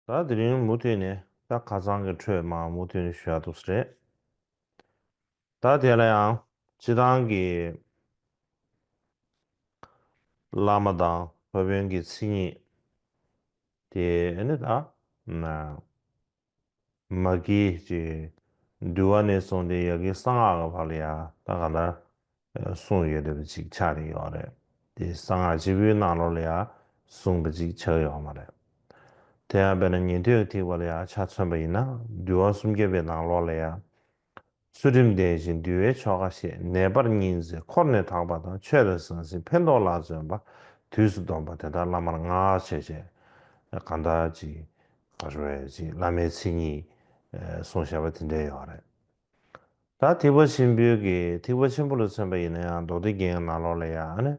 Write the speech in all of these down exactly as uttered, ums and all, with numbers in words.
ད་དེ་རིང་མུ་མཐུད་ནས་ད་ཁ་སང་གི་འཕྲོས་མར་མུ་མཐུད་ནས་ཞུ་ཡག་འདུག་ས་རེད། ད་དེ་ལ་ཡང་སྤྱི་བཏང་གི་བླ་མ་དང་སློབ་དཔོན་གྱི་མཚན་ཉིད་དེ་ཨ་ནི་ད་ན་མ་གི་ཅིག་འདུལ་བ་ནས་བཟུང་སྟེ་ཡ་གི་གསང་སྔགས་ཀྱི་བར་ལ་ཡ་ད་ག་ལ་གསུངས་ཡོད་བསྡད་པ་ཅིག་ཆགས་ཀྱི་ཡོད་རེད། དེ་གསང་སྔགས་སྤྱི་པོའི་ནང་ལོགས་ལ་ཡ་གསུངས་པ་ཅིག་ཆགས་ཡོད་མ་རེད། དེ་ཡང་དཔེར་ན་ཉན་ཐོས་ཀྱི་ཐེག་པ་ལ་ཡ་ཆ་མཚོན་པ་ཡིན་ན་འདུལ་བ་སུམ་བརྒྱ་པའི་ནང་ལོགས་ལ་ཡ། ཚུལ་ཁྲིམས་ལྡན་ཞིང་འདུལ་བའི་ཆོ་ག་ཤེས། ནད་པར་སྙིང་བརྩེ་འཁོར་ནི་དག་པ་དང་། ཆོས་དང་ཟང་ཟིང་ཕན་འདོགས་ལ་བརྩོན་པ། དུས་སུ་སྡོམ་པ་དེ་དག་བླ་མར་བསྔགས། བྱས་བྱས་གང་ལྟར་ཅིག་ག་རེ་ཅིག་བླ་མའི་མཚན་ཉིད་གསུངས་བཞག་པ་དེ་འདྲ་ཡོད་རེད། ད་ཐེག་པ་ཆེན་པོའི་གི་ཐེག་པ་ཆེན་པོ་ལ་མཚོན་པ་ཡིན་ན་ཡང་མདོ་སྡེ་རྒྱན་གྱི་ནང་ལོགས་ལ་ཡང་ཨ་ནི་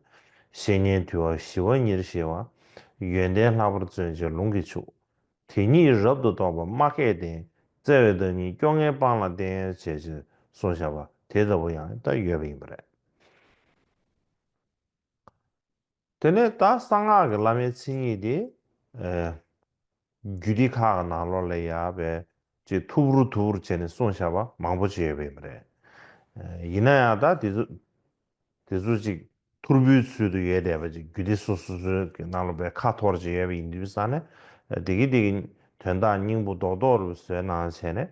བཤེས་གཉེན་དུལ་བ་ཞི་བ་ཉེར་ཞི་བ། ཡོན་ཏན་ལྷག་པར་བརྩོན་བྱེད་ལུང་གིས་ཕྱུག་དེ་ཉིད་རབ་ཏུ་རྟོགས་པ་མ་སྐྱེས་ལྡན། བརྩེ་བའི་བདག་ཉིད་སྐྱོ་ངལ་སྤངས་ལ་བསྟེན། ཞེས་གསུངས་བཞག་པ་དེ་ལྟ་བུ་ཡང་ད་ཡོད་པ་ཡིན་པ་རེད། དེ་ནས་ད་གསང་སྔགས་ཀྱི་བླ་མའི་མཚན་ཉིད་དེ་ཨེ་རྒྱུད་སྡེ་ཁག་གི་ནང་ལོགས་ལ་ཡ་བའི་ཅིག་ཐུབ་རུ་ཐུབ་རུ་བྱས་ནས་གསུངས་བཞག་པ་མང་པོ་ཅིག་ཡོད་པ་ཡིན་པ་རེད། ཨེ་ཡིན་ན་ཡང་ད་དེ་ཚོ་དེ་ཚོ་ཅིག་ཐོར་བུའི་ཚུལ་དུ་ཡོད་བསྡད་པ་ཅིག་རྒྱུད་སྡེ་སོ་སོ་སོའི་གི་ནང་ལ་བའི་ཁ་འཐོར་ཅིག་ཡོད་པ་ཡིན་དུས་ཙང་ནས་དེ་གི་དེ་གི་དོན་དག་སྙིང་པོ་རྡོག་རྡོག་རུ་བཟོས་གནང་བྱས་ནས་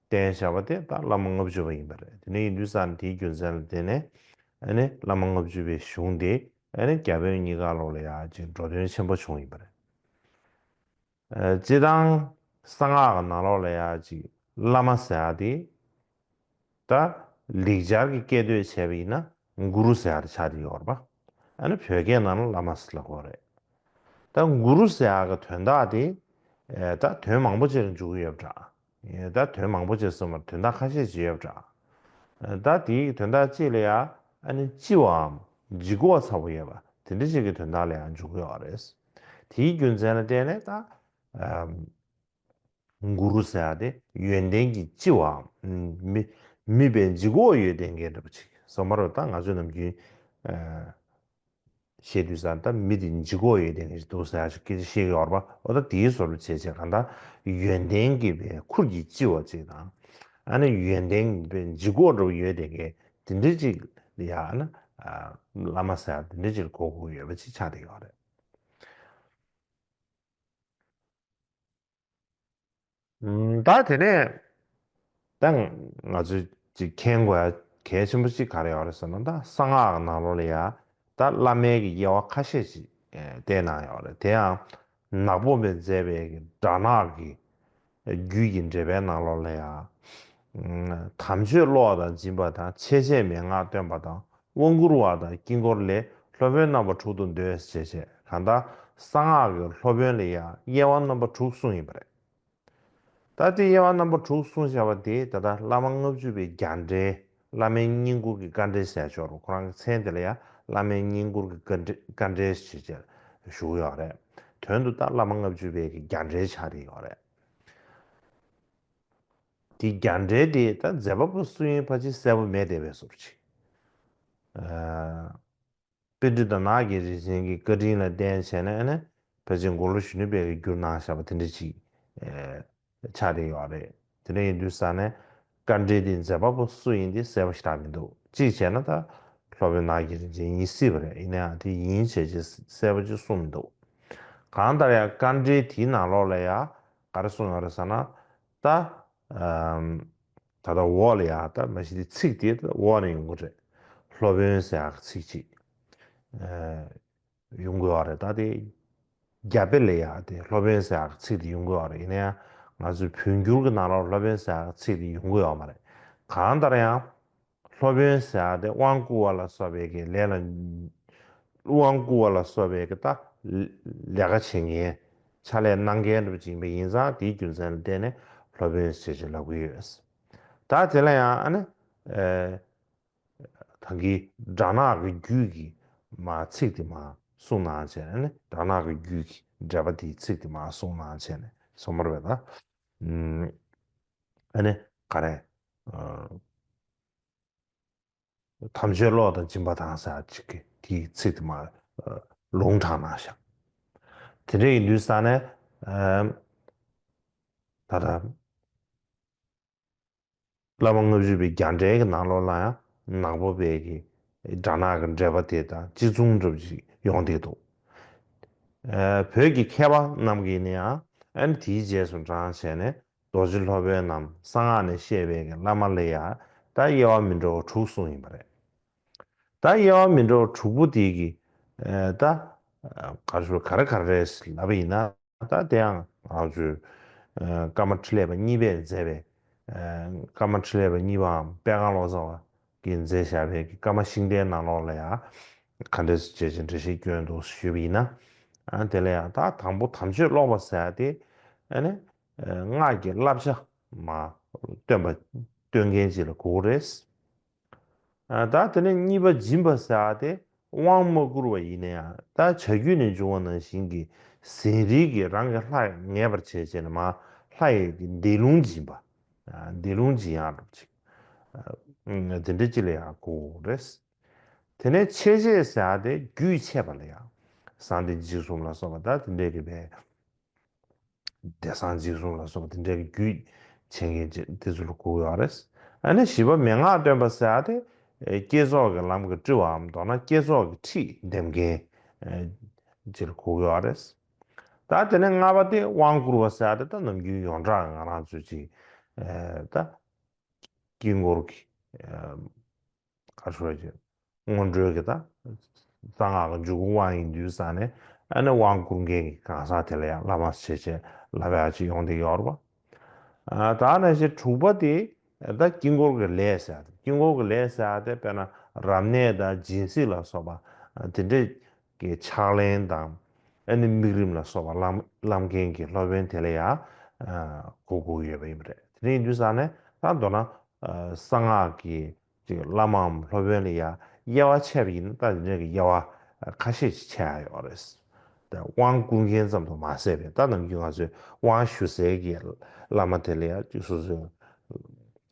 བསྟན་བཞག་པ་དེ་ད་བླ་མ་ལྔ་བཅུ་པ་ཡིན་པ་རེད། དེ་ནས་ཡིན་དུས་ཙང་ནས་དེའི་རྒྱུ་མཚན་ལ་བརྟེན་ནས་ཨ་ནི་བླ་མ་ལྔ་བཅུ་པའི་གཞུང་དེ་ཨ་ནི་བརྒྱ་དཔོན་གཉིས་ཀ་ལོག་ལ་ཡ་ཅིག་འགྲོ་དོན་ཆེན་པོ་བྱུང་ཡིན་པ་རེད། ཨ་སྤྱིར་བཏང་གསང་སྔགས་ཀྱི་ནང་ལོགས་ལ་ཡ་ཅིག་བླ་མ་ཟེར་ཡ་དེ་ད་ལེགས་སྦྱར་གྱི་སྐད་དོད་བྱས་པ་ཡིན་ན་གུ་རུ་ཟེར་ཡ་དེ་ཆགས་བསྡད་ཡོད་རེད་པ། ཨ་ནི་བོད་སྐད་ནང་ལ་བླ་མ་ཟེར་ལབ་ཀྱི་ཡོད་རེད། ད་གུ་རུ་ཟེར་ཡ་གི་དོན་དག་དེ་ཨེ་ད་དོན་མང་པོ་ཅིག་ལ་འཇུག་གི་ཡོད་པ་འདྲ། ཨེ་ད་དོན་མང་པོ་ཅིག་གསུངས་པར་དོན་དག་ཁ་ཤས་ཅིག་ཡོད་པ་འདྲ། ཨེ་ད་དེའི་དོན་དག་གཅིག་ལ་ཡ་ཨ་ནི་ལྕི་བའམ་ལྗིད་ཁོག་ཚ་པོ་ཡོད་པ་དེ་འདྲ་ཅིག་གི་དོན་དག་ལ་ཡ་འཇུག་གི་ཡོད་རེད། དེའི་རྒྱུ་མཚན་ལ་བརྟེན་ནས་ད་ཨམ་གུ་རུ་ཟེར་ཡ་དེ་ཡོན་ཏན་གྱི་ལྕི་བའམ་མི་མི་དཔེ་ལྗིད་ཁོག་ཡོད་བསྡད་མཁན་འདྲ་པོ་ཅིག་བསམ་པ་རེད། ད་ང་ཚོས་ནམ་རྒྱུན་ཨ་བཤད་དུས་ཙང་ད་མི་དེ་ལྗིད་ཁོག་ཡོད་བསྡད་མཁན་ཞིག་འདུག་ཟེར་ཡ་ཞིག་སྐད་ཆ་བཤད་ཀྱི་ཡོད་རེད་པ། འོ་ད་དེའི་བཟོ་འདྲ་བྱས་བྱས་གང་ལྟར་ཡོན་ཏན་གྱི་དཔེ་ཁུར་གྱིས་ལྕི་བ་ཅིག་དང་ཨ་ནི་ཡོན་ཏན་གྱི་དཔེ་ལྗིད་ཁོག་འདྲ་པོ་ཡོད་བསྡད་མཁན་དེ་འདྲ་ཅིག་ལ་ཡ་ཨ་ནི་ཨ་བླ་མ་ཟེར་ཡ་དེ་འདྲ་ཅིག་ལ་གོ་དགོས་ཡོད་པ་ཅིག་ཆགས་བསྡད་ཡོད་རེད། ཨུམ། ད་དེ་ནས་ད་ང་ཚོས་ཅིག་མཁྱེན་དགོས་ཡ་གལ་ཆེན་པོ་ཅིག་ག་རེ་ཡོད་རེད་ཟེར་ན། ད་གསང་སྔགས་ཀྱི་ནང་ལོགས་ལ་ཡ་ད་བླ་མའི་གི་དབྱེ་བ་ཁ་ཤས་ཅིག་ཨེ་བསྟན་གནང་ཡོད་རེད། དེ་ཡང་ནག་པོ་པས་མཛད་པའི་གི་སྦྲ་ནག་གི་རྒྱུད་ཀྱི་འགྲེལ་པའི་ནང་ལོགས་ལ་ཡ། ཨུམ། དམ་ཆོས་བསླབ་པ་དང་སྦྱིན་པ་དང་། འཆད་བྱེད་མན་ངག་སྟོན་པ་དང་། དབང་བསྐུར་བ་དང་དཀྱིལ་འཁོར་ལས། སློབ་དཔོན་རྣམ་པ་དྲུག་ཏུ་འདོད། ཅེས་བྱས་གང་ལྟར་གསང་སྔགས་ཀྱི་སློབ་དཔོན་ལ་ཡང་དབྱེ་བ་རྣམ་པ་དྲུག་གསུངས་ཡིན་པ་རེད། ད་ལྟའི་དབྱེ་བ་རྣམ་པ་དྲུག་གསུངས་བཞག་པ་དེ་ད་ལྟ་བླ་མ་ལྔ་བཅུ་པའི་རྒྱ་འགྲེལ། བླ་མའི་བསྙེན་བཀུར་གྱི་དཀའ་འགྲེལ་ཟེར་ཆོག་རུང་ཁོ་རང་གི་མཚན་དེ་ལ་ཡང་བླ་མའི་བསྙེན་བཀུར་གྱི་དཀའ་འགྲེལ་དཀའ་འགྲེལ་ཞེས་བྱས་ཞུ་གི་ཡོད་རེད། དོན་དུ་ད་བླ་མ་ལྔ་བཅུ་པའི་གི་རྒྱ་འགྲེལ་ཆགས་བསྡད་ཡོད་རེད། དེ་རྒྱ་འགྲེལ་དེ་ད་མཛད་པ་པོ་སུ་ཡིན་ཕལ་ཆེར་གསལ་པོ་མེད་བསྡད་པའི་བཟོ་འདྲ་ཅིག་ཨ། པཎྜི་ཏ་ནགས་ཀྱི་རིན་ཆེན་གྱི་བཀའ་དྲིན་ལ་བརྟེན་བྱས་ནས་ཨ་ནི་ཕལ་ཆེར་མགོ་ལོག་གཞོན་ནུ་དཔལ་གྱིས་བསྒྱུར་གནང་བཞག་པ་དེ་འདྲ་ཅིག་ཨེ་ཆགས་བསྡད་ཡོད་རེད། དེ་འདྲ་ཡིན་དུས་ཙང་ནས་བཀའ་འགྲེལ་དེ་མཛད་པ་པོ་སུ་ཡིན་དེ་གསལ་པོ་ཞེ་དྲག་མི་འདུག་གཅིག་བྱས་ན་ད་སློབ་དཔོན་ནགས་ཀྱི་རིན་ཆེན་ཡིན་སྲིད་པ་རེད། ཡིན་ན་ཡང་དེ་ཡིན་བྱས་རྗེས་གསལ་པོ་ཅིག་གསུངས་མི་འདུག་གང་ལྟར་ཡང་བཀའ་འགྲེལ་དེའི་ནང་ལོགས་ལ་ཡང་ག་རེ་གསུངས་ཡོད་རེད་ཟེར་ན། ད་ཨམ། ད་ལྟ་འོག་ལ་ཡ་ད་མ་གཞི་དེ་ཚིག་དེ་འོག་ནས་ཡོང་གི་རེད། སློབ་དཔོན་ཟེར་ཡག་ཚིག་ཅིག་ཨེ་ཡོང་གི་ཡོད་རེད། ད་དེ་རྒྱ་དཔེ་ལ་ཡ་དེ་སློབ་དཔོན་ཟེར་ཡག་ཚིག་དེ་ཡོང་གི་ཡོད་རེད། ཡིན་ན་ཡང་ང་ཚོའི་བོད་འགྱུར་གྱི་ནང་ལ་སློབ་དཔོན་ཟེར་ཡག་ཚིག་དེ་ཡོང་གི་ཡོད་མ་རེད། གང་ལྟར་ཡང་སློབ་དཔོན་ཟེར་ཡག་དེ་དབང་བསྐུར་བ་ལ་སོགས་པའི་གི་ལས་ལ། དབང་བསྐུར་བ་ལ་སོགས་པའི་གི་ད་ལས་ཀ་བྱེད་མཁན། ཕྱག་ལས་གནང་མཁན་འདྲ་པོ་ཅིག་ཡིན་པ་ཡིན་ཙང་དེའི་རྒྱུ་མཚན་ལ་བརྟེན་ནས་སློབ་དཔོན་ཞེས་ཅིག་ལབ་ཀྱི་ཡོད། ད་དེ་ལ་ཡང་ཨ་ནི། ཨེ། ད་གིན་སྦྲ་ནག་གི་རྒྱུད་ཀྱི་མ་ཚིག་དེ་མ་གསུངས་གནང་བྱས་ནས་ནི་སྦྲ་ནག་གི་རྒྱུད་ཀྱི་འགྲེལ་པ་དེའི་ཚིག་དེ་མ་གསུངས་གནང་བྱས་ནས་སོང་མ་རེད་པས་ད། ཨུམ། ཨ་ནི་ག་རེ། ཨ། དམ་ཆོས་བསླབ་པ་དང་སྦྱིན་པ་དང་ཟེར་ཅིག་གི་དེའི་ཚིག་དེ་མ་ལུང་དྲངས་གནང་བཞག་དེ་འདྲ་ཡིན་དུས་ཙང་ནས་ཨམ། ད་ལྟ་བླ་མ་ལྔ་བཅུ་པའི་རྒྱ་འགྲེལ་གྱི་ནང་ལོགས་ལ་ཡང་ནག་པོ་པའི་གི་སྦྲ་ནག་གི་འགྲེལ་པ་དེ་དང་གཅིག་མཚུངས་འདྲ་པོ་ཅིག་ཡོང་བསྡད་འདུག་ཨ་བོད་ཀྱི་མཁས་པ་རྣམས་ཀྱིས་ནི་ཡང་ཨ་ནི་དེའི་རྗེས་སུ་འབྲང་བྱས་ནས་རྡོ་རྗེ་སློབ་དཔོན་ནམ་གསང་སྔགས་ནས་བཤད་པའི་གི་བླ་མ་ལ་ཡང་ད་དབྱེ་བ་མི་འདྲ་བ་དྲུག་གསུངས་ཡིན་པ་རེད། ད་དབྱེ་བ་མི་འདྲ་བ་དྲུག་པོ་དེ་གི་ཨ་ད་ག་རེ་ཞུ་ག་རེ་ག་རེ་རེད་ལབ་པ་ཡིན་ན། ད་དེ་ཡང་ང་ཚོས་ཨ་ཀརྨ་འཕྲིན་ལས་པ་གཉིས་པས་མཛད་པའི་ཨ་ཀརྨ་འཕྲིན་ལས་པ་གཉིས་པའམ་པད་སྒང་བློ་བཟང་བ་གིས་མཛད་བཞག་པའི་ཀརྨ་ཤིང་རྟའི་ནང་ལོགས་ལ་ཡང་ག་འདྲས་སེ་བྱས་ཅིང་འགྲེལ་བཤད་བསྐྱོན་འདུག་ཞུས་པ་ཡིན་ན། ཨ་དེ་ལ་ཡང་ད་དང་པོ་དམ་ཆོས་ཀློག་པ་ཟེར་ཡ་དེ་ཨ་ནི་ཨ་སྔགས་ཀྱི་བསླབ་བྱ་མ་སྟོན་པ་སྟོན་མཁན་ཅིག་ལ་གོ་གི་རེད། ཨ་ད་དེ་ནས་གཉིས་པ་སྦྱིན་པ་ཟེར་བ་དེ་དབང་མ་བསྐུར་བ་ཡིན་ན་ཡང་ད་བྱ་རྒྱུད་ནས་འབྱུང་བ་ནང་བཞིན་གྱི་ཟས་རིལ་གྱིས་རང་གི་ལྷ་ངེས་པར་བྱས་བྱས་ནས་མ་ལྷ་ཡི་གི་བཟླས་ལུང་སྦྱིན་པ། ཨ་བཟླས་ལུང་སྦྱིན་ཡག་འདྲ་པོ་ཅིག་ཨ་དེ་འདྲ་ཅིག་ལ་ཡང་གོ་གི་རེད། དེ་ནས་འཆད་བྱེད་ཟེར་བ་དེ་རྒྱུད་འཆད་པ་ལ་ཡང་གསང་བདེ་འཇིགས་གསུམ་ལ་སོགས་པ་ད་དེ་འདྲའི་གི་བའི་བདེ་གསང་འཇིགས་གསུམ་ལ་སོགས་པ་དེ་འདྲའི་རྒྱུད་འཆད་མཁན་དེ་ཚོ་ལ་གོ་གི་ཡོད་རེད། ཨ་ནི་བཞི་པ་མན་ངག་སྟོན་པ་ཟེར་ཡ་དེ་བསྐྱེད་རྫོགས་ཀྱི་ལམ་གྱི་དཀྲི་བའམ་མདོར་ན་བསྐྱེད་རྫོགས་ཀྱི་ཁྲིད་འདེབས་མཁན་ཅིག་ལ་གོ་གི་ཡོད་རེད། ད་དེ་ནས་ལྔ་པ་དེ་དབང་བསྐུར་བ་ཟེར་ཡ་དེ་ད་ནམ་རྒྱུན་ཡོངས་གྲགས་ང་རང་ཚོས་ཅིག་ད་དཀྱིལ་འཁོར་གྱི་ག་རེ་ཞུ་དགོས་རེད། སྔོན་འགྲོའི་གི་ད་གསང་སྔགས་ཀྱི་འཇུག་སྒོ་དབང་ཡིན་དུས་ཙང་ནས་ཨ་ནི་དབང་བསྐུར་མཁན་གྱི་གང་ཟག་དེ་ལ་ཡང་བླ་མ་ཞེས་བྱས་ལབ་ཡག་ཅིག་ཡོང་བསྡད་ཡོད་རེད་པ། ཨ་ད་ནང་བཞིན་དྲུག་པ་དེ་ད་དཀྱིལ་འཁོར་གྱི་ལས་ཟེར་ཡག་དེ་དཀྱིལ་འཁོར་གྱི་ལས་ཟེར་ཡག་དེ་དཔེར་ན་རབ་གནས་དང་སྦྱིན་སྲེག་ལ་སོགས་པ་དེ་འདྲས་ཀྱི་ཕྱག་ལེན་དང་ཨ་ནི་དམིགས་རིམ་ལ་སོགས་པ་བླ་བླ་མཁན་གྱི་སློབ་དཔོན་དེ་ལ་ཡང་གོ་དགོས་ཡོད་པ་ཡིན་པ་རེད། དེ་འདྲ་ཡིན་དུས་ཙང་ནས་ད་མདོར་ན་གསང་སྔགས་ཀྱི་ཅིག་བླ་མའམ་སློབ་དཔོན་ལ་ཡང་དབྱེ་བ་ཕྱེ་བ་ཡིན་ན་ད་འདི་འདྲ་གི་དབྱེ་བ་ཁ་ཤས་ཤིག་ཕྱེ་ཡ་ཡོད་རེད། ད་དབང་བསྐུར་མཁན་ཙམ་དུ་མ་ཟད་པའི་ད་ནམ་རྒྱུན་ང་ཚོས་དབང་ཞུ་སའི་གི་བླ་མ་དེ་ལ་ཡང་ཅིག་སོ་སོའི་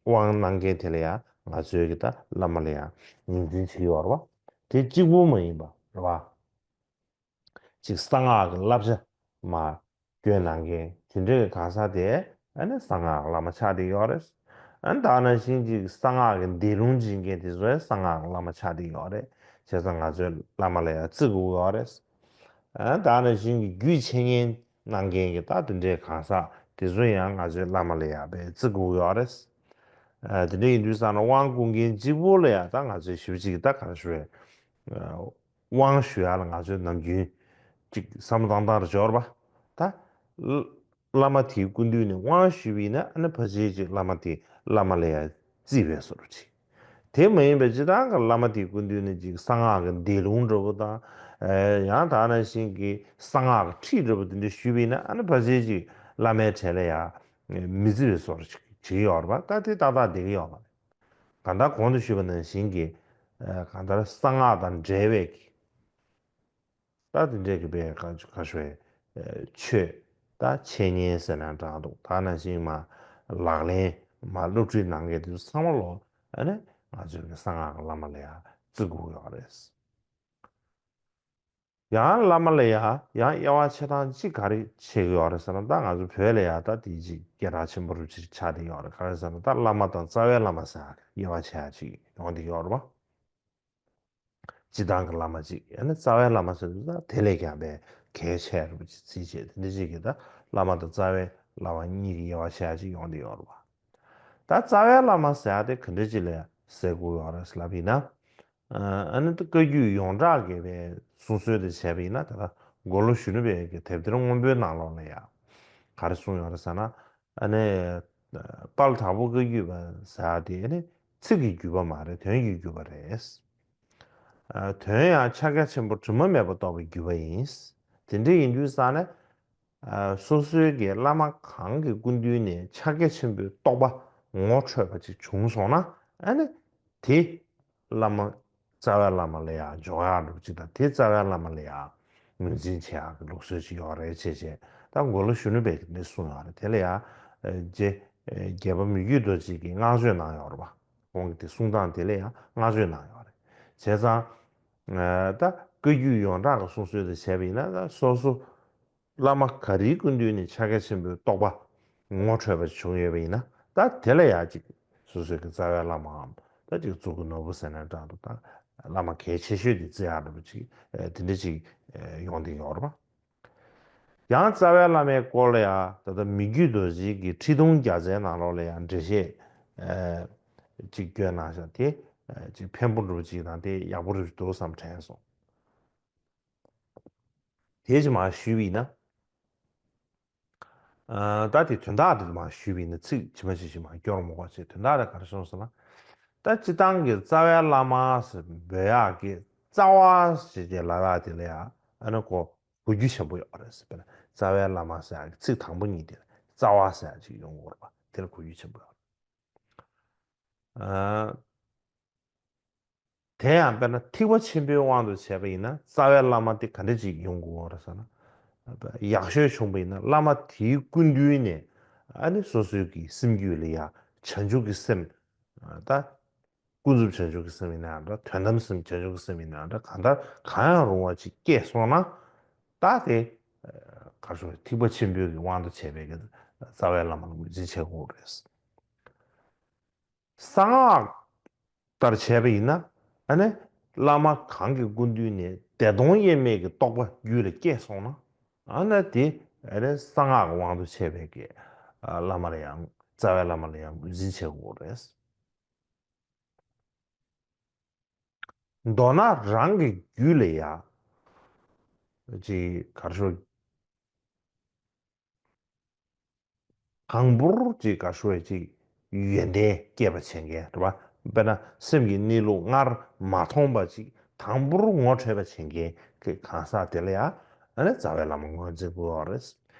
དབང་གནང་མཁན་དེ་ལ་ཡང་ང་ཚོའི་གི་ད་བླ་མ་ལ་ཡང་ངོས་འཛིན་བྱེད་ཀྱི་ཡོད་རེད་བ། དེ་གཅིག་པུ་མ་ཡིན་པ་རེད་བ། ཅིག་གསང་སྔགས་ཀྱི་བསླབ་བྱ་མ་སྐྱོན་གནང་མཁན་དེ་འདྲའི་གང་ཟག་དེ་ཨ་ནི་གསང་སྔགས་ཀྱི་བླ་མ་ཆགས་བསྡད་ཡོད་རེད། ཨ་ནི་ད་ནང་བཞིན་ཅིག་གསང་སྔགས་ཀྱི་བཟླས་ལུང་སྦྱིན་མཁན་དེ་ཚོ་ཡང་གསང་སྔགས་ཀྱི་བླ་མ་ཆགས་བསྡད་ཡོད་རེད། བྱས་ཙང་ང་ཚོའི་བླ་མ་ལ་ཡང་བརྩི་དགོས་ཡོད་རེད། ཨ་ནི་ད་ནང་བཞིན་གྱི་རྒྱུད་འཆད་ཉན་གནང་མཁན་གྱི་ད་དེ་འདྲའི་གང་ཟག་དེ་ཚོ་ཡང་ང་ཚོའི་བླ་མ་ལ་ཡང་དཔེ་བརྩི་དགོས་ཡོད་རེད། ཨ་དེ་འདྲ་ཡིན་དུས་ཙང་ན་དབང་བསྐུར་མཁན་གཅིག་པོ་ལ་ཡང་ད་ང་ཚོའི་ཞིབ་ཅིག་ད་ག་རེ་ཞུ་རེད། དབང་ཞུ་ཡ་ལ་ང་ཚོས་ནམ་རྒྱུན་ཅིག་བསམ་བློ་བཏང་སྟངས་རེ་འབྱོར་བ། ད་བླ་མ་དེའི་སྐུ་མདུན་ནས་དབང་ཞུས་པ་ཡིན་ན་ཨ་ནི་ཕལ་ཆེར་ཅིག་བླ་མ་དེ་བླ་མ་ལ་ཡ་བརྩི་བའི་བཟོ་འདྲ་ཅིག་དེ་མ་ཡིན་པའི་སྤྱིར་བཏང་གི་བླ་མ་དེའི་སྐུ་མདུན་ནས་ཅིག་གསང་སྔགས་ཀྱི་བཟླས་ལུང་འདྲ་པོ་དང་། ཡང་དེ་ནང་བཞིན་གྱི་གསང་སྔགས་ཀྱི་ཁྲིད་འདྲ་པོ་དེ་འདྲ་ཞུས་པ་ཡིན་ན་ཨ་ནི་ཕལ་ཆེར་ཅིག་བླ་མའི་གྲལ་ལ་ཡ་མི་བརྩི་བའི་བཟོ་འདྲ་ཅིག་བྱེད་ཀྱི་ཡོད་རེད་པ། ད་དེ་ཏག་ཏག་བསྡད་ཀྱི་ཡོད་མ་རེད། གང་ལྟར་གོང་དུ་ཞུས་པ་ནང་བཞིན་གྱི་ཨ་གང་ལྟར་གསང་སྔགས་དང་འབྲེལ་བའི་གི་ད་དེ་འདྲའི་གི་པའི་ག་ག་ཞུ་བའི་ཨ་ཆོས་ད་འཆད་ཉན་ཟེར་ན་འདྲ་འདུག་ད་ནང་བཞིན་མ་ལག་ལེན་མ་སློབ་ཁྲིད་གནང་མཁན་དེ་ཚོ་ཚང་མ་ལོ་ཨ་ནི་ང་ཚོའི་གི་གསང་སྔགས་ཀྱི་བླ་མ་ལ་ཡང་བརྩི་དགོས་ཡོད་རེད། ཡང་བླ་མ་ལ་ཡང་ཡང་དབྱེ་བ་ཕྱེ་སྟངས་གཅིག་ག་རེ་ཕྱེ་གི་ཡོད་རེད་ཟེར་ན། ད་ང་ཚོ་བོད་ལ་ཡང་ད་དེ་གཅིག་སྐད་གྲགས་ཆེན་པོ་རུ་ཅིག་ཆགས་བསྡད་ཡོད་རེད། ག་རེ་ཟེར་ན་ད་བླ་མ་དང་རྩ་བའི་བླ་མ་ཟེར་ཡག་དབྱེ་བ་ཕྱེ་ཡག་ཅིག་ཡོང་བསྡད་ཡོད་རེད་པ། སྤྱིར་བཏང་གི་བླ་མ་གཅིག་ཡང་ན་རྩ་བའི་བླ་མ་ཟེར་དུས་ད་དེ་ལས་ཀྱང་པའི་གལ་ཆེ་རུ་ཅིག་བརྩིས་བྱས་དེ་འདྲ་ཅིག་གི་ད་བླ་མ་དང་རྩ་བའི་བླ་མ་གཉིས་ཀྱི་དབྱེ་བ་ཕྱེ་ཡག་ཅིག་ཡོང་བསྡད་ཡོད་རེད་པ། ད་རྩ་བའི་བླ་མ་ཟེར་ཡག་དེ་ག་འདྲ་ཅིག་ལ་ཟེར་དགོས་ཡོད་རེད་ལབ་ཡིན་ན། ཨ་ནི་ད་བཀའ་བརྒྱུད་ཡོངས་གྲགས་ཀྱི་པའི་གསུང་སྲོལ་དེ་བྱས་པ་ཡིན་ན་ད་ལྟ་མགོན་པོ་གཞོན་ནུ་བའི་གི་དེབ་ཐེར་སྔོན་པོའི་ནང་ལོགས་ལ་ཡང་ག་རེ་གསུངས་ཡོད་རེད་ཟེར་ན། ཨ་ནི་དཔལ་དྭགས་པོ་བཀའ་བརྒྱུད་པ་ཟེར་ཡག་དེ་ཨ་ནི་ཚིག་གི་བརྒྱུད་པ་མ་རེད། དོན་གྱི་བརྒྱུད་པ་རེད། ཨ་དོན་ཡང་ཕྱག་རྒྱ་ཆེན་པོ་དྲི་མ་མེད་པ་རྟོགས་པའི་བརྒྱུད་པ་ཡིན། དེ་འདྲ་ཡིན་དུས་ཙང་ནས། ཨ་སོ་སོའི་གི་བླ་མ་གང་གི་སྐུ་མདུན་ནས་ཕྱག་རྒྱ་ཆེན་པོའི་རྟོགས་པ་ངོ་འཕྲོད་པ་ཅིག་བྱུང་སོང་ན་ཨ་ནི་དེ་བླ་མ་རྩ་བའི་བླ་མ་ལ་ཡང་འཇོག་ཡག་འདྲ་པོ་ཅིག་དང་དེ་རྩ་བའི་བླ་མ་ལ་ཡང་ངོས་འཛིན་བྱེད་ཡག་གི་ལུགས་སྲོལ་ཅིག་ཡོད་རེད་བྱས་བྱས། ད་མགོན་པོ་གཞོན་ནུ་བས་འདི་གསུངས་ཡོད་རེད། དེ་ལ་ཡང་རྗེ་བརྒྱད་པ་མི་བསྐྱོད་རྡོ་རྗེ་གིས་བསྔགས་བརྗོད་གནང་ཡོད་རེད་པ། ཁོང་གི་དེ་གསུང་སྟངས་དེ་ལ་ཡང་བསྔགས་བརྗོད་གནང་ཡོད་རེད། བྱས་ཙང་ད་བཀའ་བརྒྱུད་ཡོངས་གྲགས་ཀྱི་གསུང་སྲོལ་དེ་བྱས་པ་ཡིན་ན་ད་སོ་སོ་བླ་མ་ག་རེའི་སྐུ་མདུན་ནས་ཕྱག་རྒྱ་ཆེན་པོའི་རྟོགས་པ་ ངོ་འཕྲོད་པ་བྱུང་ཡོད་པ་ཡིན་ན། ད་དེ་ལ་ཡང་ཅིག་སོ་སོའི་གི་རྩ་བའི་བླ་མའམ་ད་ཅིག་གཙུག་གི་ནོར་བུ་ཟེར་ན་འདྲ་འདུག་ད་བླ་མ་གལ་ཆེ་ཤོས་དེ་བརྩི་ཡག་འདྲ་པོ་ཅིག་ཨ་དེ་འདྲ་ཅིག་ཨ་ཡོང་བསྡད་ཡོད་རེད་པ། ཡང་རྩ་བའི་བླ་མའི་སྐོར་ལ་ཡང་ད་ལྟ་མི་བརྒྱུད་རྡོ་རྗེ་གི་ཁྲི་གདུང་བརྒྱ་རྩའི་ནང་ལོགས་ལ་ཡང་འགྲེལ་བཤད་ཨ་ཅིག་བཀོད་གནང་ཤག་དེ་ཨ་ཅིག་ཕན་པོ་འདྲ་པོ་ཅིག་དང་དེ་ཡག་པོ་རེད་འདུག་བསམ་དྲན་སོང་། དེ་ཅིག་མར་ཞུས་པ་ཡིན་ན། ཨ་ད་དེ་དོན་དག་དེ་མར་ཞུས་པ་ཡིན་ན་ཚིག་ཇི་མ་ཇི་བཞིན་མར་སྐྱོར་མ་དགོས་པ་བྱས། དོན་དག་དེ་ག་རེ་བྱུང་སོང་ཟེར་ན། ད་སྤྱིར་བཏང་གི་རྩ་བའི་བླ་མ་ཟེར་འབོད་ཡག་གི་རྩ་བ་ཟེར་གྱི་ལབ་ཡག་དེ་ལ་ཡང་ཨ་ནི་གོ་གོ་རྒྱུ་ཆེན་པོ་ཡོད་རེད་ཟེར། དཔེར་ན་རྩ་བའི་བླ་མ་ཟེར་ཡག་གི་ཚིག་དང་པོ་གཉིས་དེ་ལ་རྩ་བ་ཟེར་ཡག་ཅིག་ཡོང་གི་ཡོད་རེད་པ། དེ་ལ་གོ་རྒྱུ་ཆེན་པོ་ཡོད་རེད། ཨ། དེ་ཡང་དཔེར་ན་ཐེག་པ་ཆེན་པོའི་དབང་དུ་བྱས་པ་ཡིན་ན་རྩ་བའི་བླ་མ་དེ་ག་འདྲ་ཅིག་ཡོང་དགོས་རེད་ཟེར་ན། ཡག་ཤོས་བྱུང་པ་ཡིན་ན་བླ་མ་དེའི་སྐུ་མདུན་ནས་ཨ་ནི་སོ་སོའི་གི་སེམས་རྒྱུད་ལ་ཡ་བྱང་ཆུབ་ཀྱི་སེམས། ད་ཀུན་རྫོབ་བྱང་ཆུབ་ཀྱི་སེམས་ཡིན་ན་འདྲ། དོན་དམ་སེམས་བྱང་ཆུབ་ཀྱི་སེམས་ཡིན་ན་འདྲ། གང་ལྟར་གང་ཡང་རུང་བ་ཅིག་སྐྱེས་སོང་ན། ད་དེ་ག་རེ་ཟེར། ཐེག་པ་ཆེན་པོའི་གི་དབང་དུ་བྱས་པའི་གི་རྩ་བའི་བླ་མ་ལ་ངོས་འཛིན་བྱེད་དགོས་རེད། གསང་སྔགས་ལྟར་བྱས་པ་ཡིན་ན། ཨ་ནི་བླ་མ་གང་གི་སྐུ་མདུན་ནས་བདེ་སྟོང་དབྱེར་མེད་ཀྱི་རྟོགས་པ་རྒྱུད་ལ་སྐྱེས་སོང་ན། ཨ་ནི་དེ་ཨ་ནི་གསང་སྔགས་ཀྱི་དབང་དུ་བྱས་པའི་གི་བླ་མ་ལ་ཡང་རྩ་བའི་བླ་མ་ལ་ཡང་ངོས་འཛིན་བྱེད་དགོས་རེད། མདོར་ན་རང་གི་རྒྱུད་ལ་ཡ་ཅིག་ག་རེ་ཞུ། གང་པོར་ཅིག་ག་རེ་ཞུ་བ་ཅིག་ཡོན་ཏན་སྐྱེད་པར་བྱེད་མཁན་རེད་པ། དཔེར་ན་སེམས་ཀྱི་གནས་ལུགས་སྔར་མ་མཐོང་བ་ཅིག་དང་པོར་ངོ་འཕྲོད་པར་བྱེད་མཁན་གྱི་གང་ཟག་དེ་ལ་ཡ་ཨ་ནི་རྩ་བའི་བླ་མ་ངོས་འཛིན་དགོས་པ་རེད།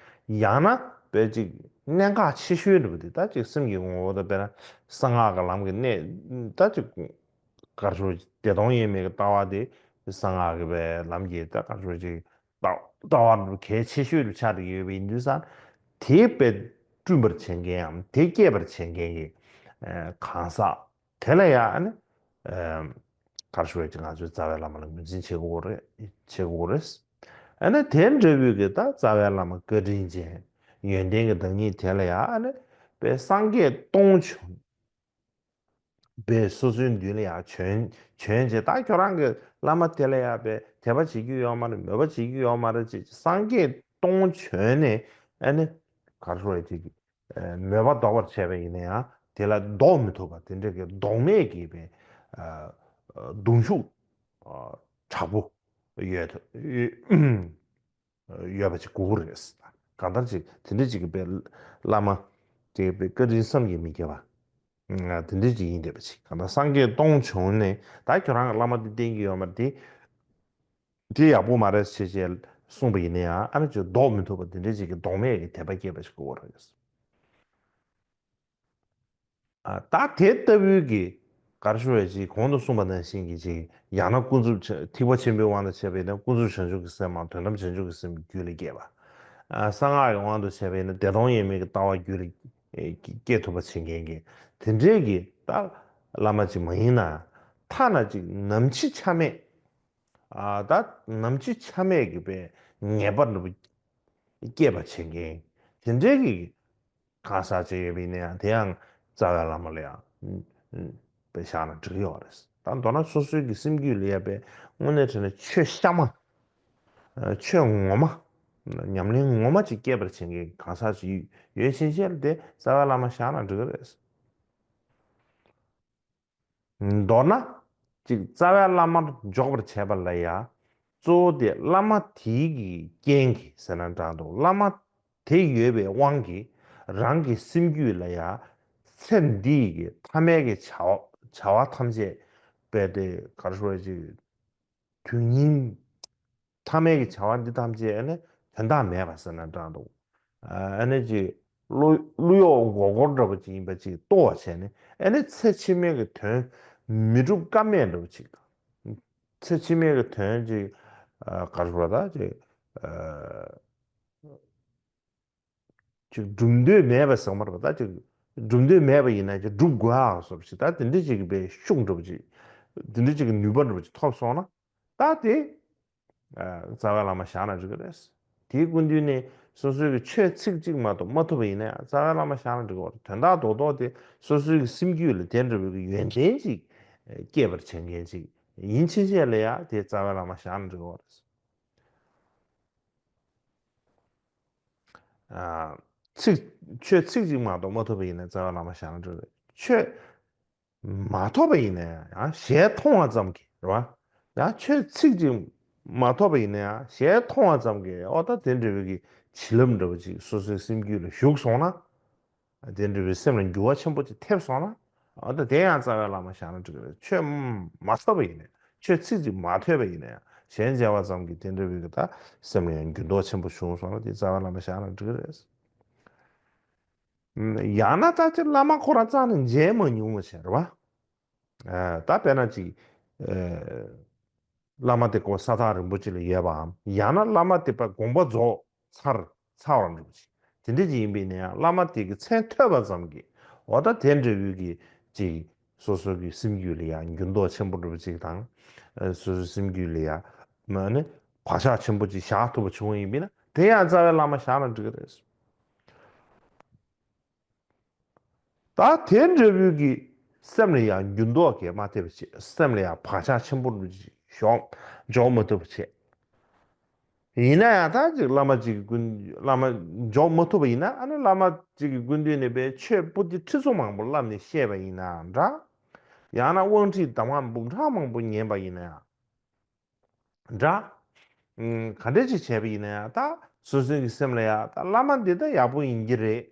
ཡང་ན་དཔེ་ཅིག་གནད་འགག་ཆེ་ཤོས་འདྲ་པོ་དེ། ད་ཅིག་སེམས་ཀྱི་ངོ་བོ་དང་། དཔེར་ན་གསང་སྔགས་ཀྱི་ལམ་གྱི་གནད་ད་ཅིག་ག་རེ་ཞུ་བ་ཅིག་བདེ་སྟོང་དབྱེར་མེད་ཀྱི་ལྟ་བ་དེ་གསང་སྔགས་ཀྱི་པའི་ལམ་གྱི་ད་ག་རེ་ཞུ་བ་ཅིག་ལྟ་ལྟ་བ་གལ་ཆེ་ཤོས་རུ་ཆགས་ཀྱི་ཡོད་པ་ཡིན་དུས་ཙང་། དེ་དཔེ་བསྐྲུན་པར་བྱེད་མཁན་ཡང་དེ་སྐྱེད་པར་བྱེད་མཁན་གྱི་གང་ཟག་དེ་ལ་ཡང་ཨ་ནི་ག་རེ་ཞུ་བ་ཅིག་ང་ཚོས་རྩ་བའི་བླ་མ་ལ་ངོས་འཛིན་བྱེད་དགོས་རེད། བྱེད་དགོས་རེད། ཨ་ནི་དེ་འདྲ་བོའི་གི་ད་རྩ་བའི་བླ་མ་བཀའ་དྲིན་ཅན་ཡོན་ཏན་གྱི་བདག་ཉིད་དེ་ལ་ཡང་ཨ་ནི་དཔེ་སངས་རྒྱས་སྟོང་བྱུང་བས་སོ་སོའི་མདུན་ལ་ཡང་བྱོན་བྱོན་བྱས། ད་ཁྱོད་རང་གི་བླ་མ་དེ་ལ་ཡང་དཔེ་དད་པ་བྱེད་རྒྱུ་ཡོད་མ་རེད། མོས་པ་བྱེད་རྒྱུ་ཡོད་མ་རེད་ཅེས་སངས་རྒྱས་སྟོང་བྱོན་ནས་ཨ་ནི་ག་རེ་ཞུ་བ་ཅིག་མོས་པ་ལྡོག་པར་བྱས་པ་ཡིན་ན་ཡང་དེ་ལ་ལྡོག་མི་ཐུབ་པ་དེ་འདྲ་གི་ལྡོག་མེད་ཀྱི་དཔེ་གདུང་ཤུགས་དྲག་པོ་ཡོད། ཡོད་པ་ཅིག་དགོས་ཀྱི་རེད། གང་ལྟར་ཅིག་དེ་འདྲ་ཅིག་གི་དཔེ་བླ་མ་དེ་དཔེ་བཀའ་དྲིན་བསམ་གྱིས་མི་ཁྱབ་པ་དེ་འདྲ་ཅིག་ཡིན་བསྡད་པ་ཅིག་གང་ལྟར་སངས་རྒྱས་སྟོང་བྱུང་ནས་ད་ཁྱོད་རང་གི་བླ་མ་དེ་བསྟེན་གྱི་ཡོད་མ་རེད། དེ་དེ་ཡག་པོ་མ་རེད་ཅེས་ཅེས་གསུངས་པ་ཡིན་ན་ཡང་ཨ་ནི་ཅིག་ལྡོག་མི་ཐུབ་པ་དེ་འདྲ་ཅིག་གི་ལྡོག་མེད་ཀྱི་དད་པ་སྐྱེས་པ་ཞིག་དགོས་ཀྱི་རེད། ཨ། ད་དེ་ལྟ་བུའི་གི་ག་རེ་ཞུ་བ་ཅིག་གོང་དུ་གསུངས་པ་ནང་བཞིན་གྱི་ཅིག་ཡང་ན་ཀུན་རྫོབ་ཆ་ཐེག་པ་ཆེན་པོའི་དབང་དུ་བྱས་པ་ཡིན་ན་ཀུན་རྫོབ་བྱང་ཆུབ་ཀྱི་སེམས་དང་དོན་དམ་བྱང་ཆུབ་ཀྱི་སེམས་རྒྱུད་ལ་སྐྱེས་པ། ཨ། གསང་སྔགས་ཀྱི་དབང་དུ་བྱས་པ་ཡིན་ན་བདེ་སྟོང་དབྱེར་མེད་ཀྱི་ལྟ་བ་རྒྱུད་ལ་སྐྱེ་ཐུབ་པ་བྱེད་མཁན་གྱི་དེ་འདྲའི་གི་ད་བླ་མ་ཅིག་མ་ཡིན་ན། ཐ་ན་ཅིག་ནམ་འཆི་ཆ་མེད། ཨ། ད་ནམ་འཆི་ཆ་མེད་ཀྱི་དཔེ་ངེས་པ་འདྲ་པོ་སྐྱེས་པ་བྱེད་མཁན་དེ་འདྲའི་གི་གང་ཟག་ཅིག་ཡོད་པ་ཡིན་ན་ཡང་དེ་ཡང་རྩ་བའི་བླ་མ་ལ་ཡང་དཔེ་བཞག་ན་འགྲིག་ཡོད་རེད། ད་མདོར་ན་སོ་སོའི་གི་སེམས་རྒྱུད་ལ་ཡ་དཔེ་དངོས་གནས་དྲང་གནས་ཆོས་གཤའ་མ། ཨ། ཆོས་ངོ་མ། ཉམས་ལེན་ངོ་མ་ཅིག་སྐྱེས་པར་བྱེད་མཁན་གང་ཟག་ཅིག་ཡོད་ཕྱིན་ཆད་ལ་དེ་རྩ་བའི་བླ་མ་བཞག་ན་འགྲིག་གི་རེད། མདོར་ན། གཅིག་རྩ་བའི་བླ་མར་འཇོག་པར་བྱེད་པ་ལ་ཡང་། གཙོ་བོ་དེ་བླ་མ་དེའི་གི་རྐྱེན་གྱིས་ཟེར་ན་འདྲ་འདུག་བླ་མ་དེ་ཡོད་པའི་དབང་གིས་རང་གི་སེམས་རྒྱུད་ལ་ཡང་། ཚེ་འདི་ཡི་གི་ཐ་མལ་གྱི་བྱ་བ་བྱ་བ་ཐམས་ཅད་པས་དེ་ག་རེ་ཞུ་བ་ཅིག་དུས་ངན། ཐ་མལ་གྱི་བྱ་བ་འདི་ཐམས་ཅད་ཨ་ནི་དོན་དག་མེད་པ་ཟེར་ན་འདྲ་འདུག་ཨ་ནི་ཅིག་བློ་བློ་གཡོག་མགོ་སྐོར་འདྲ་པོ་ཅིག་ཡིན་པ་ཅིག་རྟོགས་པ་བྱས་ནས། ཨ་ནི་ཚེ་ཕྱི་མའི་གི་དོན་མི་འགྲུབ་ཀ་མེད་འདྲ་པོ་ཅིག་དང་། ཚེ་ཕྱི་མའི་གི་དོན་ཅིག་ཨ། ག་རེ་ཞུ་བ་ད་ཅིག་ཨ། ཅིག་སྒྲུབ་འདོད་མེད་པ་ཟེར་མ་རེད་པ། ད་ཅིག་སྒྲུབ་འདོད་མེད་པ་ཡིན་ན་ཅིག་སྒྲུབ་དགོས་ཨ་བཟོ་ཞིག་ད་དེ་འདྲ་ཅིག་གི་དཔེ་ཤུགས་འདྲ་པོ་ཅིག་དེ་འདྲ་ཅིག་གི་ནུས་པ་འདྲ་པོ་ཅིག་ཐོབ་སོང་ན། ད་དེ་ཨ། རྩ་བའི་བླ་མ་བཞག་ན་འགྲིག་གི་རེད། དེའི་སྐུ་མདུན་ནས་སོ་སོའི་གི་ཆོས་ཚིག་གཅིག་མ་གཏོགས་མ་ཐོབ་པ་ཡིན་ན་ཡང་རྩ་བའི་བླ་མ་བཞག་ན་འགྲིག་གི་རེད། དོན་དག་རྡོག་རྡོག་དེ་སོ་སོའི་གི་སེམས་རྒྱུད་ལ་དེ་འདྲ་བའི་གི་ཡོན་ཏན་ཅིག་སྐྱེད་པར་བྱེད་མཁན་ཅིག་ཡིན་ཕྱིན་ཆད་ལ་ཡང་དེ་རྩ་བའི་བླ་མ་བཞག་ན་འགྲིག་གི་རེད། ཨ། ཚིག་ཆོས་ཚིག་གཅིག་མ་གཏོགས་མ་ཐོབ་པ་ཡིན་ན་རྩ་བའི་བླ་མ་བཞག་ན་འགྲིག་གི་རེད། ཆོས་མ་ཐོབ་པ་ཡིན་ན་ཡང་ཞལ་མཐོང་བ་ཙམ་གྱིས་རེད་བ། ཡང་ཆོས་ཚིག་གཅིག་མ་ཐོབ་པ་ཡིན་ན་ཡང་ཞལ་མཐོང་བ་ཙམ་གྱིས་འོ་ད་དེ་འདྲ་བའི་གི་བྱིན་རླབས་འདྲ་བ་ཅིག་སོ་སོའི་སེམས་རྒྱུད་ལ་ཞུགས་སོང་ན། དེ་འདྲ་བའི་སེམས་ལ་འགྱུར་བ་ཆེན་པོ་ཅིག་ཐེབས་སོང་ན། འོ་ད་དེ་ཡང་རྩ་བའི་བླ་མ་བཞག་ན་འགྲིག་གི་རེད། ཆོས་མ་ཐོབ་པ་ཡིན་ན་ཡང་ཆོས་ཚིག་གཅིག་མ་ཐོས་པ་ཡིན་ན་ཡང་ཞལ་མཇལ་བ་ཙམ་གྱིས་དེ་འདྲ་བའི་གི་ད་སེམས་ལ་ཡང་འགྱུར་ལྡོག་ཆེན་པོ་བྱུང་སོང་ན་དེ་རྩ་བའི་བླ་མ་བཞག་ན་འགྲིག་གི་རེད། ཡང་ན་ད་ཅི་བླ་མ་ཁོ་རང་རྩ་ནས་མཇལ་མ་མྱོང་བ་བྱས་རེད་བ། ཨ། ད་དཔེར་ན་ཅིག་ཨ། བླ་མ་དེ་ཁོ་ས་ཐག་རིང་པོ་ཅིག་ལ་ཡོད་པའམ། ཡང་ན་བླ་མ་དེ་པ་དགོངས་པ་རྫོགས་ཚར་ཚར་བ་འདྲ་པོ་ཅིག་དེ་འདྲ་ཅིག་ཡིན་པས་ན་ཡང་བླ་མ་དེ་གི་མཚན་ཐོས་པ་ཙམ་གྱིས་འོ་ད་དེ་འདྲ་བོའི་གི་ཅིག་སོ་སོ་གི་སེམས་རྒྱུད་ལ་ཡང་འགྱུར་ལྡོག་ཆེན་པོ་འདྲ་པོ་ཅིག་དང་། ཨ། སོ་སོའི་སེམས་རྒྱུད་ལ་ཡང་མ་ནི་བག་ཆགས་ཆེན་པོ་ཅིག་བཞག་ཐུབ་པ་བྱུང་བ་ཡིན་པས་ན་དེ་ཡང་རྩ་བའི་བླ་མ་བཞག་ན་འགྲིག་གི་རེད། ད་དེ་འདྲ་བོའི་གི་སེམས་ལ་ཡང་འགྱུར་ལྡོག་གི་མ་ཐེབས་པ་བྱེད། སེམས་ལ་ཡང་བག་ཆགས་ཆེན་པོ་འཇོག་མ་ཐུབ་པ་བྱེད། ཡིན་ན་ཡང་ད་ཅིག་བླ་མ་ཅིག་གི་སྐུ། བླ་མ་འཇོག་མ་ཐུབ་པ་ཡིན་ན་ཨ་ནི་བླ་མ་ཅིག་གི་སྐུ་མདུན་ནས་པའི་ཆོས་པོ་ཏི་ཁྲི་ཚོ་མང་པོ་བསླབས་ནས་བཤད་པ་ཡིན་ནའང་འདྲ། ཡང་ན་དབང་ཁྲིད་གདམས་ངག་འབུམ་ཕྲག་མང་པོ་ཉན་པ་ཡིན་ན་ཡང་། འདྲ། ཨུམ། ག་འདྲ་ཅིག་བྱས་པ་ཡིན་ན་ཡང་ད་སོ་སོའི་གི་སེམས་ལ་ཡང་ད་བླ་མ་འདི་ད་ཡག་པོ་ཡིན་གྱི་རེད།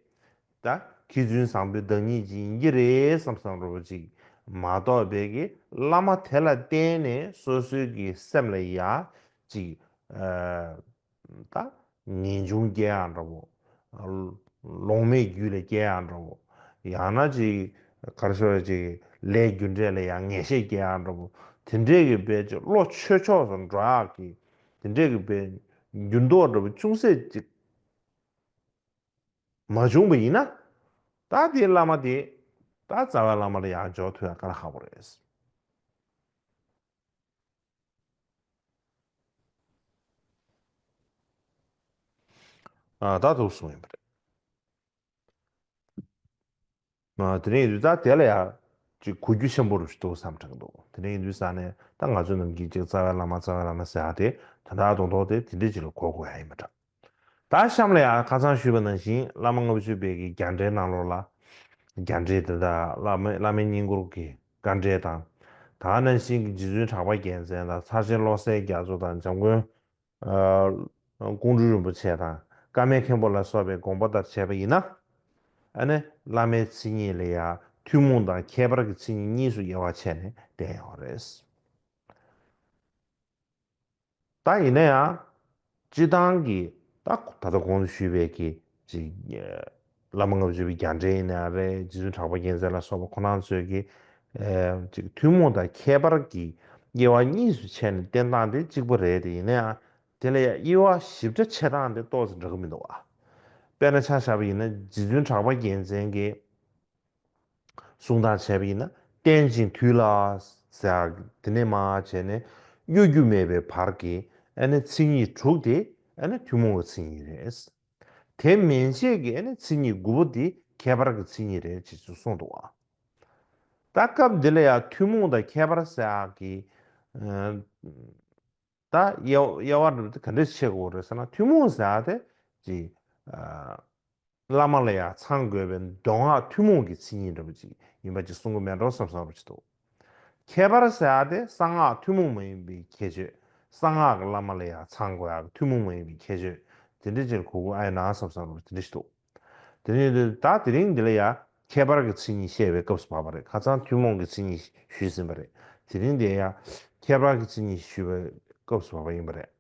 ད་མཁས་བཙུན་བཟང་པོའི་བདག་ཉིད་ཅིག་ཡིན་གྱི་རེད་བསམ་བསམ་འདྲ་པོ་ཅིག་མ་གཏོགས་པའི་གི་བླ་མ་དེ་ལ་བརྟེན་ནས་སོ་སོའི་གི་སེམས་ལ་ཡང་ཅིག་ཨ། ད་ངེས་འབྱུང་སྐྱེ་ཡག་འདྲ་པོ། ལོང་མེད་རྒྱུད་ལ་སྐྱེ་ཡག་འདྲ་པོ། ཡང་ན་ཅིག་ག་རེ་ཟེར་ཅིག་ལས་རྒྱུ་འབྲས་ལ་ཡང་ངེས་ཤེས་སྐྱེ་ཡག་འདྲ་པོ། དེ་འདྲས་ཀྱི་བས་ཅིག་བློ་ཆོས་ཕྱོགས་སུ་འགྲོ་ཡག་གི་དེ་འདྲས་ཀྱི་བས་འགྱུར་ལྡོག་འདྲ་པོ་ཅུང་ཟད་ཅིག་མ་བྱུང་བ་ཡིན་ན། ད་དེའི་བླ་མ་དེ་ད་རྩ་བའི་བླ་མ་ལ་ཡང་འཇོག་ཐུབ་ཡག་དཀའ་ལས་ཁག་པོ་རེད། ཨ། ད་འདུག་གསུངས་ཡིན་པ་རེད། ཨ། དེ་རིང་ཡིན་དུས་ད་དེ་ལ་ཡང་ཅིག་གོ་རྒྱུ་ཆེན་པོ་རུ་ཞིག་འདུག་བསམ་དྲན་གྱི་འདུག་དེ་རིང་ཡིན་དུས་ས་ནས་ད་ང་ཚོ་ནམ་རྒྱུན་ཅིག་རྩ་བའི་བླ་མ་རྩ་བའི་བླ་མ་ཟེར་ཡག་དེ་ད་ལྟ་རྡོག་རྡོག་དེ་དེ་འདྲས་ཅིག་ལ་གོ་དགོས་ཡག་ཡིན་པ་འདྲ། ད་གཤམ་ལ་ཡང་ཁ་སང་ཞུས་པ་ནང་བཞིན་བླ་མ་ལྔ་བཅུ་པའི་གི་རྒྱ་འགྲེལ་ནང་ལོགས་ལ། རྒྱ་འགྲེལ་དེ་དག་བླ་མ་བླ་མའི་བསྙེན་བཀུར་གྱི་དཀའ་འགྲེལ་དང་། ད་ག་ནང་བཞིན་གྱི་རྗེ་བཙུན་གྲགས་པ་རྒྱལ་མཚན་དང་ཚར་ཆེན་བློ་གསལ་རྒྱ་མཚོ་དང་འཇམ་མགོན། ཨ། ཀོང་སྤྲུལ་རིན་པོ་ཆེ་དང་ཀརྨའི་མཁན་པོ་ལ་སོགས་པའི་དགོངས་པ་ལྟར་བྱས་པ་ཡིན་ན། ཨ་ནི་བླ་མའི་མཚན་ཉིད་ལ་ཡང་ཐུན་མོང་དང་ཁྱད་པར་གྱི་མཚན་ཉིད་གཉིས་སུ་དབྱེ་བ་ཕྱེ་ནས་བསྟན་ཡོད་རེད། ད་ཡིན་ན་ཡང་། སྤྱིར་བཏང་གི་ད་ད་ལྟ་གོང་དུ་ཞུས་པའི་གི་ཅིག་བླ་མ་ལྔ་བཅུ་པའི་རྒྱ་འགྲེལ་ཡིན་ན་རེད། རྗེ་བཙུན་གྲགས་པ་རྒྱལ་མཚན་ལ་སོགས་པ་ཁོང་རྣམ་ཚོས་ཀྱི་ཅིག་ཐུན་མོང་དང་ཁྱད་པར་གྱི་དབྱེ་བ་གཉིས་སུ་ཕྱེ་ནས་བསྟན་སྟངས་དེ་གཅིག་པ་རེད་དེ། ཡིན་ན་ཡང་དེ་ལ་ཡང་དབྱེ་བ་ཞིབ་ཕྲ་ཕྱེ་སྟངས་དེ་ཏོག་ཙམ་འདྲ་གི་མི་འདུག་ཨ། དཔེར་ན་ཆ་བཞག་པ་ཡིན་ན་རྗེ་བཙུན་གྲགས་པ་རྒྱལ་མཚན་གྱི་གསུང་སྟངས་བྱས་པ་ཡིན་ན་བསྟན་ཅིང་དུལ་ལ་ཟེར་ཡག་དེ་ནས་མར་བྱས་ནས་གཡོ་སྒྱུ་མེད་པའི་བར་གྱི་ཨ་ནི་མཚན་ཉིད་དྲུག་དེ་ཨ་ནི་ཐུན་མོང་གི་མཚན་ཉིད་རེད། དེ་མན་ཆད་ཀྱི་ཨ་ནི་མཚན་ཉིད་དགུ་པོ་དེ་ཁྱད་པར་གྱི་མཚན་ཉིད་རེད་ཅེས་སུ་གསུངས་འདུག་ཨ། ད་སྐབས་འདི་ལ་ཡང་ཐུན་མོང་དང་ཁྱད་པར་ཟེར་ཡག་གི་ཨ། ད་དབྱེ་དབྱེ་བ་འདི་ག་འདྲས་ཕྱེ་དགོས་རེད་ཟེར་ན། ཐུན་མོང་ཟེར་ཡག་དེ་ཅིག་ཨ། བླ་མ་ལ་ཡང་ཚང་དགོས་པའི་མདོ་སྔགས་ཐུན་མོང་གི་མཚན་ཉིད་འདྲ་པོ་ཅིག་ཡིན་པ་ཅིག་གསུང་གི་མེད་འགྲོ་བསམ་བསམ་རུ་ཅིག་འདུག་ཁྱད་པར་ཟེར་ཡག་དེ་གསང་སྔགས་ཐུན་མོང་མ་ཡིན་པའི་ཁྱད་ཆོས། གསང་སྔགས་ཀྱི་བླ་མ་ལ་ཡང་ཚང་དགོས་ཡག་ཐུན་མོང་མ་ཡིན་པའི་ཁྱད་ཆོས་དེ་འདྲ་ཅིག་གོ་དགོས་ཨ་ཡིན་ན་བསམ་བསམ་རུ་དེ་འདྲ་ཞིག་འདུག་དེ་ནས་ད་དེ་རིང་འདི་ལ་ཡང་ཁྱད་པར་གྱི་མཚན་ཉིད་བཤད་པའི་སྐབས་སུ་བབས་པ་རེད། ཁ་སང་ཐུན་མོང་གི་མཚན་ཉིད་ཞུས་ཟིན་པ་རེད། དེ་རིང་འདི་ཡང་ཁྱད་པར་གྱི་མཚན་ཉིད་ཞུས་པའི་སྐབས་སུ་བབས་པ་ཡིན་པ་རེད།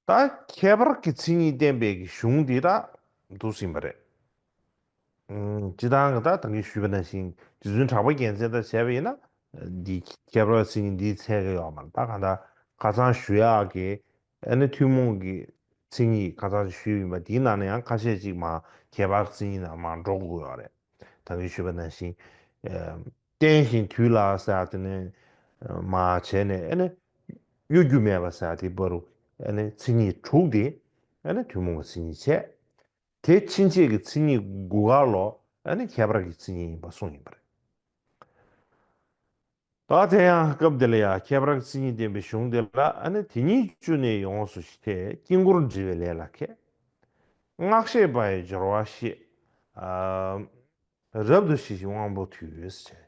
ད་ཁྱད་པར་གྱི་མཚན་ཉིད་བསྟན་པའི་གི་གཞུང་འདི་ད་འདུག་ཟིན་པ་རེད། ཨུམ། སྤྱིར་བཏང་གི་ད་ད་གིན་ཞུས་པ་ནང་བཞིན་རྗེ་བཙུན་གྲགས་པ་རྒྱལ་མཚན་དང་བྱས་པ་ཡིན་ན། འདི་ཁྱད་པར་མཚན་ཉིད་འདིའི་ཚད་ཀྱི་ཡོད་མ་རེད། ད་གང་ལྟར་ཁ་སང་ཞུ་ཡག་གི་ཨ་ནི་ཐུན་མོང་གི་མཚན་ཉིད་ཁ་སང་ཞུས་ཡིན་པ་འདིའི་ནང་ནས་ཡང་ཁ་ཤས་ཅིག་མར་ཁྱད་པར་མཚན་ཉིད་ནང་མར་འགྲོ་དགོས་ཡོད་རེད། ད་གིན་ཞུས་པ་ནང་བཞིན། ཨ། བསྟན་ཞིང་དུལ་ལ་ཟེར་ཡག་དེ་ནས་མར་བྱས་ནས་ཨ་ནི། གཡོ་སྒྱུ་མེད་པ་ཟེར་ཡ་དེ་བར་དུ་ཨ་ནི་མཚན་ཉིད་དྲུག་དེ་ཨ་ནི་ཐུན་མོང་གི་མཚན་ཉིད་བྱས། དེ་ཕྱིན་ཆད་ཀྱི་མཚན་ཉིད་དགུ་ག་ལོ་ཨ་ནི་ཁྱད་པར་གྱི་མཚན་ཉིད་ཡིན་པ་གསུངས་ཡིན་པ་རེད། ད་དེ་ཡང་སྐབས་འདི་ལ་ཡང་ཁྱད་པར་གྱི་མཚན་ཉིད་བསྟན་པའི་གཞུང་འདི་ལ་ཨ་ནི་དེ་ཉིད་བཅུ་ནས་ཡོངས་སུ་ཤེས། དཀྱིལ་འཁོར་འབྲི་བའི་ལས་ལ་མཁས། སྔགས་ཤེས་པ་ཡི་སྦྱོར་བ་ཤེས། ཨ། རབ་ཏུ་ཞི་ཞིང་དབང་པོ་འདུས་ཟེར།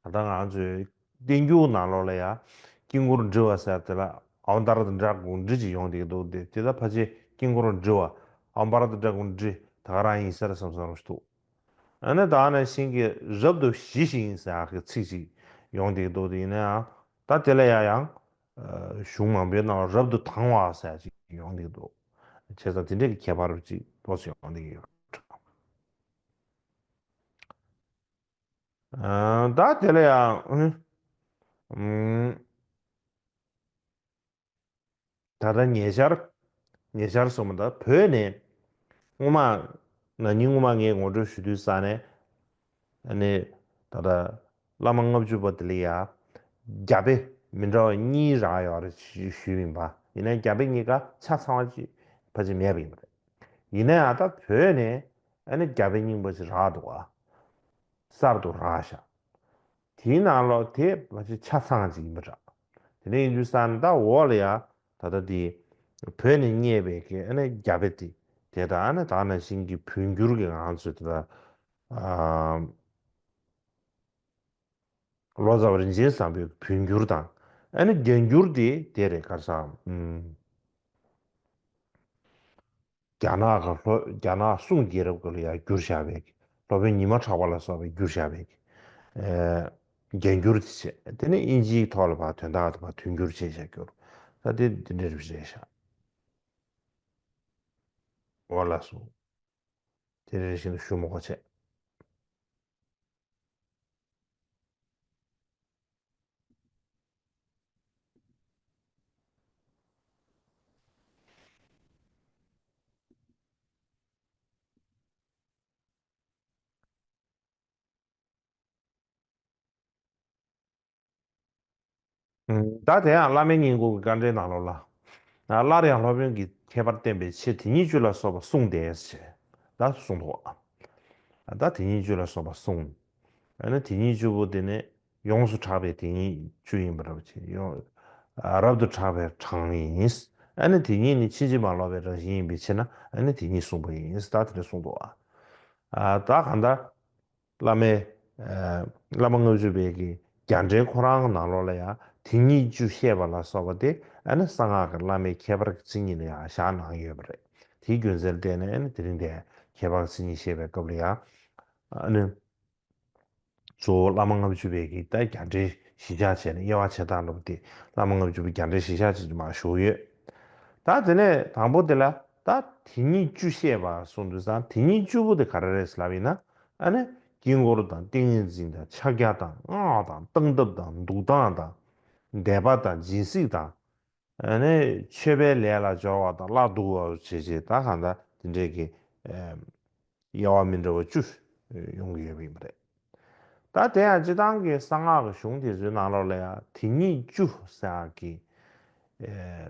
ད་ལྟ་ང་ཚོའི་བསྟན་འགྱུར་ནང་ལོགས་ལ་ཡང་དཀྱིལ་འཁོར་འབྲི་བ་ཟེར་དེ་ལ་ཨ་བ་ཏཱ་ར་ཏ་ཏྲ་གུ་ཏྲི་ཅིག་ཡོང་བསྡད་ཀྱི་འདུག་སྟེ། དེ་ལྟར་ཕལ་ཆེར་དཀྱིལ་འཁོར་འབྲི་བ་ཨ་བ་ཏཱ་ར་ཏ་ཏྲ་གུ་ཏྲི་ད་ག་རང་ཡིན་ས་རེད་བསམ་བསམ་རུ་འདུག་ཨ་ནི་ད་ནང་བཞིན་གྱི་རབ་ཏུ་ཞི་ཞིང་ཟེར་ཡག་གི་ཚིག་ཅིག་ཡོང་བསྡད་ཀྱི་འདུག་དེ་ཡིན་ན་ཡང་ད་དེ་ལ་ཡང་ཡང་གཞུང་མང་པོའི་ནང་ལ་རབ་ཏུ་དྭངས་པ་ཟེར་ཡག་ཅིག་ཡོང་བསྡད་ཀྱི་འདུག་བྱས་ཙང་དེ་འདྲའི་གི་ཁྱད་པར་ཅིག་ཏོག་ཙམ་ཡོང་བསྡད་ཀྱི་ཡོད། ཨ། ད་དེ་ལ་ཡང་། ཨ། ཨུམ། ད་ལྟ་ཉེ་ཆར། ཉེ་ཆར་སོང་མ་ད་བོད་ནས་སྔོན་མ། ན་ནིང་སྔོན་མ་ངས་ངོ་སྤྲོད་ཞུ་དུས་ས་ནས། ཨ་ནི། ད་ལྟ་བླ་མ་ལྔ་བཅུ་པ་དེ་ལ་ཡ། རྒྱ་དཔེ་མི་འདྲ་བ་གཉིས་རག་ཡོད་རེད་ཞུ་ཞུས་ཡིན་པ། ཡིན་ན་རྒྱ་དཔེ་གཉིས་ཀ་ཆ་ཚང་བ་ཅིག་ཕལ་ཆེར་མེད་པ་ཡིན་པ་རེད། ཡིན་ན་ཡང་ད་བོད་ནས་ཨ་ནི་རྒྱ་དཔེ་རྙིང་པ་ཅིག་རག་འདུག་ག་གསར་དུ་རག་ཤག་དེའི་ནང་ལོགས་དེ་མ་གཞི་ཆ་ཚང་ཅིག་ཡིན་པ་འདྲ། དེ་འདྲ་ཡིན་དུས་ཙང་ད་འོག་ལ་ཡ་ད་ལྟ་དེ་བོད་ནས་རྙེད་པའི་གི་ཨ་ནི་རྒྱ་དཔེ་དེ་དེ་དང་ཨ་ནི་ད་ནང་བཞིན་གྱི་བོད་འགྱུར་གྱི་ང་ཚོས་དེ་ལ་ཨ་ལོ་ཙཱ་བ་རིན་ཆེན་བཟང་པོའི་བོད་འགྱུར་དང་ཨ་ནི་རྒྱ་འགྱུར་དེ་དེ་རེད། ག་རེ་ཟེར། ཨམ། རྒྱ་ནག་གི་ལྷོ། རྒྱ་ནག་སུང་རྒྱལ་རབས་སྐབས་ལ་ཡང་བསྒྱུར་བཞག་པའི་སློབ་དཔོན་ཉི་མ་གྲགས་པ་ལ་སོགས་པས་བསྒྱུར་བཞག་པའི་ཨེ། རྒྱ་འགྱུར་དེ་བྱས། དེ་ནས་དབྱིན་ཇིའི་ཐོག་ལ་ཕར་དོན་དག་དེ་ཕར་དོན་བསྒྱུར་བྱས་བཞག་རྒྱུར་ད་དེ་འདི་འདྲ་རེད་ཤག་འོ་ལགས་སོ། དེ་འདྲ་བཞིན་དུ་ཞུ་མི་དགོས་བྱས། ད་དེ་ཡང་བླ་མའི་སྙིང་པོ་གི་དཀའ་འགྲེལ་ནང་ལོགས་ལ། སླར་ཡང་སློབ་དཔོན་གྱི་ཁྱད་པར་བསྟན་པའི་ཕྱིར་དེ་ཉིད་བཅུ་ལ་སོགས་པ་གསུངས་ཏེ་ཞེས་ད་གསུངས་འདུག་ད་དེ་ཉིད་བཅུ་ལ་སོགས་པ་གསུངས། ཨ་ནི་དེ་ཉིད་བཅུ་པོ་དེ་ནི་ཡོངས་སུ་གྲགས་པའི་དེ་ཉིད་བཅུ་ཡིན་པ་རབ་ཆེ་ཡོང་། རབ་ཏུ་གྲགས་པའི་གྲངས་ཡིན། ཨ་ནི་དེ་ཉིད་ནི་ཕྱིན་ཅི་མ་ལོག་པའི་རང་བཞིན་ཡིན་པའི་ཕྱིར་ན་ཨ་ནི་དེ་ཉིད་གསུངས་པ་ཡིན། ད་དེ་འདྲ་གསུངས་འདུག་ཨ། ད་གང་ལྟར། བླ་མའི། ཨ། བླ་མ་ལྔ་བཅུ་པའི་གི་རྒྱ་འགྲེལ་ཁོ་རང་གི་ནང་ལོགས་ལ་ཡང་དེ་ཉིད་བཅུ་བཤད་པ་ལ་སོགས་པ་དེ་ཨ་ནི་གསང་སྔགས་ཀྱི་བླ་མའི་ཁྱད་པར་གྱི་མཚན་ཉིད་ལ་ཡང་བཞག་གནང་ཡོད་པ་རེད། དེའི་རྒྱུ་མཚན་ལ་བརྟེན་ནས་ཨ་ནི་དེ་རིང་དེ་ཁྱད་པར་གྱི་མཚན་ཉིད་བཤད་པའི་སྐབས་ལ་ཡང་ཨ་ནི་གཙོ་བོ་བླ་མ་ལྔ་བཅུ་པའི་གི་ད་རྒྱ་འགྲེལ་གཞི་བཞག་བྱས་ནས་དབྱེ་བ་ཕྱེ་སྟངས་འདྲ་པོ་དེ་བླ་མ་ལྔ་བཅུ་པའི་རྒྱ་འགྲེལ་གཞི་བཞག་བྱས་ནས་མར་ཞུས་ཡོད། ད་དེ་ནས་དང་པོ་དེ་ལ་ད་དེ་ཉིད་བཅུ་བཤད་པ་གསུངས་དུས་ཙང་དེ་ཉིད་བཅུ་པོ་དེ་ག་རེ་རེད་ལབ་ཡིན་ན། ཨ་ནི་དཀྱིལ་འཁོར་དང་ཏིང་ངེ་འཛིན་དང་ཕྱག་རྒྱ་དང་སྔགས་དང་སྟངས་སྟབས་དང་འདུག་སྟངས་དང་བཟླས་པ་དང་སྦྱིན་སྲེག་དང་། ཨ་ནི་མཆོད་པའི་ལས་ལ་སྦྱོར་བ་དང་བླ་བསྡུ་བ་བྱས་བྱས་ད་གང་ལྟར་དེ་འདྲས་ཀྱི་ཨེ་དབྱེ་བ་མི་འདྲ་བ་བཅུ་ཡོང་གི་ཡོད་པ་ཡིན་པ་རེད། ད་དེ་ཡང་སྤྱིར་བཏང་གི་གསང་སྔགས་ཀྱི་གཞུང་དེ་ཚོའི་ནང་ལོགས་ལ་ཡང་དེ་ཉིད་བཅུ་ཟེར་ཡག་གི་ཨེ་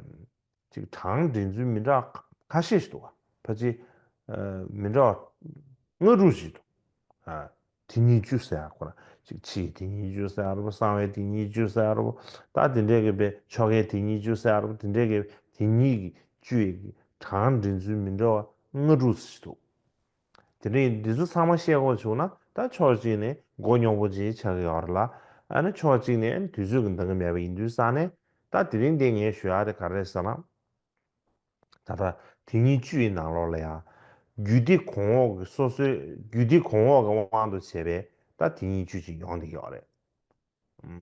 ཅིག་གྲངས་འདྲེན་ཚུལ་མི་འདྲ་ཁ་ཤས་ཤིག་འདུག་བ། ཕལ་ཆེར་ཨ་མི་འདྲ་བ་ལྔ་དྲུག་ཅིག་འདུག་ཨ་དེ་ཉིད་བཅུ་ཟེར་ཡག་ཁོ་ན་ཅིག་ཕྱིའི་དེ་ཉིད་བཅུ་ཟེར་ཡག་རེད་པོ། གསང་བའི་དེ་ཉིད་བཅུ་ཟེར་ཡག་རེད་པོ། ད་དེ་འདྲས་ཀྱི་པའི་ཆོ་གའི་དེ་ཉིད་བཅུ་ཟེར་ཡག་རེད་པོ། དེ་འདྲས་ཀྱི་དེ་ཉིད་ཀྱི་བཅུ་ཡི་གྲངས་འདྲེན་ཚུལ་མི་འདྲ་བ་ལྔ་དྲུག་ཅིག་འདུག་དེ་འདྲ་ཡིན་འདི་ཚོ་ཚང་མ་བཤད་དགོས་བྱུང་ན་ད་ཕྱོགས་གཅིག་ནས་མགོ་རྙོག་པོ་ཅིག་ཆགས་ཀྱི་ཡོད་རེད་ལ། ཨ་ནི་ཕྱོགས་གཅིག་ནས་དུས་ཚོད་ཀྱི་འདང་གི་མེད་པ་ཡིན་དུས་ཙང་ནས་ད་དེ་རིང་འདི་ངས་ཞུ་ཡག་དེ་ག་རེ་རེད་ཟེར་ན། ད་ལྟ་དེ་ཉིད་བཅུ་ཡི་ནང་ལོགས་ལ་ཡང་རྒྱུད་སྡེ་གོང་འོག་གི་སོ་སོའི་རྒྱུད་སྡེ་གོང་འོག་གི་དབང་དུ་བྱས་པའི་ད་དེ་ཉིད་བཅུ་ཅིག་ཡོང་བསྡད་ཀྱི་ཡོད་རེད། ཨུམ།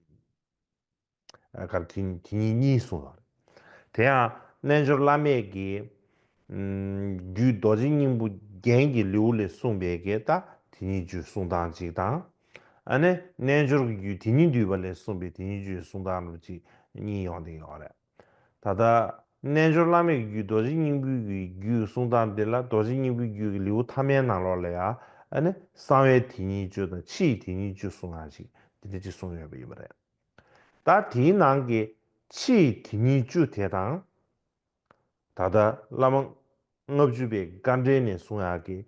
ཨ་གར་དེ་དེ་ཉིད་གཉིས་གསུངས་ཡོད་རེད། དེ་ཡང་རྣལ་འབྱོར་བླ་མེད་ཀྱི་ཨུམ་རྒྱུད་རྡོ་རྗེ་སྙིང་པོ་རྒྱན་གྱི་ལེའུ་ལས་གསུངས་པའི་གི་ད་དེ་ཉིད་བཅུ་གསུང་སྟངས་གཅིག་དང་། ཨ་ནི་རྣལ་འབྱོར་གྱི་རྒྱུད་དེ་ཉིད་འདུས་པ་ལས་གསུངས་པའི་དེ་ཉིད་བཅུ་གསུང་སྟངས་རུ་གཅིག་གཉིས་ཡོང་བསྡད་ཡོད་རེད། ད་ལྟ་རྣལ་འབྱོར་བླ་མེད་ཀྱི་རྒྱུད་རྡོ་རྗེ་སྙིང་པོའི་རྒྱུད་གསུང་སྟངས་འདི་ལ་རྡོ་རྗེ་སྙིང་པོའི་རྒྱུད་ཀྱི་ལེའུ་ཐ་མའི་ནང་ལོགས་ལ་ཡང་ཨ་ནི་གསང་བའི་དེ་ཉིད་བཅུ་དང་ཕྱིའི་དེ་ཉིད་བཅུ་གསུང་ཡག་ཅིག་འདི་འདྲ་ཅིག་གསུངས་ཡོད་པ་ཡིན་པ་རེད། ད་དེའི་ནང་གི་ཕྱི་ཡི་དེ་ཉིད་བཅུ་དེ་དང་། ད་ལྟ་བླ་མ་ལྔ་བཅུ་པའི་དཀའ་འགྲེལ་ནས་གསུང་ཡག་གི་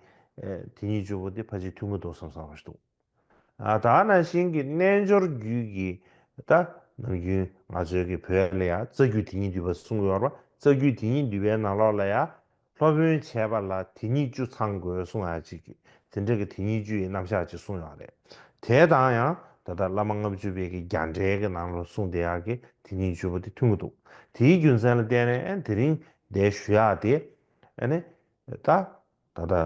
ཨེ་དེ་ཉིད་བཅུ་པོ་དེ་ཕལ་ཆེར་མཐུན་གྱི་འདུག་བསམ་བསམ་པ་ཞིག་འདུག་ཨ་ད་ནང་བཞིན་གྱི་རྣལ་འབྱོར་རྒྱུད་ཀྱི་ད་ནམ་རྒྱུན་ང་ཚོའི་གི་བོད་ལ་ཡང་རྩ་རྒྱུད་དེ་ཉིད་འདུས་པ་གསུང་གི་ཡོད་རེད་པ། རྩ་རྒྱུད་དེ་ཉིད་འདུས་པའི་ནང་ལོགས་ལ་ཡང་སློབ་དཔོན་བྱས་པ་ལ་དེ་ཉིད་བཅུ་ཚང་དགོས་གསུང་ཡག་ཅིག་གི་དེ་འདྲ་གི་དེ་ཉིད་བཅུ་ཡི་རྣམ་གཞག་ཅིག་གསུངས་ཡོད་རེད། དེ་དང་ཡང་ད་ལྟ་བླ་མ་ལྔ་བཅུ་པའི་གི་རྒྱ་འགྲེལ་གྱི་ནང་ལ་གསུངས་བསྡད་ཡག་གི་དེ་ཉིད་བཅུ་པོ་དེ་མཐུན་གྱི་འདུག་དེའི་རྒྱུ་མཚན་ལ་བརྟེན་ནས་ཨ་དེ་རིང་འདིར་ཞུ་ཡག་དེ་ཨ་ནི་ད་ད་ལྟ་ཨ་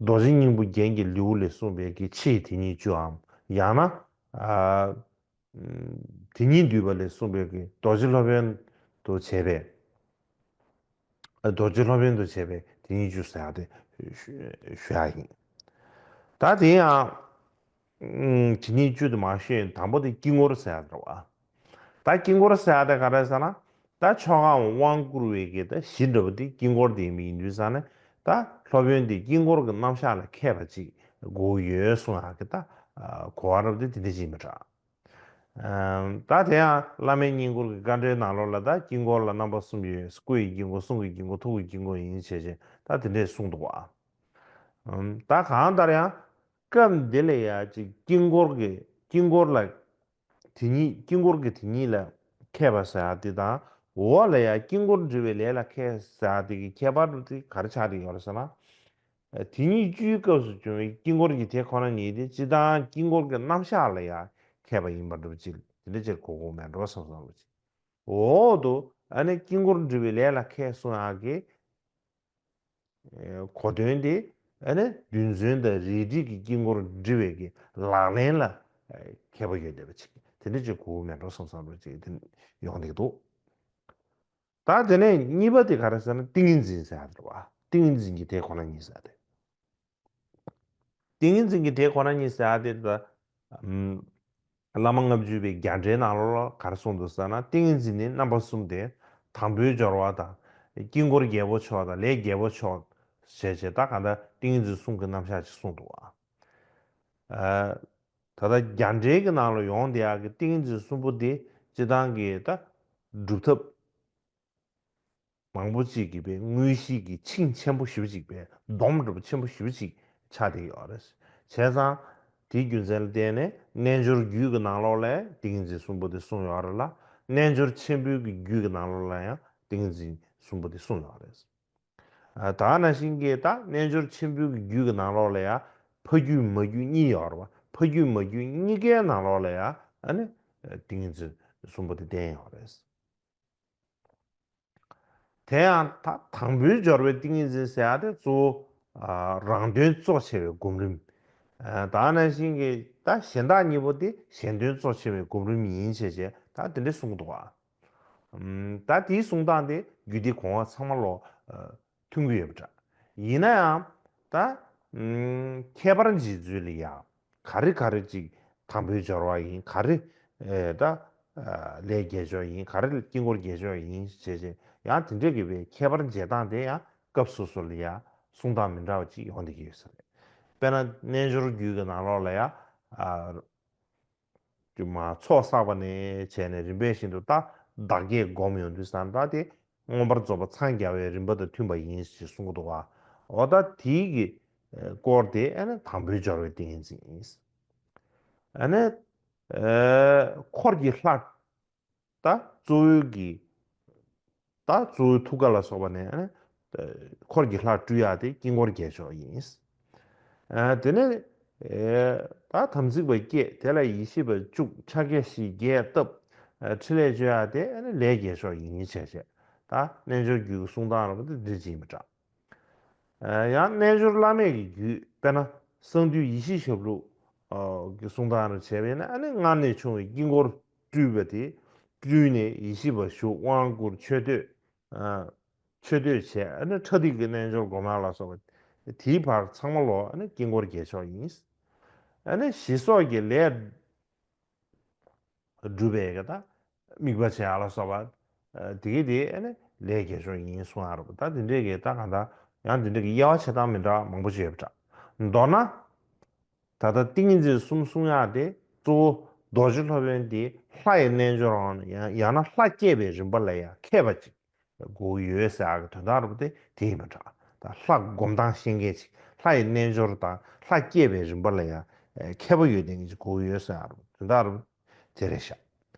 རྡོ་རྗེ་སྙིང་པོ་རྒྱན་གྱི་ལེའུ་ལས་གསུངས་པའི་གི་ཕྱི་ཡི་དེ་ཉིད་བཅུའམ། ཡང་ན་ཨ་དེ་ཉིད་འདུས་པ་ལས་གསུངས་པའི་གི་རྡོ་རྗེ་སློབ་དཔོན་དུ་བྱས་པའི་རྡོ་རྗེ་སློབ་དཔོན་དུ་བྱས་པའི་དེ་ཉིད་བཅུ་ཟེར་ཡག་དེ་ཞུ་ཡག་ཡིན། ད་དེ་ཡང་དེ་ཉིད་བཅུ་དེ་མ་ཤེས། དང་པོ་དེ་དཀྱིལ་འཁོར་ཟེར་ཡག་འདྲ་བ། ད་དཀྱིལ་འཁོར་ཟེར་ཡག་དེ་ག་རེ་ཟེར་ན། ད་ཆོ་གའམ་དབང་བསྐུར་བའི་གི་ད་གཞི་འདྲ་བོ་དེ་དཀྱིལ་འཁོར་དེ་ཡིན་པ་ཡིན་དུས་ཙང་ནས་ད་སློབ་དཔོན་དེ་དཀྱིལ་འཁོར་གྱི་རྣམ་གཞག་ལ་མཁས་པ་ཅིག་དགོས་ཡོད་གསུང་ཡག་གི་ད་གོ་བ་རབ་དེ་དེ་འདྲ་ཅིག་ཡིན་པ་འདྲ། ཨམ། ད་དེ་ཡང་བླ་མའི་བསྙེན་བཀུར་གྱི་དཀའ་འགྲེལ་ནང་ལོགས་ལ་ད་དཀྱིལ་འཁོར་ལ་རྣམ་པ་གསུམ་ཡོད། སྐུ་ཡི་དཀྱིལ་འཁོར། གསུང་གི་དཀྱིལ་འཁོར། ཐུགས་ཀྱི་དཀྱིལ་འཁོར་ཡིན་བྱས་བྱས་ད་དེ་འདྲས་གསུངས་འདུག་བ། ཨམ། ད་གང་ལྟར་ཡང་སྐབས་འདི་ལ་ཡང་ཅིག་དཀྱིལ་འཁོར་གྱི་དཀྱིལ་འཁོར་ལ་དེ་ཉིད་དཀྱིལ་འཁོར་གྱི་དེ་ཉིད་ལ་མཁས་པ་ཟེར་ཡག་དེ་དང་འོག་ལ་ཡང་དཀྱིལ་འཁོར་འབྲི་བའི་ལས་ལ་མཁས་ཟེར་ཡག་དེ་གི་ཁྱད་པར་དེ་ག་རེ་ཆགས་བསྡད་ཡོད་རེད་ཟེར་ན། དེ་ཉིད་བཅུའི་སྐབས་སུ་བྱུང་བའི་དཀྱིལ་འཁོར་གྱི་དེ་ཁོ་ན་ཉིད་དེ་སྤྱིར་བཏང་དཀྱིལ་འཁོར་གྱི་རྣམ་གཞག་ལ་ཡང་མཁས་པ་ཡིན་པ་འདྲ་བོ་ཅིག་དེ་འདྲ་ཅིག་གོ་དགོས་མེད་འགྲོ་བསམ་བསམ་པ་ཅིག་འོག་ཏུ་ཨ་ནི་དཀྱིལ་འཁོར་འབྲི་བའི་ལས་ལ་མཁས་གསུང་ཡག་གི་གོ་དོན་དེ་ཨ་ནི་རྡུལ་ཚོན་དང་རལ་གྲི་གི་དཀྱིལ་འཁོར་འབྲི་བའི་གི་ལག་ལེན་ལ་མཁས་པ་ཡོད་བསྡད་པ་ཅིག་དེ་འདྲ་ཅིག་གོ་དགོས་མེད་འགྲོ་བསམ་བསམ་པ་ཅིག་དེ་ཡོང་བསྡད་འདུག་ད་དེ་ནས་གཉིས་པ་དེ་ག་རེ་ཟེར་ན་ཏིང་ངེ་འཛིན་ཟེར་ཡག་རེད་བ། ཏིང་ངེ་འཛིན་གྱི་དེ་ཁོ་ན་ཉིད་ཟེར་ཡག་དེ། ཏིང་ངེ་འཛིན་གྱི་དེ་ཁོ་ན་ཉིད་ཟེར་ཡག་དེ་ད། ཨམ། བླ་མ་ལྔ་བཅུ་པའི་རྒྱ་འགྲེལ་ནང་ལོགས་ལ་ག་རེ་གསུངས་འདུག་ཟེར་ན། ཏིང་ངེ་འཛིན་ནི་རྣམ་པ་གསུམ་སྟེ། དང་པོའི་སྦྱོར་བ་དང་། དཀྱིལ་འཁོར་རྒྱལ་པོ་མཆོག་དང་ལས་རྒྱལ་པོ་མཆོག་ཞེས་བྱས་ད་གང་ལྟར་ཏིང་ངེ་འཛིན་གསུམ་གྱི་རྣམ་གཞག་ཅིག་གསུངས་འདུག་བ། ཨ། ད་ལྟ་རྒྱ་འགྲེལ་གྱི་ནང་ལ་ཡོང་བསྡད་ཡག་གི་ཏིང་ངེ་འཛིན་གསུམ་པོ་དེ་སྤྱིར་བཏང་གི་ད་སྒྲུབ་ཐབས་མང་པོ་ཅིག་གིས་པའི་དངོས་གཞི་གི་ཆིངས་ཆེན་པོ་ཞེ་པོ་ཅིག་པའི་སྡོམ་འདྲ་པོ་ཆེན་པོ་ཞེ་པོ་ཅིག་ཆགས་བསྡད་ཡོད་རེད། བྱས་ཙང་དེའི་རྒྱུ་མཚན་ལ་བརྟེན་ནས་རྣལ་འབྱོར་རྒྱུད་ཀྱི་ནང་ལོགས་ལ་ཏིང་ངེ་འཛིན་གསུམ་པོ་དེ་གསུངས་ཡོད་རེད་ལ། རྣལ་འབྱོར་ཆེན་པོའི་གི་རྒྱུད་ཀྱི་ནང་ལོགས་ལ་ཡང་ཏིང་ངེ་འཛིན་གསུམ་པོ་དེ་གསུངས་ཡོད་རེད། ཨ། ད་ག་ནང་བཞིན་གྱི་ད་རྣལ་འབྱོར་ཆེན་པོའི་གི་རྒྱུད་ཀྱི་ནང་ལོགས་ལ་ཡང་ཕ་རྒྱུད་མ་རྒྱུད་གཉིས་ཡོད་རེད་བ། ཕ་རྒྱུད་མ་རྒྱུད་གཉིས་ཀའི་ནང་ལོགས་ལ་ཡང་ཨ་ནི་ཏིང་ངེ་འཛིན་གསུམ་པོ་དེ་བསྟན་ཡོད་རེད། དེ་ཡང་ད་དང་པོའི་སྦྱོར་བའི་ཏིང་ངེ་འཛིན་ཟེར་ཡག་དེ་གཙོ་བོ་ཨ་རང་དོན་གཙོ་ཆེ་བའི་སྒོམ་རིམ། ཨ་ད་ག་ནང་བཞིན་གྱི་ད་གཞན་དག་གཉིས་པོ་དེ་གཞན་དོན་གཙོ་ཆེ་བའི་སྒོམ་རིམ་ཡིན་ཞེས་བྱས་ད་དེ་འདྲ་གསུངས་འདུག་བ། ཨམ། ད་དེའི་གསུང་སྟངས་དེ་རྒྱུད་སྡེ་གོང་འོག་ཚང་མ་ལོ་ཨ་མཐུན་གྱི་ཡོད་པ་འདྲ། ཡིན་ན་ཡང་ད་ཨམ་ཁྱད་པར་འབྱེད་ཚུལ་ལ་ཡང་ག་རེ་ག་རེ་ཅིག་དང་པོའི་སྦྱོར་བ་ཡིན། ག་རེ་ཨེ་ད་ཨ་ལས་རྒྱལ་མཆོག་ཡིན། ག་རེ་དཀྱིལ་འཁོར་རྒྱལ་མཆོག་ཡིན་ཞེས་བྱས་ཡང་དེ་འདྲ་གི་བའི་ཁྱད་པར་འབྱེད་སྟངས་དེ་ཡང་སྐབས་སོ་སོ་ལ་ཡང་གསུང་སྟངས་མི་འདྲ་བ་ཅིག་ཡོང་བསྡད་ཀྱི་ཡོད་ས་རེད། དཔེར་ན་རྣལ་འབྱོར་རྒྱུད་ཀྱི་ནང་ལོགས་ལ་ཡང་ཨ་དཀྱུས་མ་ཚོགས་བསགས་པ་ནས་བྱས་ནས་རིམ་པས་བཞིན་དུ་ད་བདག་བསྐྱེད་སྒོམ་ཡོང་དུས་ཙང་ད་དེ་མངོན་པར་རྫོགས་པ་འཚང་རྒྱ་བའི་རིམ་པ་དང་མཐུན་པ་ཡིན་ཞེས་གསུང་གི་འདུག་བ། འོ་ད་དེའི་གི་སྐོར་དེ་ཨ་ནི་དང་པོའི་སྦྱོར་བའི་ཏིང་ངེ་འཛིན་ཡིན། ཨ་ནི་འཁོར་གྱི་ལྷ། ད་གཙོ་བོའི་གི་ད་གཙོ་བོའི་ཐུགས་ཀ་ལ་སོགས་པ་ནས་ཨ་ནི་འཁོར་གྱི་ལྷ་སྤྲུལ་ཡག་དེ་དཀྱིལ་འཁོར་རྒྱལ་མཆོག་ཡིན། ཨ་དེ་ནས་ཨེ་ད་དམ་ཚིག་པ་བསྐྱེད། དེ་ལ་ཡེ་ཤེས་པ་བཅུག། ཕྱག་རྒྱ་བཞི་རྒྱས་བཏབ། ཨ་ཕྲིན་ལས་བཅོ་ཡག་དེ་ཨ་ནི་ལས་རྒྱལ་མཆོག་ཡིན་བྱས་བྱས་ད་རྣལ་འབྱོར་རྒྱུད་ཀྱི་གསུང་སྟངས་ར་བ་དེ་འདྲ་ཅིག་ཡིན་པ་འདྲ། ཨ་ཡང་རྣལ་འབྱོར་བླ་མེད་ཀྱི་རྒྱུད་དཔེར་ན་གསང་འདུས་ཡེ་ཤེས་ཞབས་ལུགས་ཨ་གི་གསུང་སྟངས་ར་བྱས་པས་ན་ཨ་ནི་སྔར་ནས་བྱུང་བའི་དཀྱིལ་འཁོར་སྤྲུལ་པ་དེ་སྤྲུལ་ནས་ཡེ་ཤེས་པ་ཞུགས། དབང་བསྐུར། མཆོད་བསྟོད། ཨ་མཆོད་བསྟོད་བྱས། ཨ་ནི་ཕྲ་ཏིག་གི་རྣལ་འབྱོར་སྒོམ་ཡག་ལ་སོགས་པ་དེའི་བར་ཚང་མ་ལོ་ཨ་ནི་དཀྱིལ་འཁོར་རྒྱལ་མཆོག་ཡིན། ཨ་ནི་ཞི་སོགས་ཀྱི་ལས་སྒྲུབ་པའི་གི་ད་དམིགས་པ་བྱེད་ཡག་ལ་སོགས་པ་ཨ་དེ་གི་དེ་ཨ་ནི་ལས་རྒྱལ་མཆོག་ཡིན་གསུང་ཡག་རེད་པ། ད་དེ་འདྲས་ཀྱི་ད་གང་ལྟར་ཡང་དེ་འདྲས་ཀྱི་དབྱེ་བ་ཕྱེ་སྟངས་མི་འདྲ་བ་མང་པོ་ཞིག་ཡོད་པ་འདྲ། མདོར་ན། ད་ལྟ་ཏིང་ངེ་འཛིན་གསུམ་གསུང་ཡག་དེ་གཙོ་བོ་ རྡོ་རྗེ་སློབ་དཔོན་འདི་ལྷ་ཡི་རྣལ་འབྱོར་རང་ཡང་ཡང་ན་ལྷ་བསྐྱེད་པའི་རིམ་པ་ལ་ཡང་མཁས་པ་ཅིག་དགོས་ཡོད་ཟེར་ཡག་གི་དོན་དག་རེད་པ། དེ་དེ་ཡིན་པ་འདྲ། ད་ལྷ་སྒོམ་སྟངས་ཤེས་མཁན་ཅིག་ལྷ་ཡི་རྣལ་འབྱོར་དང་ལྷ་བསྐྱེད་པའི་རིམ་པ་ལ་ཡང་མཁས་པ་ཡོད་མཁན་ཅིག་དགོས་ཡོད་ཟེར་ཡག་རེད་པ། དོན་དག་རེད་པ། དེ་རེད་ཤག་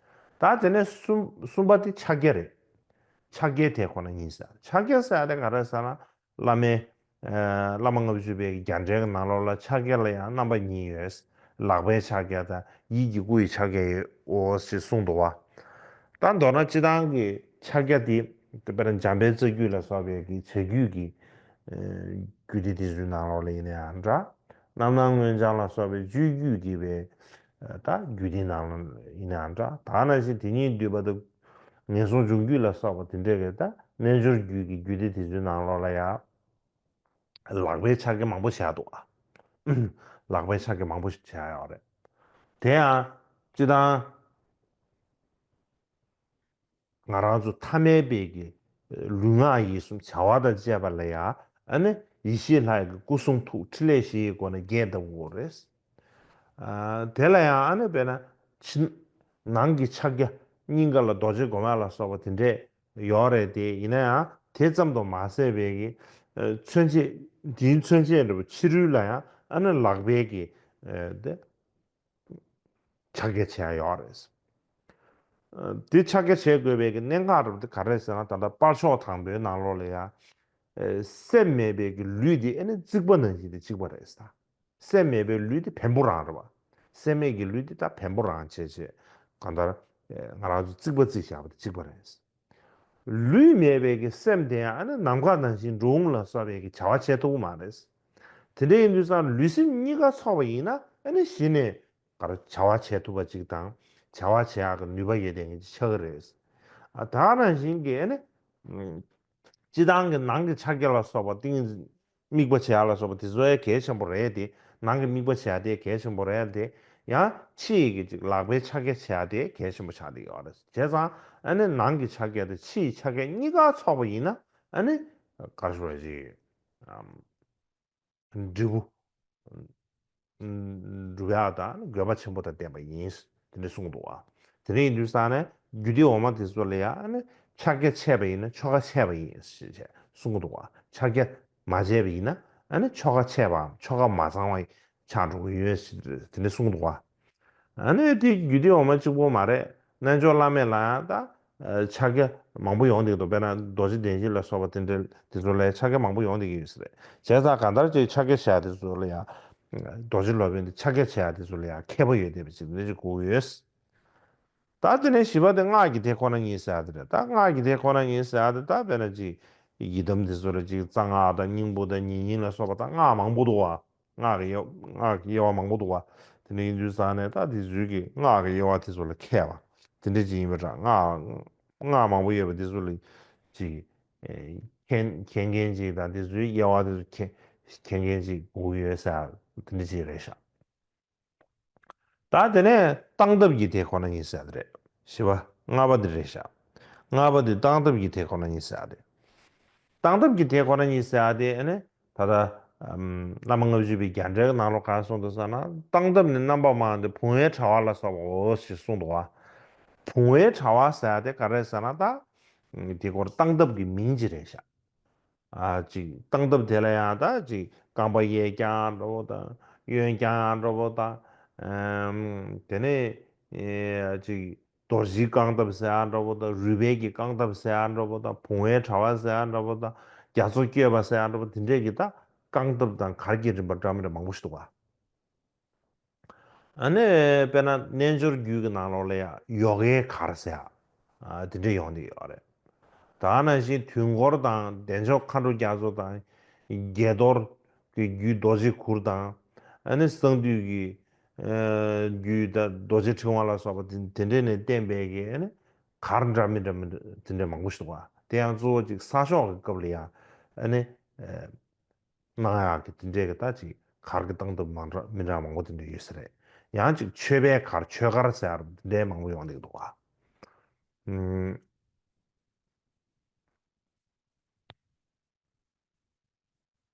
ད་དེ་ནས་གསུམ་གསུམ་པ་དེ་ཕྱག་རྒྱ་རེད། ཕྱག་རྒྱའི་དེ་ཁོ་ན་གཉིས་ཟེར། ཕྱག་རྒྱ་ཟེར་ཡག་དེ་ག་རེ་ཟེར་ན། བླ་མའི་ཨ་བླ་མ་ལྔ་བཅུ་པའི་རྒྱ་འགྲེལ་གྱི་ནང་ལོགས་ལ་ཕྱག་རྒྱ་ལ་ཡང་རྣམ་པ་གཉིས་ཡོད། ལག་པའི་ཕྱག་རྒྱ་དང་ཡིད་ཀྱི་སྐུ་ཡི་ཕྱག་རྒྱ་ཡོད་འོ་ཞེས་གསུངས་འདུག་བ། ད་མདོར་ན་སྤྱིར་བཏང་གི་ཕྱག་རྒྱ་དེ་དཔེར་ན་འཇམ་དཔལ་རྩ་རྒྱུད་ལ་སོགས་པའི་གི་བྱ་རྒྱུད་ཀྱི་ཨ་རྒྱུད་སྡེ་དེ་ཚོའི་ནང་ལོགས་ལ་ཡིན་ན་ཡང་འདྲ། རྣམ་སྣང་མངོན་བྱང་ལ་སོགས་པའི་སྤྱོད་རྒྱུད་ཀྱི་བའི་ད་རྒྱུད་སྡེའི་ནང་ལ་ཡིན་ན་ཡང་འདྲ། ད་ནང་བཞིན་དེ་ཉིད་འདུས་པ་དང་ངན་སོང་སྦྱོང་རྒྱུད་ལ་སོགས་པ་དེ་འདྲའི་གི་ད་རྣལ་འབྱོར་རྒྱུད་ཀྱི་རྒྱུད་སྡེ་དེ་ཚོའི་ནང་ལོགས་ལ་ཡང་ལག་པའི་ཕྱག་རྒྱ་མང་པོ་བྱས་འདུག་ཨ། ལག་པའི་ཕྱག་རྒྱ་མང་པོ་ཞིག་བྱས་ཡོད་རེད། དེ་ཡང་སྤྱིར་བཏང་ང་རང་ཚོ་ཐ་མལ་པའི་གི་ལུས་ངག་ཡིད་གསུམ་བྱ་བ་དང་བཅས་པ་ལ་ཡང་ཨ་ནི་ཡེ་ཤེས་ལྷ་ཡི་གི་སྐུ་གསུང་ཐུགས་ཕྲིན་ལས་བཞི་ཡི་སྒོ་ནས་རྒྱས་གདབ་དགོས་རེད། ཨ་དེ་ལ་ཡང་ཨ་ནི་དཔེར་ན་ཕྱི་ནང་གི་ཕྱག་རྒྱ་སྙིང་ག་ལ་རྡོ་རྗེ་སྒོམ་ཡག་ལ་སོགས་པ་དེ་འདྲས་ཡོད་རེད་དེ། ཡིན་ན་ཡང་དེ་ཙམ་དུ་མ་ཟད་པའི་གི་ཨ་མཚོན་བྱེད་དེའི་མཚོན་བྱེད་འདྲ་པོ་ཕྱི་རོལ་ལ་ཡང་ཨ་ནི་ལག་པའི་གི་ཨ་དེ། ཕྱག་རྒྱ་བྱས་ཡོད་རེད། ཨ་དེ་ཕྱག་རྒྱ་བྱེད་དགོས་པའི་གི་གནད་འགག་རུ་དེ་ག་རེ་ཟེར་ན། ད་ལྟ་པར་ཕྱོགས་དང་པོའི་ནང་ལོགས་ལ་ཡང་། ཨ་སེམས་མེད་པའི་གི་ལུས་དེ་ཨ་ནི་རྩིག་པ་ནང་བཞིན་དེ་གཅིག་པ་རེད་ཟེར། སེམས་མེད་པའི་ལུས་དེ་བེམ་པོ་རང་རེད་བ། སེམས་མེད་ཀྱི་ལུས་དེ་ད་བེམ་པོ་རང་བྱས་བྱས་གང་ལྟར་ཨ་ང་རང་ཚོ་རྩིག་པ་རྩིག་བཞག་པ་དེ་གཅིག་པ་རེད། ལུས་མེད་པའི་གི་སེམས་དེ་ཡང་ཨ་ནི་ནམ་མཁའ་ནང་བཞིན་འགྲོ་འོང་ལ་སོགས་པའི་གི་བྱ་བ་བྱེད་ཐུབ་ཀྱི་མ་རེད། དེ་འདྲ་ཡིན་དུས་ཙང་ལུས་སེམས་གཉིས་ཀ་ཚོགས་པ་ཡིན་ན་ཨ་ནི་གཞི་ནས་ག་རེ་བྱ་བ་བྱེད་ཐུབ་པ་ཅིག་དང་བྱ་བ་བྱེད་ཡག་གི་ནུས་པ་ཡོད་མཁན་ཅིག་ཆགས་ཀྱི་རེད། ཨ་ད་ནང་བཞིན་གྱི་ཨ་ནི་སྤྱིར་བཏང་གི་ནང་གི་ཕྱག་རྒྱ་ལ་སོགས་པ་ཏིང་དམིགས་པ་བྱེད་ཡག་ལ་སོགས་པ་དེ་ཚོ་ཡང་གལ་ཆེན་པོ་རེད་དེ། ནང་གི་དམིགས་པ་བྱེད་ཡག་དེ་གལ་ཆེན་པོ་རེད་དེ། ཡང་ཕྱི་ཡི་གི་ཅིག་ལག་པའི་ཕྱག་རྒྱ་བྱེད་ཡག་དེ་གལ་ཆེན་པོ་ཆགས་བསྡད་ཡོད་རེད། བྱས་ཙང་ཨ་ནི་ནང་གི་ཕྱག་རྒྱ་དེ་ཕྱི་ཡི་ཕྱག་རྒྱ་གཉིས་ཀ་ཚོགས་པ་ཡིན་ན་ཨ་ནི་ག་རེ་ཞུ་དགོས་རེད། འབྲས་བུ་འགྲུབ་ཡག་དང་དགོས་པ་ཆེན་པོ་དང་ལྡན་པ་ཡིན། དེ་འདྲ་གསུངས་འདུག་བ། དེ་འདྲ་ཡིན་དུས་ཙང་ནས་རྒྱུད་སྡེ་འོག་མ་དེ་ཚོ་ལ་ཡང་ཨ་ནི་ཕྱག་རྒྱ་ཆད་པ་ཡིན་ན་ཆོ་ག་ཆད་པ་ཡིན་ཞེས་བྱས་གསུངས་འདུག་བ། ཕྱག་རྒྱ་མ་བྱས་པ་ཡིན་ན་ཨ་ནི་ཆོ་ག་ཆད་པའམ་ཆོ་ག་མ་ཚང་བ་ཆགས་འགྲོ་གི་ཡོད་ཞེས་དེ་འདྲ་གསུངས་འདུག་བ། ཨ་ནི་དེ་རྒྱུད་སྡེ་འོག་མ་གཅིག་པོ་མ་རེད། རྣལ་འབྱོར་བླ་མེད་ལ་ཡང་ད་ཨ་ཕྱག་རྒྱ་མང་པོ་ཡོང་བསྡད་འདུག་དཔེར་ན་རྡོ་རྗེ་གདན་བཞི་ལ་སོགས་པ་དེ་འདྲ་དེ་ཚོ་ལ་ཕྱག་རྒྱ་མང་པོ་ཡོང་བསྡད་ཀྱི་ཡོད་ས་རེད། བྱས་ཙང་གང་ལྟར་ཅིག་ཕྱག་རྒྱ་བྱེད་ཡག་དེ་ཚོ་ལ་ཡང་རྡོ་རྗེ་སློབ་དཔོན་དེ་ཕྱག་རྒྱ་བྱེད་ཡག་དེ་ཚོ་ལ་ཡང་མཁས་པ་ཡོད་བསྡད་པ་ཅིག་འདི་ཅིག་དགོས་ཀྱི་ཡོད། ད་དེ་ནས་བཞི་པ་དེ་སྔགས་ཀྱི་དེ་ཁོ་ན་ཉིད་ཟེར་ཡག་དེ་རེད། ད་སྔགས་ཀྱི་དེ་ཁོ་ན་ཉིད་ཟེར་ཡག་དེ་ད་དཔེར་ན་ཅིག་ཡི་དམ་དེ་ཚོ་ལ་ཅིག་རྩ་སྔགས་དང་སྙིང་པོ་དང་ཉེ་སྙིང་ལ་སོགས་པ་ད་སྔགས་མང་པོ་འདུག་བ། སྔགས་ཀྱི་དབྱེ་སྔགས་ཀྱི་དབྱེ་བ་མང་པོ་འདུག་བ། དེ་འདྲ་ཡིན་དུས་ཙང་ནས་ད་དེ་ཚོའི་གི་སྔགས་ཀྱི་དབྱེ་བ་དེ་ཚོ་ལ་མཁས་པ་དེ་འདྲ་ཅིག་ཡིན་པ་འདྲ། སྔགས་སྔགས་མང་པོ་ཡོད་པ་དེ་ཚོ་ལ་ཅིག་ཨེ་མཁྱེན་མཁྱེན་མཁན་ཅིག་དང་དེ་ཚོའི་དབྱེ་བ་དེ་ཚོ་མཁྱེན་མཁྱེན་མཁན་ཅིག་དགོས་ཀྱི་ཡོད་ཟེར་དེ་འདྲ་ཅིག་རེད་ཤག་ད་དེ་ནས་སྟངས་སྟབས་ཀྱི་དེ་ཁོ་ན་ཉིད་ཟེར་ཡག་དེ་རེད། བཞི་པ་ལྔ་པ་དེ་རེད་ཤག་ལྔ་པ་དེ་སྟངས་སྟབས་ཀྱི་དེ་ཁོ་ན་ཉིད་ཟེར་ཡག་དེ། སྟངས་སྟབས་ཀྱི་དེ་ཁོ་ན་ཉིད་ཟེར་ཡག་དེ་ཨ་ནི་ད་ལྟ་ཨམ་བླ་མ་ལྔ་བཅུ་པའི་རྒྱ་འགྲེལ་གྱི་ནང་ལོགས་ག་རེ་གསུངས་འདུག་ཟེར་ན། སྟངས་སྟབས་ནི་རྣམ་པར་སྨྲ་བ་འདི་བུང་བའི་དྲ་བ་ལ་སོགས་པའོ་ཞེས་གསུངས་འདུག་བ། བུང་བའི་དྲ་བ་ཟེར་ཡག་དེ་ག་རེ་ཟེར་ན། ད་དེ་སྐོར་སྟངས་སྟབས་ཀྱི་མིང་ཅིག་རེད་ཤག་ཨ་ཅིག་སྟངས་སྟབས་དེ་ལ་ཡང་ད་ཅིག་རྐང་པ་གཡས་བརྐྱངས་འདྲ་པོ་དང་གཡོན་བརྐྱངས་འདྲ་པོ་དང་། ཨམ་དེ་ནས་ཨེ་ཅིག་རྡོ་རྗེའི་རྐང་སྟབས་ཟེར་ཡག་འདྲ་པོ་དང་། རུས་སྦལ་གྱི་རྐང་སྟབས་ཟེར་ཡག་འདྲ་པོ་དང་། བུང་བའི་དྲ་བ་ཟེར་ཡག་འདྲ་པོ་དང་། རྒྱ་མཚོ་བསྐྱོད་པ་ཟེར་ཡག་འདྲ་པོ་དེ་འདྲས་ཀྱི་ད་རྐང་སྟབས་དང་གར་གྱི་རིམ་པ་འདྲ་མི་འདྲ་མང་པོ་ཞིག་འདུག་ག་ཨ་ནི་དཔེར་ན་རྣལ་འབྱོར་རྒྱུད་ཀྱི་ནང་ལོགས་ལ་ཡང་ཡོ་གའི་གར་ཟེར་ཡག་ཨ་དེ་འདྲ་ཡོང་བསྡད་ཡོད་རེད། ད་ནང་བཞིན་དུས་འཁོར་དང་བདེ་མཆོག་མཁའ་འགྲོ་རྒྱ་མཚོ་དང་། དགྱེས་རྡོར་གྱི་རྒྱུད་རྡོ་རྗེ་གུར་དང་། ཨ་ནི་གསང་འདུས་ཀྱི་ཨ་རྒྱུད་ད་རྡོ་རྗེ་ཕྲེང་བ་ལ་སོགས་པ་དེ་དེ་འདྲས་ནས་བསྟན་པའི་གི་ཨ་ནི་གར་འདྲ་མི་འདྲ་མི་འདྲ་དེ་འདྲས་མང་པོ་ཞིག་འདུག་ག་དེ་ཡང་གཙོ་བོ་ཅིག་ས་ཞོགས་ཀྱི་སྐབས་ལ་ཡང་ཨ་ནི་ཨ་གནང་ཡག་གི་དེ་འདྲས་ཀྱི་ད་ཅིག་གར་གྱི་སྟངས་སྟབས་མང་དྲགས་མི་འདྲ་མང་པོ་དེ་འདྲས་ཡོད་ས་རེད། ཡང་ཅིག་མཆོད་པའི་གར་མཆོད་གར་ཟེར་ཡག་དེ་འདྲས་མང་པོ་ཡོང་བསྡད་ཀྱི་འདུག་ག་ཨུམ།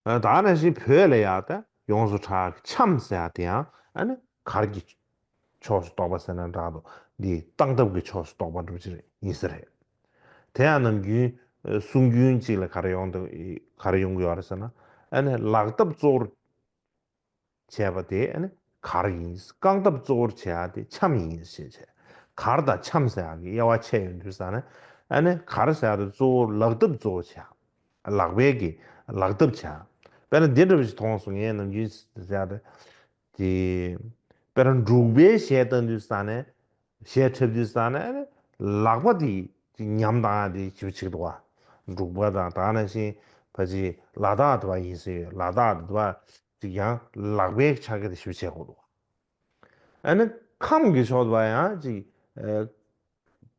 ཨ་ད་ནང་བཞིན་བོད་ལ་ཡང་ད་ཡོངས་སུ་གྲགས་འཆམ་ཟེར་ཡག་དེ་ཡང་ཨ་ནི་གར་གྱི་ ཕྱོགས་སུ་གཏོགས་པ་ཟེར་ན་འདྲ་འདུག་འདི་སྟངས་སྟབས་ཀྱི་ཕྱོགས་སུ་གཏོགས་པ་འདྲ་པོ་ཅིག་ཡིན་ས་རེད། དེ་ཡང་ནམ་རྒྱུན་གསུང་རྒྱུན་གཅིག་ལ་ག་རེ་ཡོང་འདུག་ག་རེ་ཡོང་གི་ཡོད་རེད་ཟེར་ན། ཨ་ནི་ལག་ཐབས་གཙོ་བོར་བྱས་པ་དེ་ཨ་ནི་གར་ཡིན། རྐང་ཐབས་གཙོ་བོར་བྱས་པ་དེ་འཆམ་ཡིན་ཞེས་བྱས། གར་དང་འཆམ་ཟེར་ཡག་གི་དབྱེ་བ་ཕྱེ་ཡོང་དུས་ཙང་ནས། ཨ་ནི་གར་ཟེར་ཡག་དེ་གཙོ་བོ་ལག་ཐབས་གཙོ་བོ་བྱས། ལག་པའི་གི་ལག་ཐབས་བྱས། དཔེར་ན་འདི་འདྲ་བ་ཞིག་མཐོང་སོང་། ངས་ནམ་རྒྱུན་ཟེར་ཡག་དེ། དེ། དཔེར་ན་འབྲུག་པའི་གཞས་བཏང་དུས་ཙང་ནས། གཞས་འཁྲབ་དུས་ཙང་ནས་ཨ་ནི་ལག་པ་དེ་ཉམས་བཏང་ཡག་དེ་ཞེ་པོ་ཅིག་འདུག་བ། འབྲུག་པ་དང་ད་ག་ནང་བཞིན་ཕལ་ཆེར་ལ་དྭགས་དེ་བ་ཡིན་སྲིད། ལ་དྭགས་དེ་བ་ཅིག་ཡང་ལག་པའི་ཕྱག་རྒྱ་དེ་ཞེ་པོ་བྱེད་དགོས་འདུག་ཨ་ནི་ཁམས་ཀྱི་ཕྱོགས་དེ་བ་ཡང་ཅིག་ཨ།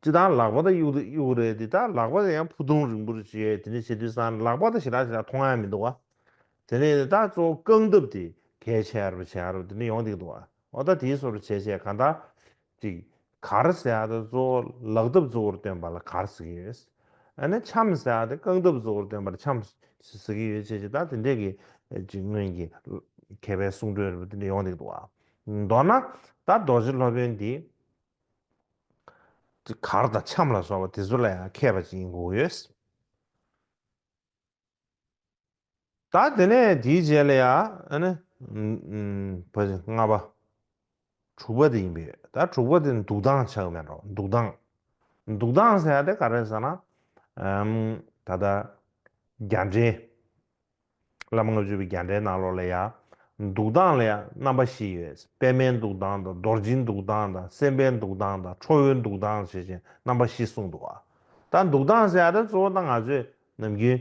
སྤྱིར་བཏང་ལག་པ་དང་གཡུག་གཡུག་རེད་དེ། ད་ལག་པ་དེ་ཡང་ཕུ་ཐུང་རིང་པོ་རེ་བྱས། དེ་འདྲ་བྱེད་དུས་ཙང་ལག་པ་དང་ཞེ་དྲག་ཞེ་དྲག་མཐོང་ཡག་མི་འདུག་བ། དེ་ནས་ད་གཙོ་བོ་རྐང་ཐབས་དེ་གལ་ཆེ་རུ་ཆེ་རུ་དེ་འདྲ་ཡོང་བསྡད་ཀྱི་འདུག་བ། འོ་ད་དེའི་བཟོ་འདྲ་བྱས་བྱས་གང་ལྟར་ཅིག་གར་ཟེར་ཡག་དེ་གཙོ་བོ་ལག་ཐབས་གཙོ་བོར་བཏོན་པ་ལ་གར་ཟེར་གྱི་ཡོད། ཨ་ནི་འཆམ་ཟེར་ཡག་དེ་རྐང་ཐབས་གཙོ་བོར་བཏོན་པ་ལ་འཆམ་ཟེར་གྱི་ཡོད་བྱས་བྱས། ད་དེ་འདྲས་ཀྱི་ཅིག་སྔོན་གྱི་མཁས་པའི་གསུང་སྒྲོས་རེ་དེ་འདྲ་ཡོང་བསྡད་ཀྱི་འདུག་བ། མདོར་ན་ད་རྡོ་རྗེ་སློབ་དཔོན་འདི། གར་དང་འཆམ་ལ་སོགས་པ་དེ་ཚོ་ལ་ཡང་མཁས་པ་ཅིག་ཡིན་དགོས་ཡོད། ད་དེ་ནས་དེའི་རྗེས་ལ་ཡང་ཨ་ནི། ཨུམ། ཨུམ། བ་ལྔ་པ། དྲུག་པ་དེ་ཡིན་པས། ད་དྲུག་པ་དེ་འདུག་སྟངས་ཆགས་མེད་འགྲོ། འདུག་སྟངས། འདུག་སྟངས་ཟེར་ཡག་དེ་ག་རེ་ཟེར་ན། ཨམ། ད་ལྟ་རྒྱ་འགྲེལ། བླ་མ་ལྔ་བཅུ་པའི་རྒྱ་འགྲེལ་ནང་ལོགས་ལ་ཡང་། འདུག་སྟངས་ལ་ཡང་རྣམ་པ་བཞི་ཡོད། པདྨའི་འདུག་སྟངས་དང་། རྡོ་རྗེའི་འདུག་སྟངས་དང་། སེམས་དཔའི་འདུག་སྟངས་དང་། ཁྲོ་བོའི་འདུག་སྟངས་ཞེས་བྱས་རྣམ་པ་བཞི་གསུངས་འདུག་བ། ད་འདུག་སྟངས་ཟེར་ཡག་དེ་གཙོ་བོ་ད་ང་ཚོས་ནམ་རྒྱུན་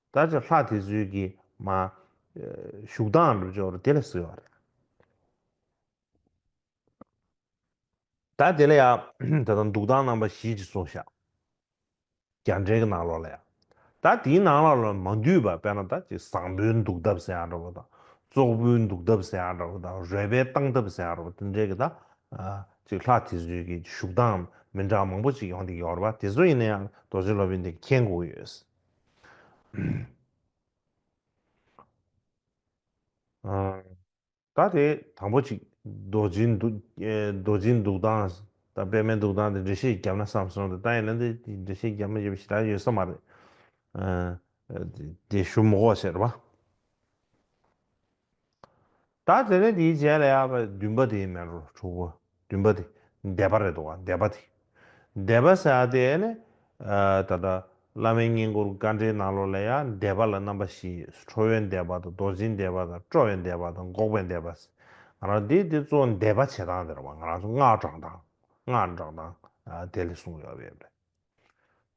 ད་ཅིག་ལྷ་དེ་ཚོའི་གི་མ་བཞུགས་སྟངས་འདྲ་པོ་ཅིག་ཡོད་རེད། དེ་ལ་ཟེར་བ་རེད། ད་དེ་ལ་ཡང་ད་ལྟ་འདུག་སྟངས་རྣམ་པ་བཞི་ཅིག་གསུངས་ཤག་རྒྱ་འགྲེལ་གྱི་ནང་ལོགས་ལ་ཡང་། ད་དེའི་ནང་ལོགས་ལ་མ་འདུས་པ། དཔེར་ན་ད་ཅིག་བཟང་པོའི་འདུག་ཐབས་ཟེར་ཡག་འདྲ་པོ་དང་། བཙོག་པོའི་འདུག་ཐབས་ཟེར་ཡག་འདྲ་པོ་དང་། རོལ་པའི་བཏང་ཐབས་ཟེར་ཡག་འདྲ་པོ་དེ་འདྲའི་གི་ད། ཨ། ཅིག་ལྷ་དེ་ཚོའི་གི་བཞུགས་སྟངས་མི་འདྲ་བ་མང་པོ་ཅིག་ཡོང་བསྡད་ཀྱི་ཡོད་རེད་པ། དེ་ཚོ་ཡིན་ན་ཡང་རྡོ་རྗེ་སློབ་དཔོན་དེ་མཁྱེན་དགོས་ཡོད། ཨ། ད་དེ་དང་པོ་གཅིག་རྡོ་རྗེའི་འདུག་ཨེ། རྡོ་རྗེའི་འདུག་སྟངས་དང་པདྨའི་འདུག་སྟངས་དེ་འགྲེལ་བཤད་བརྒྱབ་ན་བསམ་སོང་། དེ་ད་ཡིན་ན་དེ་འགྲེལ་བཤད་བརྒྱབ་ན་ཡོད་པ་ཞེ་དྲག་ཡོད་ས་མ་རེད། ཨ། དེ་ཞུ་མི་དགོས་ཟེར་བ། ད་དེ་ནས་དེའི་རྗེས་ལ་ཡང་བདུན་པ་དེ་མེད་འགྲོ། དྲུག་པ། བདུན་པ་དེ་བཟླས་པ་རེད་འདུག་བ། བཟླས་པ་དེ། བཟླས་པ་ཟེར་ཡག་དེ་ནི། ཨ། ད་ལྟ་བླ་མའི་བསྙེན་བཀུར་དཀའ་འགྲེལ་ནང་ལོགས་ལ་ཡང་བཟླས་པ་ལ་རྣམ་པ་བཞི་ཡོད། ཁྲོ་བོའི་བཟླས་པ་དང་། རྡོ་རྗེའི་བཟླས་པ་དང་། སྤྲོ་བའི་བཟླས་པ་དང་། འགོག་པའི་བཟླས་པ་ཟེར། ང་རང་འདི་འདི་གཙོ་བོ་བཟླས་པ་བྱེད་སྟངས་དེ་རེད་བ། ང་རང་ཚོ་སྔགས་བགྲང་སྟངས། སྔགས་བགྲང་སྟངས། ཨ། དེ་ལ་གསུངས་ཡོད་པ་རེད།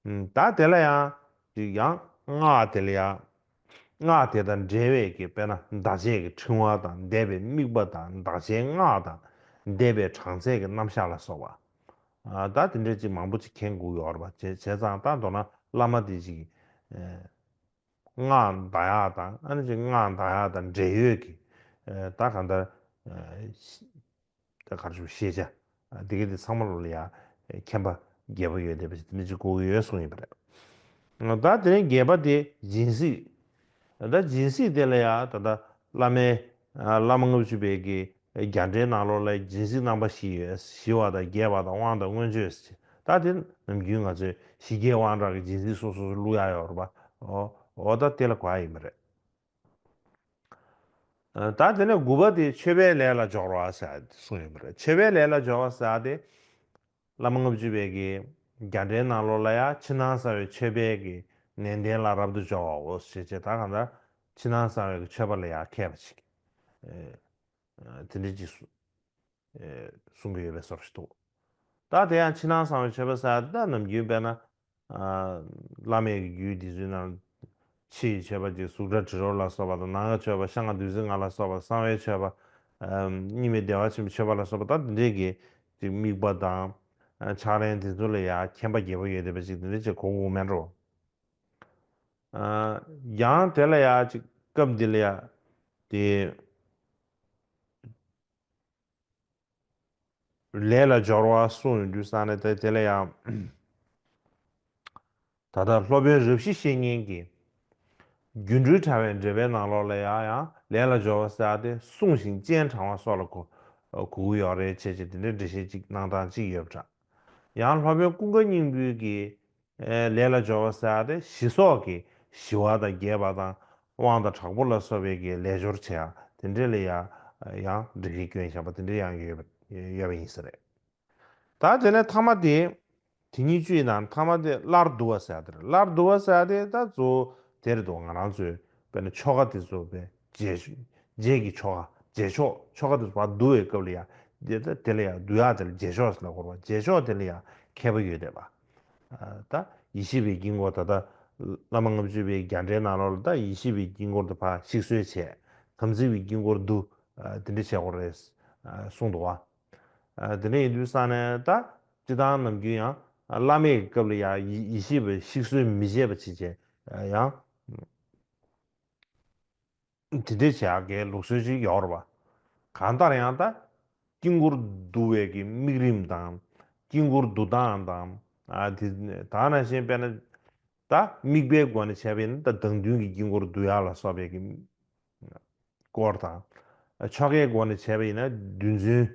ཨུམ། ད་དེ་ལ་ཡང་ཅིག་ཡང་སྔགས་དེ་ལ་ཡང་། སྔགས་དེ་དང་འབྲེལ་བའི་གི་དཔེར་ན་བཟླས་བྱའི་གི་ཕྲེང་བ་དང་། བཟླས་པའི་དམིགས་པ་དང་། བཟླས་བྱའི་སྔགས་དང་། བཟླས་པའི་གྲངས་ཚད་ཀྱི་རྣམ་གཞག་ལ་སོགས་པ། ཨ། ད་དེ་འདྲའི་ཅིག་མང་པོ་ཅིག་མཁྱེན་དགོས་ཡོད་རེད་པ། བྱས་བྱས་ཙང་ད་མདོར་ན་བླ་མ་དེ་ཅིག་ཨེ། སྔགས་བཟླ་ཡག་དང་། ཨ་ནི་ཅིག་སྔགས་བཟླ་ཡག་དང་འབྲེལ་ཡོད་ཀྱི། ཨེ། ད་གང་ལྟར། ཨེ། ད་ག་རེ་ཞུ། ཤེས་བྱ། ཨ། དེ་ག་དེ་ཚང་མ་ལོ་ལ་ཡ། ཨེ། མཁྱེན་པ་རྒྱས་པ་ཡོད་བསྡད་པ་ཞིག་དེ་འདྲ་ཅིག་དགོས་ཀྱི་ཡོད་གསུངས་ཡིན་པ་རེད། ད་དེ་ནས་བརྒྱད་པ་དེ་སྦྱིན་སྲེག་ད་སྦྱིན་སྲེག་དེ་ལ་ཡ་ད་ལྟ་བླ་མའི། ཨ། བླ་མ་ལྔ་བཅུ་པའི་གི་རྒྱ་འགྲེལ་ནང་ལོགས་ལ་སྦྱིན་སྲེག་རྣམ་པ་བཞི་ཡོད། ཞི་བ་དང་། རྒྱས་པ་དང་། དབང་དང་། མངོན་སྤྱོད་ཟེར། ད་དེ་ནམ་རྒྱུན་ང་ཚོས་ཞི་རྒྱས་དབང་དྲག་གི་སྦྱིན་སྲེག་སོ་སོ་སོ་བླུག་ཡག་ཡོད་རེད་པ། འོ། འོ་ད་དེ་ལ་གོ་ཡག་ཡིན་པ་རེད། ཨ། ད་དེ་ནས་དགུ་པ་དེ་མཆོད་པའི་ལས་ལ་སྦྱོར་བ་ཟེར་གསུངས་ཡོད་པ་རེད། མཆོད་པའི་ལས་ལ་སྦྱོར་བ་ཟེར་དེ། བླ་མ་ལྔ་བཅུ་པའི་གི་རྒྱ་འགྲེལ་ནང་ལོགས་ལ་ཡ། ཕྱི་ནང་གསང་བའི་མཆོད་པའི་གི་ནན་ཏན་ལ་རབ་ཏུ་སྦྱོར་བའོ་ཞེས་བྱས། ད་གང་ལྟར་ཕྱི་ནང་གསང་བའི་གི་མཆོད་པ་ལ་ཡ་མཁས་པ་ཅིག་ཨེ། དེ་འདྲ་ཅིག་གསུ་ཨེ། གསུང་གི་ཡོད་པའི་བཟོ་ཞིག་འདུག་ད་དེ་ཡང་ཕྱི་ནང་གསང་བའི་མཆོད་པ་ཟེར་ཡག་དེ་ད་ནམ་རྒྱུན་དཔེར་ན། ཨ། བླ་མའི་རྒྱུད་འདི་ཚོའི་ནང་ཕྱི་ཡི་མཆོད་པ་ཅིག་གཟུགས་སྒྲ་དྲི་རོ་ལ་སོགས་པ་དང་། ནང་གི་མཆོད་པ་ཤ་ལྔ་བདུད་རྩི་ལྔ་ལ་སོགས་པ། གསང་བའི་མཆོད་པ། ཨ། གཉིས་མེད་བདེ་བ་ཆེན་པོའི་མཆོད་པ་ལ་སོགས་པ། ད་འདི་འདྲའི་གི་ཅིག་དམིགས་པ་དང་། ཨ། ཕྱག་ལེན་དེ་ཚོ་ལ་ཡ་མཁྱེན་པ་རྒྱས་པ་ཡོད་བསྡད་པ་ཅིག་དེ་འདྲ་ཅིག་གོ་དགོས་མེད་འགྲོ། ཨ། ཡང་དེ་ལ་ཡ་ཅིག་སྐབས་འདི་ལ་ཡ་དེ། ལས་ལ་སྦྱོར་བ་གསུངས་ཡོང་དུས་ཙང་ནས་དེ་དེ་ལ་ཡང་། ད་ལྟ་སློབ་དཔོན་རབ་ཞི་བཤེས་གཉེན་གྱིས་སྒྱུ་འཕྲུལ་དྲ་བའི་འགྲེལ་པའི་ནང་ལོགས་ལ་ཡང་ཡང་ལས་ལ་སྦྱོར་བ་ཟེར་ཏེ། བསྲུང་ཞིང་སྤྱན་དྲང་བ་སོགས་ལ་གོ། གོ་གི་ཡོད་རེད་བྱས་བྱས་དེ་འདྲའི་འགྲེལ་བཤད་ཅིག་གནང་སྟངས་ཅིག་ཡོད་པ་འདྲ། ཡང་སློབ་དཔོན་ཀུན་དགའ་སྙིང་པོའི་གི་ལས་ལ་སྦྱོར་བ་ཟེར་ཡ་དེ་ཞི་སོགས་ཀྱི་ཞི་བ་དང་རྒྱས་པ་དང་དབང་དང་དྲག་པོ་ལ་སོགས་པའི་གི་ལས་སྦྱོར་བྱེད་ཡ་དེ་འདྲས་ལ་ཡ་ཡང་འགྲེལ་བཤད་བསྐྱོན་བཞག་པ་དེ་འདྲས་ཡང་ཡོད་པ་ཡོད་པ་ཡིན་ས་རེད། ད་དེ་ནས་ཐ་མ་དེ། དེ་ཉིད་བཅུ་ཡི་ནང་ཐ་མ་དེ་སླར་བསྡུ་བ་ཟེར་ཡ་དེ་རེད། སླར་བསྡུ་བ་ཟེར་ཡ་དེ་ད་གཙོ་བོ་དེ་རེད་འདུག་ང་རང་ཚོས་དཔེར་ན་ཆོ་ག་དེ་ཚོ་དཔེ་རྗེས་རྗེས་ཀྱི་ཆོ་ག་རྗེས་ཆོག་ཆོ་ག་དེ་ཚོ་ཕར་བསྡུ་བའི་སྐབས་ལ་ཡ་དེ་ད་དེ་ལ་ཡ་བསྡུ་ཡ་དེ་ལ་རྗེས་ཆོག་ཟེར་ལབ་དགོས་རེད་པ། རྗེས་ཆོག་དེ་ལ་ཡ་མཁས་པ་ཡོད་བསྡད་པ། ད་ཡེ་ཤེས་པའི་དཀྱིལ་འཁོར་ད་ལྟ་བླ་མ་ལྔ་བཅུ་པའི་རྒྱ་འགྲེལ་ནང་ལོགས་ལ་ད་ཡེ་ཤེས་པའི་དཀྱིལ་འཁོར་དེ་ཕར་ཞིག་གསོ་བྱས། དམ་ཚིག་པའི་དཀྱིལ་འཁོར་བསྡུ། དེ་འདྲ་བྱེད་དགོས་རེད་གསུངས་འདུག་བ། དེ་འདྲ་ཡིན་དུས་ས་ནས་ད་སྤྱི་བཏང་ནམ་རྒྱུན་ཡང་བླ་མའི་སྐབས་ལ་ཡང་ཡེ་ཡེ་ཤེས་པའི་ཞིག་གསོ་མི་བྱེད་པ་བྱེད་བྱས་ཡང་དེ་འདྲ་བྱེད་ཡག་གི་ལུགས་སྲོལ་ཅིག་ཡོད་རེད་བ། གང་ལྟར་ཡང་ད་དཀྱིལ་འཁོར་བསྡུ་བའི་གི་དམིགས་རིམ་དང་དཀྱིལ་འཁོར་བསྡུ་སྟངས་དང་། ཨ་དེ་ད་ནང་བཞིན་དཔེར་ན་ད་དམིགས་པའི་སྒོ་ནས་བྱས་པ་ཡིན་ན་ད་བདག་མདུན་གྱི་དཀྱིལ་འཁོར་བསྡུ་ཡག་ལ་སོགས་པའི་གི་སྐོར་དང་། ཆོ་གའི་སྒོ་ནས་བྱས་པ་ཡིན་ན་བདུན་ཚན།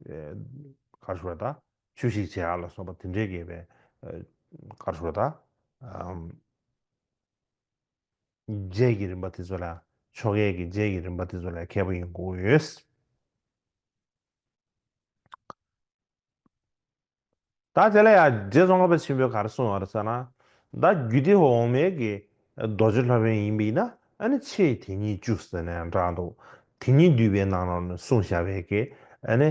ཨེ་ག་རེ་ཞུ་དགོས་རེད། ད་ཆོས་ཞིག་བྱེད་ཡག་ལ་སོགས་པ་དེ་འདྲའི་གི་བའི་ཨེ་ག་རེ་ཞུ་དགོས་རེད། ད་ཨམ་རྗེས་ཀྱི་རིམ་པ་དེ་ཚོ་ལ་ཆོ་གའི་གི་རྗེས་ཀྱི་རིམ་པ་དེ་ཚོ་ལ་མཁས་པ་ཡིན་དགོས་ཡོད། ད་དེ་ལ་ཡང་རྗེ་ཙོང་ཁ་པ་ཆེན་པོས་ག་རེ་གསུངས་ཡོད་རེད་ཟེར་ན། ད་རྒྱུད་སྡེ་འོག་མའི་གི་རྡོ་རྗེ་སློབ་དཔོན་ཡིན་པ་ཡིན་ན་ཨ་ནི་ཕྱིའི་དེ་ཉིད་བཅུ་ཟེར་ནས་འདྲ་འདུག་དེ་ཉིད་བསྡུས་པའི་ནང་ལོགས་ནས་གསུངས་བཞག་པའི་གི་ཨ་ནི་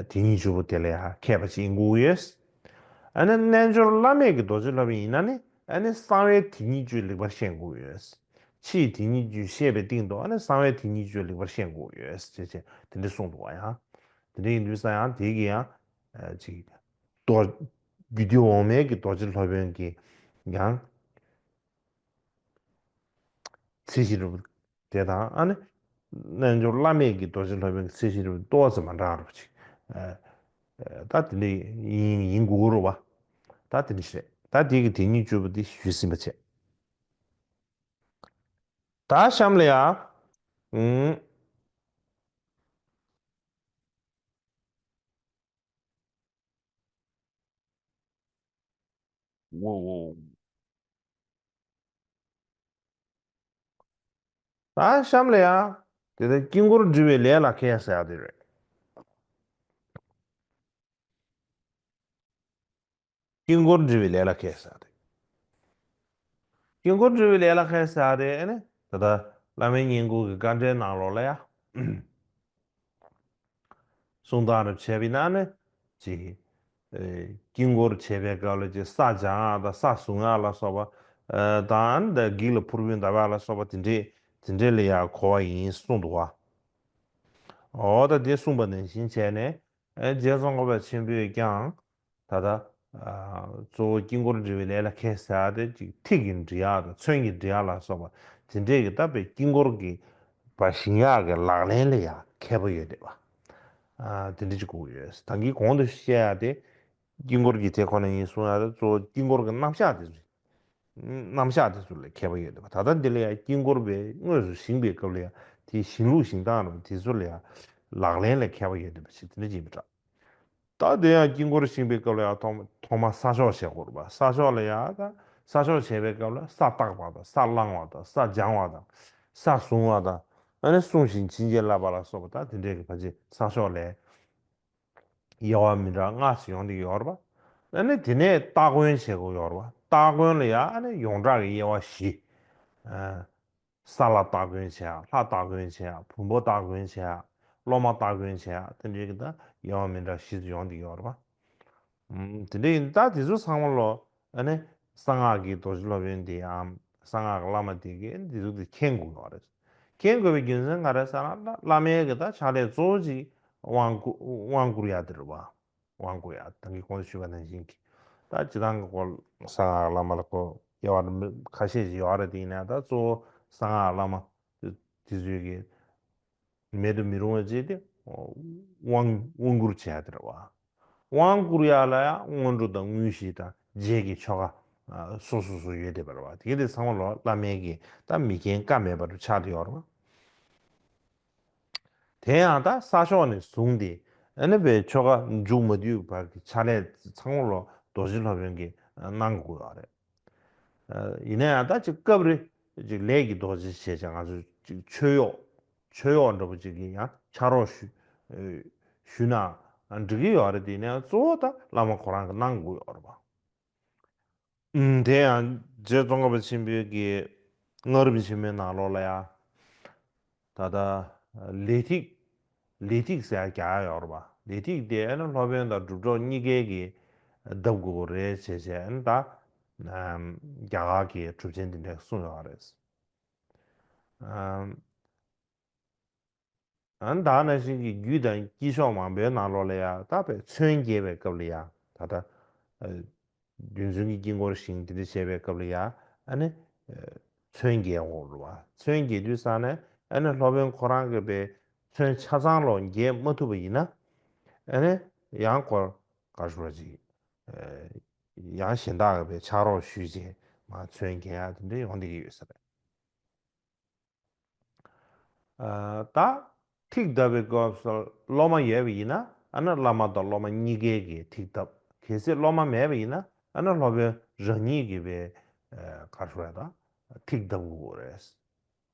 དེ་ཉིད་བཅུ་པོ་དེ་ལ་ཡང་མཁས་པ་ཅིག་ཡིན་དགོས་ཡོད། ཨ་ནི་རྣལ་འབྱོར་བླ་མེད་ཀྱི་རྡོ་རྗེ་སློབ་དཔོན་ཡིན་ན་ནི་ཨ་ནི་གསང་བའི་དེ་ཉིད་བཅུ་ལེགས་པར་ཤེས་དགོས་ཡོད། ཕྱིའི་དེ་ཉིད་བཅུ་ཤེས་པའི་སྟེང་དུ་ཨ་ནི་གསང་བའི་དེ་ཉིད་བཅུ་ལེགས་པར་ཤེས་དགོས་ཡོད་ཅེས་བྱས་དེ་འདྲ་གསུངས་འདུག་བ། ཡང་དེ་འདྲ་ཡིན་དུས་ས་ཡང་དེ་གི་ཡང་ཅིག་རྡོ་རྒྱུད་སྡེ་འོག་མའི་གི་རྡོ་རྗེ་སློབ་དཔོན་གྱི་ཡང་ཚད་གཞི་རུ་དེ་དང་ཨ་ནི་རྣལ་འབྱོར་བླ་མེད་ཀྱི་རྡོ་རྗེ་སློབ་དཔོན་གྱི་ཚད་གཞི་རུ་ཏོག་ཙམ་མ་འདྲ་བ་ཅིག་ད་དེ་འདྲ་ཡིན་ཡིན་དགོས་རུ་བ། ད་དེ་འདྲ་ཞིག་རེད། ད་དེ་གི་དེ་ཉིད་བཅུ་པོ་དེ་ཞུས་ཟིན་པ་བྱས། ད་གཤམ་ལ་ཡ། ཨུམ། ཝོ་ཝོ། ད་གཤམ་ལ་ཡ། དེ་ལྟར་དཀྱིལ་འཁོར་འབྲི་བའི་ལས་ལ་མཁས་ཟེར་ཡ་དེ་རེད། དཀྱིལ་འཁོར་འབྲི་བའི་ལས་ལ་མཁས་ཟེར་ཡ་དེ། དཀྱིལ་འཁོར་འབྲི་བའི་ལས་ལ་མཁས་ཟེར་ཡ་དེ་ཨ་ནི་ད་ལྟ་བླ་མའི་བསྙེན་བཀུར་གྱི་དཀའ་འགྲེལ་ནང་ལོགས་ལ་ཡ། གསུང་སྟངས་རེ་བྱས་པ་ཡིན་ན་ནི་ཅིག་ཨེ་དཀྱིལ་འཁོར་བྱེད་པའི་སྐབས་ལ་ཅིག་ས་སྦྱང་ཡག་དང་ས་བཟུང་ཡག་ལ་སོགས་པ། ཨེ་དང་ཨ་ནི་འདི་བགེགས་ལ་ཕུར་བུས་བརྡབ་ཡག་ལ་སོགས་པ་དེ་འདྲས་དེ་འདྲས་ལ་ཡང་གོ་བ་ཡིན་གསུངས་འདུག་བ། འོ་ད་དེ་གསུངས་པ་ནང་བཞིན་བྱས་ནས་ཨེ་རྗེ་ཙོང་ཁ་པ་ཆེན་པོས་ཀྱང་ད་ལྟ་ཨ་གཙོ་བོ་དཀྱིལ་འཁོར་འབྲི་བའི་ལས་ལ་མཁས་ཟེར་ཡག་དེ་ཅིག་ཐིག་གིས་འབྲི་ཡག་དང་ཚོན་གྱིས་འབྲི་ཡག་ལ་སོགས་པ་དེ་འདྲས་ཀྱི་ད་དཔེ་དཀྱིལ་འཁོར་གྱི་པ་བཞེངས་ཡག་གི་ལག་ལེན་ལ་ཡང་མཁས་པོ་ཡོད་བསྡད་པ། ཨ་དེ་འདྲ་ཅིག་དགོས་ཡོད། ད་གིན་གོང་དུ་བཤད་ཡག་དེ་དཀྱིལ་འཁོར་གྱི་དེ་ཁོ་ན་ཡིན་གསུང་ཡག་དེ་གཙོ་བོ་དཀྱིལ་འཁོར་གྱི་རྣམ་གཞག་དེ་ཚོ་རྣམ་གཞག་དེ་ཚོ་ལ་མཁས་པོ་ཡོད་བསྡད་པ། ད་ལྟ་འདི་ལ་ཡང་དཀྱིལ་འཁོར་པའི་དངོས་སུ་བཞེངས་པའི་སྐབས་ལ་ཡང་དེའི་བཞེངས་ལུགས་བཞེངས་སྟངས་རེད་བ། དེ་ཚོ་ལ་ཡང་ལག་ལེན་ལ་མཁས་པོ་ཡོད་བསྡད་པ་ཞིག་དེ་འདྲ་ཅིག་ཡིན་པ་འདྲ། ད་དེ་ཡང་དཀྱིལ་འཁོར་བཞེངས་པའི་སྐབས་ལ་ཡང་ཐོག་ཐོག་མ་ས་ཕྱོགས་བྱེད་དགོས་རེད་པ། ས་ཕྱོགས་ལ་ཡང་ད་ས་ཕྱོགས་བྱེད་པའི་སྐབས་ལ་ས་བརྟག་པ་དང་ས་བླང་བ་དང་ས་སྦྱང་བ་དང་ས་བཟུང་བ་དང་ཨ་ནི་བསྲུང་ཞིང་བྱིན་གྱིས་བརླབ་པ་ལ་སོགས་པ་ད་དེ་འདྲའི་གི་ཕལ་ཆེར་ས་ཕྱོགས་ལ་དབྱེ་བ་མི་འདྲ་ལྔ་ཞིག་ཡོང་བསྡད་ཀྱི་ཡོད་རེད་པ། ཨ་ནི་དེ་ནས་སྟ་གོན་བྱེད་དགོས་ཡོད་རེད་པ། སྟ་གོན་ལ་ཡང་ཨ་ནི་ཡོངས་གྲགས་ཀྱི་དབྱེ་བ་བཞི། ཨ། ས་ལ་སྟ་གོན་བྱེད་ཡག་ལྷ་སྟ་གོན་བྱེད་ཡག་བུམ་པ་སྟ་གོན་བྱེད་ཡག་སློབ་མ་སྟ་གོན་བྱེད་ཡག་དེ་འདྲའི་གི་ད་དབྱེ་བ་མི་འདྲ་བཞི་ཙམ་ཡོང་བསྡད་ཡོད་རེད་པ། ཨུམ། དེ་འདྲ་ཡིན་ད་དེ་ཚོ་ཚང་མ་ལོ་ཨ་ནི་གསང་སྔགས་ཀྱི་རྡོ་རྗེ་སློབ་དཔོན་དེའམ་གསང་སྔགས་ཀྱི་བླ་མ་དེ་གིས་དེ་ཚོ་དེ་མཁྱེན་དགོས་ཡོད་རེད། མཁྱེན་དགོས་པའི་རྒྱུ་མཚན་ག་རེ་ཟེར་ན་བླ་མའི་གི་ད་ཕྱག་ལས་གཙོ་བོ་ཅིག་དབང་བསྐུར་དབང་བསྐུར་ཡག་དེ་རེད་པ། དབང་བསྐུར་ཡག་ད་གིན་གོང་དུ་ཞུས་པ་ནང་བཞིན་གྱི། ད་སྤྱིར་བཏང་གི་སྐོར་གསང་སྔགས་བླ་མ་ལ་ཁོ་དབྱེ་བ་ཁ་ཤས་ཤིག་ཡོད་རེད། དེ་ཡིན་ན་ད་གཙོ་བོ་གསང་སྔགས་བླ་མ་དེ་ཚོའི་གི་མེད་དུ་མི་རུང་བ་ཅིག་དེ་དབང་དབང་བསྐུར་བྱེད་ཡག་དེ་རེད་བ། དབང་བསྐུར་ཡག་ལ་ཡང་སྔོན་འགྲོ་དང་དངོས་གཞི་དང་རྗེས་ཀྱི་ཆོ་ག་སོ་སོ་སོ་ཡོད་བསྡད་པ་རེད་བ། དེ་གི་དེ་ཚང་མ་ལོ་བླ་མའི་གི་ད་མི་མཁྱེན་ཀ་མེད་པ་རུ་ཆགས་བསྡད་ཡོད་རེད་བ། དེ་ཡང་ད་ས་ཕྱོགས་ནས་བཟུང་སྟེ་ཨ་ནི་པའི་ཆོ་ག་མཇུག་མ་བསྡུས་བར་གྱི་ཕྱག་ལས་ཚང་མ་ལོ་རྡོ་རྗེ་སློབ་དཔོན་གྱིས་གནང་དགོས་ཡོད་རེད། ཡིན་ན་ཡང་ད་ཅིག་སྐབས་རེ་ཅིག་ལས་ཀྱི་རྡོ་རྗེ་བྱས་ཙང་ང་ཚོ་ཅིག་མཆོད་གཡོག་མཆོད་གཡོག་འདྲ་པོ་ཅིག་གིས་ཡང་ཕྱག་རོགས་ཞུ་ཞུས་ན་འགྲིག་གི་ཡོད་རེད། དེ་ནས་གཙོ་བོ་ད་བླ་མ་ཁོ་རང་གིས་གནང་དགོས་ཡོད་རེད་པ། ཨུམ། དེ་ཡང་རྗེ་ཙོང་ཁ་པ་ཆེན་པོའི་གི་སྔགས་རིམ་ཆེན་མོའི་ནང་ལོགས་ལ་ཡང་ད་ལྟ་ལས་ཐིག་ལས་ཐིག་ཟེར་ཡ་རྒྱག་ཡ་ཡོད་རེད་པ། ལས་ཐིག་དེ་ཨ་ནི་སློབ་དཔོན་དང་སྒྲུབ་གྲོགས་གཉིས་ཀའི་གི་བཏབ་དགོས་རེད་བྱས་བྱས་ཨ་ནི་ད་རྒྱ་གར་གྱི་གྲུབ་ཆེན་དེ་འདྲས་གསུངས་ཡོད་རེད། ཨ་ནི་ད་ག་ནང་བཞིན་གྱི་རྒྱུད་དང་དཀྱིལ་ཆོག་མང་པོའི་ནང་ལོགས་ལ་ཡང་ད་དཔེ་མཚོན་རྒྱས་པའི་སྐབས་ལ་ཡང་ད་ལྟ་རྒྱུ་མཚན་གྱི་དཀྱིལ་འཁོར་ཞིང་དེ་འདྲ་བྱས་པའི་སྐབས་ལ་ཡང་ཨ་ནི་མཚོན་རྒྱས་འོང་རུ་བ། མཚོན་རྒྱས་དུས་ཙང་ནས་ཨ་ནི་སློབ་དཔོན་ཁོ་རང་གི་པའི་མཚོན་ཆ་ཚང་ལོ་རྒྱས་མ་ཐུབ་པ་ཡིན་ན་ཨ་ནི་ཡང་སྐོར་ག་ཞུ་བ་ཅིག་ཡང་གཞན་དག་གི་པའི་ཕྱག་རོགས་ཞུས་རྗེས་མ་མཚོན་རྒྱས་ཡ་དེ་འདྲ་ཡོང་བསྡད་ཀྱི་ཡོད་ས་རེད། ད་ཐིག་བཏབ་པའི་སྐབས་སུ་སློབ་མ་ཡོད་པ་ཡིན་ན་ཨ་ནི་བླ་མ་དང་སློབ་མ་གཉིས་ཀའི་གི་ཐིག་བཏབ། གལ་སྲིད་སློབ་མ་མེད་པ་ཡིན་ན་ཨ་ནི་སློབ་དཔོན་རང་ཉིད་ཀྱི་པའི་ག་རེ་ཞུ་དགོས་རེད་ད་ཐིག་བཏབ་དགོས་རེད།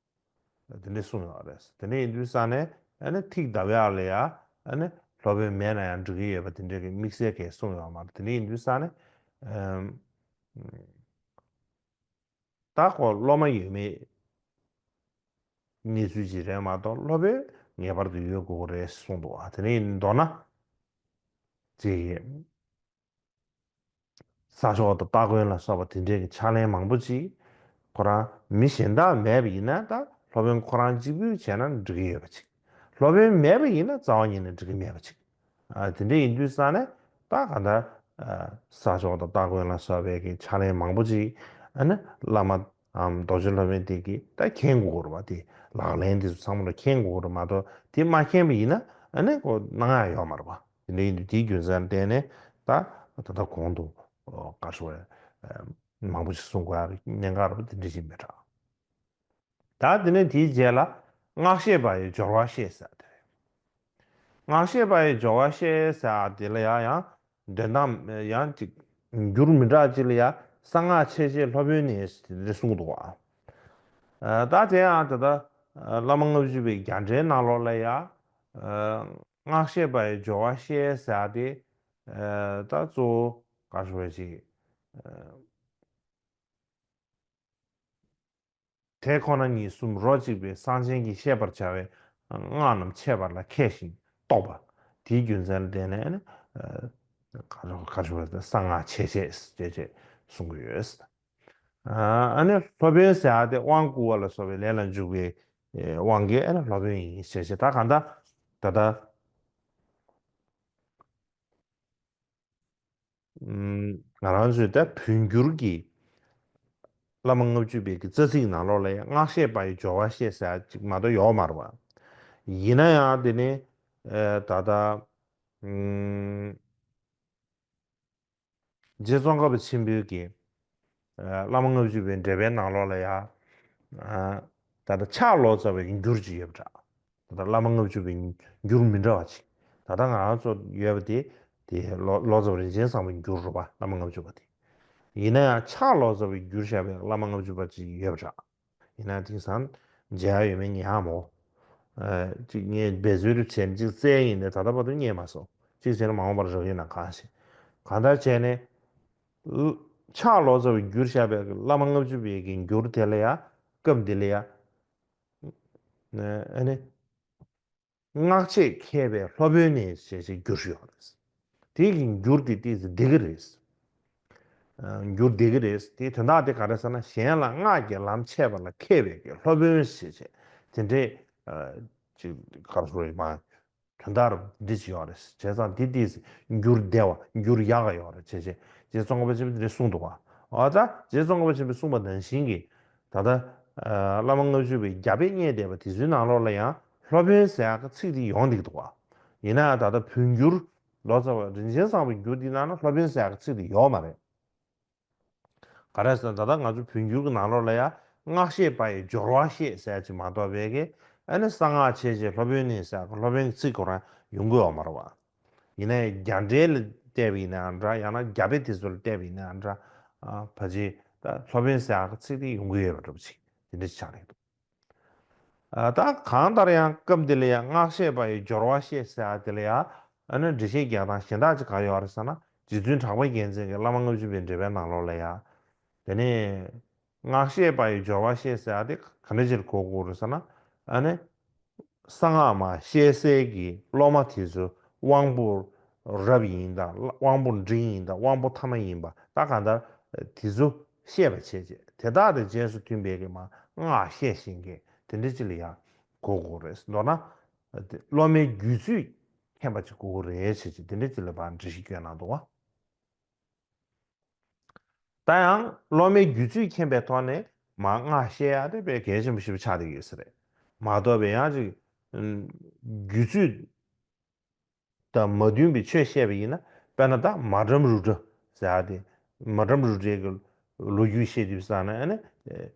དེ་འདྲ་གསུངས་ཡོད་རེད། དེ་འདྲ་ཡིན་དུས་ཙང་ནས་ཨ་ནི་ཐིག་བཏབ་ཡག་ལ་ཡ་ཨ་ནི་སློབ་དཔོན་མེད་ན་ཡང་འགྲིག་གི་ཡོད་པ་དེ་འདྲའི་གི་དམིགས་བསལ་གང་གསུངས་ཡོད་མ་རེད། དེ་འདྲ་ཡིན་དུས་ཙང་ནས་ཨམ། ད་ཁོ་སློབ་མ་ཡོད་མེད་གནས་ཚུལ་ཅིག་རེད་མ་གཏོགས་སློབ་དཔོན་ངེས་པར་དུ་ཡོད་དགོས་རེད་གསུངས་འདུག་ཨ་དེ་ནས་མདོར་ན་ཅིག་ས་ཕྱོགས་དང་སྟ་གོན་ལ་སོགས་པ་དེ་འདྲའི་གི་ཕྱག་ལེན་མང་པོ་ཅིག་ཁོ་རང་མི་གཞན་དག་མེད་པ་ཡིན་ན་ད་སློབ་དཔོན་ཁོ་རང་གཅིག་པུས་བྱས་ན་འགྲིག་གི་ཡོད་པ་ཅིག་སློབ་དཔོན་མེད་པ་ཡིན་ན་རྩ་བ་ཉིད་ནས་འགྲིག་གི་མེད་པ་ཅིག་ཨ་དེ་འདྲ་ཡིན་དུས་ཙང་ནས་ད་ག་ད་ས་ཕྱོགས་དང་སྟ་གོན་ལ་སོགས་པའི་གི་ཕྱག་ལེན་མང་པོ་ཅིག་ཨ་ནི་བླ་མ་ཨམ་རྡོ་རྗེ་སློབ་དཔོན་དེ་གིས་ད་མཁྱེན་དགོས་རེད་པ། དེ་ལག་ལེན་དེ་ཚོ་ཚང་མ་ལ་མཁྱེན་དགོས་རེད་མ་གཏོགས་དེ་མ་མཁྱེན་པ་ཡིན་ན་ཨ་ནི་ཁོ་གནང་ཡག་ཡོད་མ་རེད་པ། དེ་འདྲ་ཡིན་དུས་དེའི་རྒྱུ་མཚན་ལ་བརྟེན་ནས་ད་ད་ལྟ་གོང་དུ་བཀའ་ཤོག་མང་པོ་ཞིག་གསུང་དགོས་ཡག་གནད་འགག་རེད་པ། དེ་འདྲ་ཞིག་མི་དྲག་ད་དེ་ནས་དེའི་རྗེས་ལ་སྔགས་བཤད་པ་ཡི་སྦྱོར་བ་བཤད་ཟེར་དེ་རེད། སྔགས་བཤད་པ་ཡི་སྦྱོར་བ་བཤད་ཟེར་དེ་ལ་ཡང་ཡང་འདོན་སྟངས་ཡང་ཅིག་འགྱུར་མི་འདྲ་ཅིག་ལ་ཡང་གསང་སྔགས་ཆེ་ཤེས་སློབ་དཔོན་ནས་དེ་འདྲ་གསུངས་འདུག་ཨ། ད་དེ་ཡང་ད་ལྟ་བླ་མ་ལྔ་བཅུ་པའི་རྒྱ་འགྲེལ་ནང་ལོགས་ལ་ཡང་སྔགས་བཤད་པ་ཡི་སྦྱོར་བ་བཤད་ཟེར་དེ་ད་གཙོ་བོ་ག་རེ་ཞུ་བ་ཅིག་དེ་ཁོ་ན་ཉིད་གསུམ་རོ་གཅིག་པའི་སངས་ཆེན་གྱིས་བཤད་པར་བྱ་བའི་སྔགས་རྣམས་འཆད་པ་ལ་མཁས་ཤིང་རྟོགས་པ་དེའི་རྒྱུ་མཚན་ལ་བརྟེན་ནས་ནི་ག་རེ་ག་རེ་ཞུ་བ་གསང་སྔགས་ཆེ་ཆེ་ཞེས་གསུང་གི་ཡོད། ཨ་ནི་སློབ་དཔོན་ཟེར་ཡག་དེ་དབང་བསྐུར་བ་ལ་སོགས་པའི་ལས་ལ་འཇུག་པའི་དབང་གིས་ཨ་ནི་སློབ་དཔོན་ཡིན་ཞེས་བྱས་ད་གང་ལྟར་ད་ལྟ། ང་རང་ཚོས་ད་བོད་འགྱུར་གྱི་བླ་མ་ལྔ་བཅུ་པའི་གི་རྩ་ཚིག་ནང་ལོགས་ལ་ཡང་སྔགས་བཤད་པ་ཡི་སྦྱོར་བ་བཤད་ཟེར་ཡག་ཅིག་མ་གཏོགས་ཡོད་མ་རེད་པ། ཡིན་ན་ཡང་དེ་ནི་ད་ལྟ་རྗེ་ཙོང་ཁ་པ་ཆེན་པོའི་གི་བླ་མ་ལྔ་བཅུ་པའི་འགྲེལ་པའི་ནང་ལོགས་ལ་ཡང་ད་ལྟ་ཕྱག་ལོ་ཙཱ་བའི་འགྱུར་གྱི་ཡོད་པ་འདྲ། ད་ལྟ་བླ་མ་ལྔ་བཅུ་པའི་འགྱུར་མི་འདྲ་བ་ཅིག་ད་ལྟ་ང་རང་ཚོ་ཡོད་པ་དེ་དེ་ལོ་ལོ་ཙཱ་བ་རིན་ཆེན་བཟང་པོའི་འགྱུར་རེད་པ་བླ་མ་ལྔ་བཅུ་པ་དེ། ཡིན་ན་ཡང་ཕྱག་ལོ་ཙཱ་བའི་འགྱུར་བཞག་པའི་བླ་མ་ལྔ་བཅུ་པ་ཅིག་ཡོད་པ་འདྲ། ཡིན་ན་དེང་སང་མཇལ་ཡག་ཡོད་མེད་ངས་ཧ་མ་གོ་ཅིག་ངས་འབད་རྩོལ་བྱས་ནས་ཅིག་བཙལ་ཡིན་ནས་ད་ལྟ་བར་དུ་རྙེད་མ་སོང་། ཅིག་བྱས་ན་མ་འོངས་པར་རག་ཡོད་ན་གང་ཤེས། གང་ལྟར་བྱས་ནས་ཕྱག་ལོ་ཙཱ་བའི་འགྱུར་བཞག་པའི་བླ་མ་ལྔ་བཅུ་པའི་གི་འགྱུར་དེ་ལ་ཡང་སྐབས་འདི་ལ་ཡང་ཨ་ནི། སྔགས་ཆེས་མཁས་པའི་སློབ་དཔོན་ནས་ཞེས་བྱའི་འགྱུར་ཡོད་རེད། དེ་གི་འགྱུར་དེ་ཏོག་ཙམ་བདེ་གི་རེད། འགྱུར་བདེ་གི་རེད། དེའི་དོན་དག་དེ་ག་རེ་ཟེར་ན་གཞན་ལ་སྔགས་ཀྱི་ལམ་འཆད་པ་ལ་མཁས་པའི་གི་སློབ་དཔོན་ཞེས་བྱས་དེ་འདྲའི་ཅིག་ག་རེ་ཞུ་དགོས་རེད་མ། དོན་དག་འདི་ཅིག་ཡོད་རེད། བྱས་ཙང་འདི་ཏོག་ཙམ་འགྱུར་བདེ་བ་འགྱུར་ཡག་ག་ཡོད་རེད་བྱས་བྱས་རྗེ་ཙོང་ཁ་པ་ཆེན་པོས་འདི་འདྲ་གསུངས་འདུག་བ། འོ་ད་རྗེ་ཙོང་ཁ་པ་ཆེན་པོས་གསུངས་པ་ནང་བཞིན་གྱི་ད་ལྟ་བླ་མ་ལྔ་བཅུ་པའི་རྒྱ་དཔེ་རྙེད་བསྡད་པ་དེ་ཚོའི་ནང་ལོགས་ལ་ཡང་སློབ་དཔོན་ཟེར་ཡག་གི་ཚིག་དེ་ཡོང་བསྡད་ཀྱི་འདུག་བ། ཡིན་ན་ཡང་ད་ལྟ་བོད་འགྱུར་ལོ་ཙཱ་བ་རིན་ཆེན་བཟང་པོའི་འགྱུར་འདིའི་ནང་ན་སློབ་དཔོན་ཟེར་ཡག་གི་ཚིག་དེ་ཡོད་མ་རེད། ག་རེ་ཟེར་ན་ད་ལྟ་ང་ཚོ་བོད་འགྱུར་གྱི་ནང་ལོགས་ལ་ཡང་སྔགས་བཤད་པ་ཡི་སྦྱོར་བ་བཤད་ཟེར་ཡག་ཅིག་མ་གཏོགས་པའི་གི་ ཨ་ནི་གསང་སྔགས་འཆད་བྱེད་སློབ་དཔོན་ནི་ཟེར་སློབ་དཔོན་གྱི་ཚིག་ཁོ་རང་ཡོང་གི་ཡོད་མ་རེད་བ། ཡིན་ནའི་རྒྱ་འགྲེལ་ལ་བལྟས་པ་ཡིན་ནའང་འདྲ། ཡང་ན་རྒྱ་དཔེ་དེ་ཚོ་ལ་བལྟས་པ་ཡིན་ནའང་འདྲ། ཨ་ཕལ་ཆེར་ད་སློབ་དཔོན་ཟེར་ཡག་གི་ཚིག་དེ་ཡོང་གི་ཡོད་པ་འདྲ་པོ་ཅིག་དེ་འདྲ་ཆགས་ཀྱི་འདུག་ཨ་ད་གང་ལྟར་ཡང་སྐབས་འདི་ལ་ཡང་སྔགས་བཤད་པ་ཡི་སྦྱོར་བ་བཤད་ཟེར་ཡག་དེ་ལ་ཡང་ཨ་ནི་འགྲེལ་བཤད་རྒྱག་སྟངས་གཞན་དག་ཅིག་ག་རེ་ཡོད་རེད་ཟེར་ན། རྗེ་བཙུན་གྲགས་པ་རྒྱལ་མཚན་གྱི་བླ་མ་ལྔ་བཅུ་པའི་འགྲེལ་པའི་ནང་ལོགས་ལ་ཡང་། དེ་ནས་སྔགས་བཤད་པ་ཡི་སྦྱོར་བ་བཤད་ཟེར་ཡག་དེ་ག་འདྲ་ཅིག་ལ་གོ་དགོས་རེད་ཟེར་ན། ཨ་ནི་གསང་སྔགས་མར་བཤད་སའི་གི་སློབ་མ་དེ་ཚོ་དབང་པོ་རབ་ཡིན་དང་། དབང་པོ་འབྲིང་ཡིན་དང་། དབང་པོ་ཐ་མ་ཡིན་པ། ད་གང་ལྟར་དེ་ཚོ་བཤད་པ་བྱས་རྗེས། དེ་དག་དང་རྗེས་སུ་མཐུན་པའི་གི་མར་སྔགས་བཤད་བཞིན་གྱི་དེ་འདྲ་ཅིག་ལ་ཡང་གོ་དགོས་རེད། མདོར་ན་སློབ་མའི་རྒྱུད་ཚོད་མཁྱེན་པ་ཅིག་དགོས་ཀྱི་རེད་བྱས་རྗེས་དེ་འདྲ་ཅིག་ལ་ཕར་འགྲེལ་བཤད་བསྐྱོན་གནང་འདུག་བ། ད་ཡང་སློབ་མའི་རྒྱུད་ཚོད་མཁྱེན་པའི་ཐོག་ནས་མར་སྔགས་བཤད་ཡག་དེ་དཔེ་གལ་ཆེན་པོ་ཞེ་པོ་ཆགས་བསྡད་ཡོད་ས་རེད། མ་གཏོགས་པའི་ཡང་ཅིག་ཨམ་རྒྱུད་ཚོད་དང་མ་མཐུན་པའི་ཆོས་བཤད་པ་ཡིན་ན། དཔེར་ན་ད་མ་ཊཾ་རུ་ཌྲ་ཟེར་ཡག་དེ། མ་ཊཾ་རུ་ཌྲའི་གི་ལོ་རྒྱུས་བཤད་དུས་ཙ་ན་ཨ་ནི་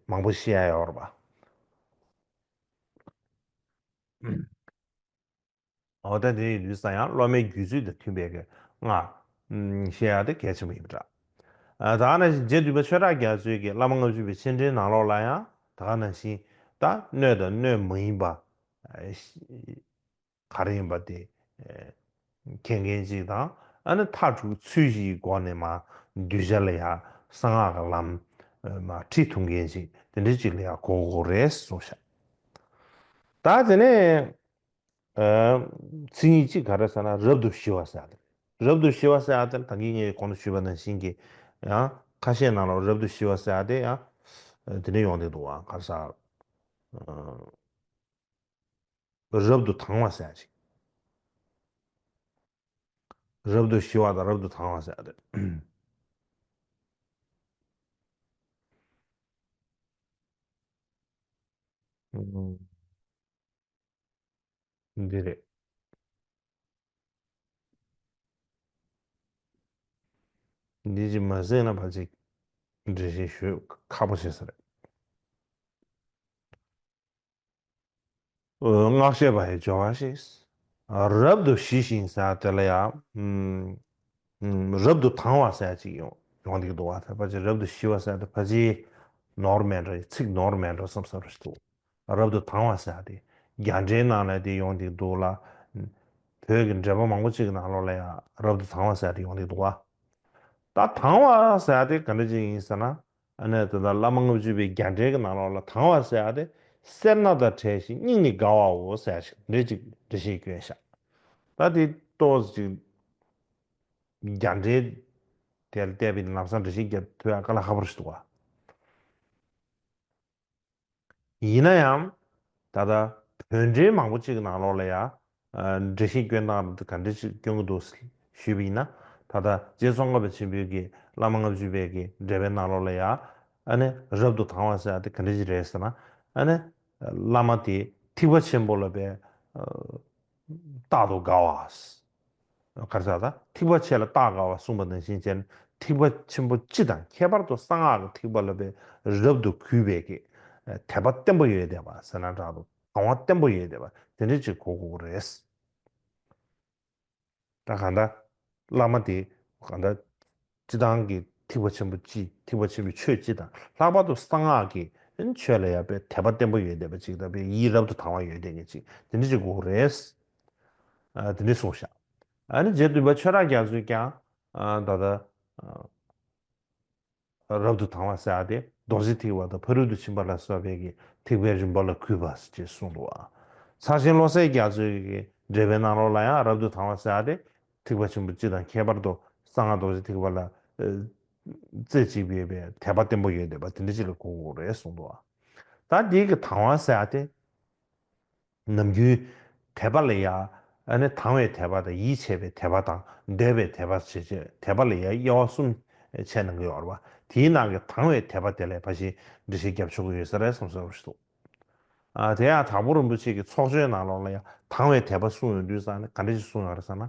མང་པོ་བཤད་ཡག་ཡོད་རེད་པ། འོ་ད་དེ་ཡིན་དུས་ཙ་ཡང་སློབ་མའི་རྒྱུད་ཚོད་དང་མཐུན་པའི་གི་སྔགས་ཨམ་བཤད་ཡག་དེ་གལ་ཆེན་པོ་ཡིན་པ་འདྲ། ཨ་ད་ག་ནང་བཞིན་རྗེ་འདུས་པ་ཆོས་གྲགས་རྒྱ་མཚོའི་གི་བླ་མ་ལྔ་བཅུ་པའི་ཆེད་འགྲེལ་ནང་ལོགས་ལ་ཡང་ད་ག་ནང་བཞིན་ད་སྣོད་དང་སྣོད་མ་ཡིན་པ་ཨ་ག་རེ་ཡིན་པ་དེ་ཨ་མཁྱེན་མཁན་ཅིག་དང་། ཨ་ནི་མཐར་ཐུག་ཚུལ་བཞིའི་སྒོ་ནས་མར་གདུལ་བྱ་ལ་ཡང་གསང་སྔགས་ཀྱི་ལམ་ཨ་མར་ཁྲིད་ཐུབ་མཁན་ཅིག་དེ་འདྲ་ཅིག་ལ་ཡང་གོ་དགོས་རེད་གསུངས་ཤག་ད་དེ་ནས། ཨ་མཚན་ཉིད་གཅིག་ག་རེ་ཟེར་ན་རབ་ཏུ་ཞི་བ་ཟེར་ཡག་དེ། རབ་ཏུ་ཞི་བ་ཟེར་ཡག་དེ་ད་གིན་ངས་གོང་དུ་ཞུས་པ་ནང་བཞིན་གྱི་ཡང་ཁ་ཤས་ནང་ལ་རབ་ཏུ་ཞི་བ་ཟེར་ཡག་དེ་ཡང་དེ་འདྲ་ཡོང་བསྡད་འདུག་བ། ག་རེ་ཟེར། ཨ་རབ་ཏུ་དང་བ་ཟེར་ཡག་ཅིག་རབ་ཏུ་ཞི་བ་དང་རབ་ཏུ་དང་བ་ཟེར་ཡག་དེ། འདི་རེད། འདི་ཅིག་མ་གཟིགས་ན་ཕལ་ཆེར་འགྲེལ་བཤད་ཞུ་ཁག་པོ་ཆགས་ས་རེད། སྔགས་བཤད་པ་ཡི་སྦྱོར་བ་ཞིག་རབ་ཏུ་ཞི་ཞིང་ཟེར་དེ་ལ་ཡང་། ཨམ་རབ་ཏུ་དང་བ་ཟེར་ཅིག་ཡོང་ཡོང་གི་འདུག་བ། ད་ཕལ་ཆེར་རབ་ཏུ་ཞི་བ་ཟེར་དེ་ཕལ་ཆེར་ནོར་མེད་འགྲོ། ཚིག་ནོར་མེད་འགྲོ་བསམ་བསམ་ཞིག་འདུག་རབ་ཏུ་དང་བ་ཟེར་དེ་རྒྱ་འགྲེལ་ནང་ལ་དེ་ཡོང་གི་འདུག་ལ། བོད་ཀྱི་འགྲེལ་པ་མང་པོ་ཅིག་གི་ནང་ལོགས་ལ་ཡང་རབ་ཏུ་དང་བ་ཟེར་དེ་ཡོང་གི་འདུག་བ། ད་དང་བ་ཟེར་དེ་ག་འདྲ་ཅིག་ཡིན་ཟེར་ན། ཨ་ནི་ད་ལྟ་བླ་མ་ལྔ་བཅུ་པའི་རྒྱ་འགྲེལ་གྱི་ནང་ལོགས་ལ་དང་བ་ཟེར་ཡག་དེ་སེར་སྣ་དང་བྲལ་ཞིང་སྙིང་ནི་དགའ་བའོ་ཟེར་ཞིག་འདྲ་ཅིག་འགྲེལ་བཤད་བསྐྱོན་ཤག་ད་དེ་ཏོག་ཙམ་ཅིག་རྒྱ་འགྲེལ་དེ་ལ་བལྟས་པའི་ལམ་སང་འགྲེལ་བཤད་རྒྱབ་ཐུབ་ཡག་དཀའ་ལས་ཁག་པོ་ཞིག་འདུག་བ། ཡིན་ན་ཡང་ད་ལྟ་བོད་འགྲེལ་མང་པོ་ཅིག་གི་ནང་ལོགས་ལ་ཡང་འགྲེལ་བཤད་སྐྱོན་སྟངས་ག་འདྲ་ཅིག་སྐྱོན་གྱི་འདུག་ཞུས་པ་ཡིན་ན། ད་ལྟ་རྗེ་ཙོང་ཁ་པ་ཆེན་པོའི་གི་བླ་མ་ལྔ་བཅུ་པའི་གི་འགྲེལ་པའི་ནང་ལོགས་ལ་ཡང་ཨ་ནི་རབ་ཏུ་དང་བ་ཟེར་ཡག་དེ་ག་འདྲ་ཅིག་རེད་ཟེར་ན། ཨ་ནི་བླ་མ་དེ་ཐེག་པ་ཆེན་པོ་ལ་བས་རྟག་ཏུ་དགའ་བ། ག་རེ་ཟེར་ད། ཐེག་པ་ཆེ་ལ་རྟག་དགའ་བ་གསུངས་པ་ནང་བཞིན་བྱས་ནས་ཐེག་པ་ཆེན་པོ་སྤྱི་དང་ཁྱད་པར་དུ་གསང་སྔགས་ཀྱི་ཐེག་པ་ལ་བས་རབ་ཏུ་གུས་པའི་གི་དད་པ་བརྟན་པོ་ཡོད་བསྡད་པ་ཟེར་ན་འདྲ་འདུག་དང་བ་བརྟན་པོ་ཡོད་བསྡད་པ་དེ་འདྲ་ཅིག་གོ་དགོས་ཀྱི་རེད། ད་གང་ལྟར་བླ་མ་དེ་གང་ལྟར་སྤྱི་བཏང་གི་ཐེག་པ་ཆེན་པོ་སྤྱི། ཐེག་པ་ཆེན་པོའི་ཆོས་སྤྱི་དང་ལྷག་པར་དུ་གསང་སྔགས་ཀྱི་ཆོས་ལ་ཡང་དཔེ་དད་པ་བརྟན་པོ་ཡོད་བསྡད་པ་ཅིག་དང་དཔེ་ཡིད་རབ་ཏུ་དང་བ་ཡོད་བསྡད་མཁན་ཅིག་དེ་འདྲ་ཅིག་དགོས་རེད། ཨ་དེ་འདྲ་གསུངས་ཤག་ཨ་ནི་རྗེ་བདུན་པ་ཆོས་གྲགས་རྒྱ་མཚོས་ཀྱང་ཨ་ད་ལྟ་ཨ་རབ་ཏུ་དང་བ་ཟེར་ཡག་དེ་རྡོ་རྗེ་ཐེག་པ་དང་ཕ་རོལ་ཏུ་ཕྱིན་པ་ལ་སོགས་པའི་གི་ཐེག་པའི་རིམ་པ་ལ་གུས་པ་ཞེས་གསུངས་འདུག་བ། ཕྱག་ཆེན་བློ་གསལ་རྒྱ་མཚོའི་གི་འགྲེལ་པའི་ནང་ལོགས་ལ་ཡང་རབ་ཏུ་དང་བ་ཟེར་ཡག་དེ་ཐེག་པ་ཆེན་པོ་སྤྱི་དང་ཁྱད་པར་དུ་གསང་སྔགས་རྡོ་རྗེ་ཐེག་པ་ལ་ཨ་རྩེ་གཅིག་པའི་དད་པ་བརྟན་པོ་ཡོད་བསྡད་པ་དེ་འདྲ་ཅིག་ལ་གོ་དགོས་རེད་གསུངས་འདུག་བ། ད་འདི་གི་དང་བ་ཟེར་ཡག་དེ། ནམ་རྒྱུན་དད་པ་ལ་ཡང་ཨ་ནི་དང་བའི་དད་པ་དང་ཡིད་ཆེས་པའི་དད་པ་དང་འདོད་པའི་དད་པ་བྱེད་ཆེད་དད་པ་ལ་ཡང་དབྱེ་བ་གསུམ་ཕྱེ་གནང་གི་ཡོད་རེད་བ། དེའི་ནང་གི་དང་བའི་དད་པ་དེ་ལ་ཕལ་ཆེར་འགྲེལ་བཤད་རྒྱབ་ཆོག་གི་ཡོད་ས་རེད་བསམ་བསམ་ཞིག་འདུག་ཨ་དེ་ཡང་དྭགས་པོ་རིན་པོ་ཆེ་གི་ཚོགས་ཆོས་ནང་ལོགས་ལ་ཡང་དང་བའི་དད་པ་གསུངས་ཡོང་དུས་ཙང་ནས་ག་འདྲ་ཞིག་གསུངས་ཡོད་རེད་ཟེར་ན།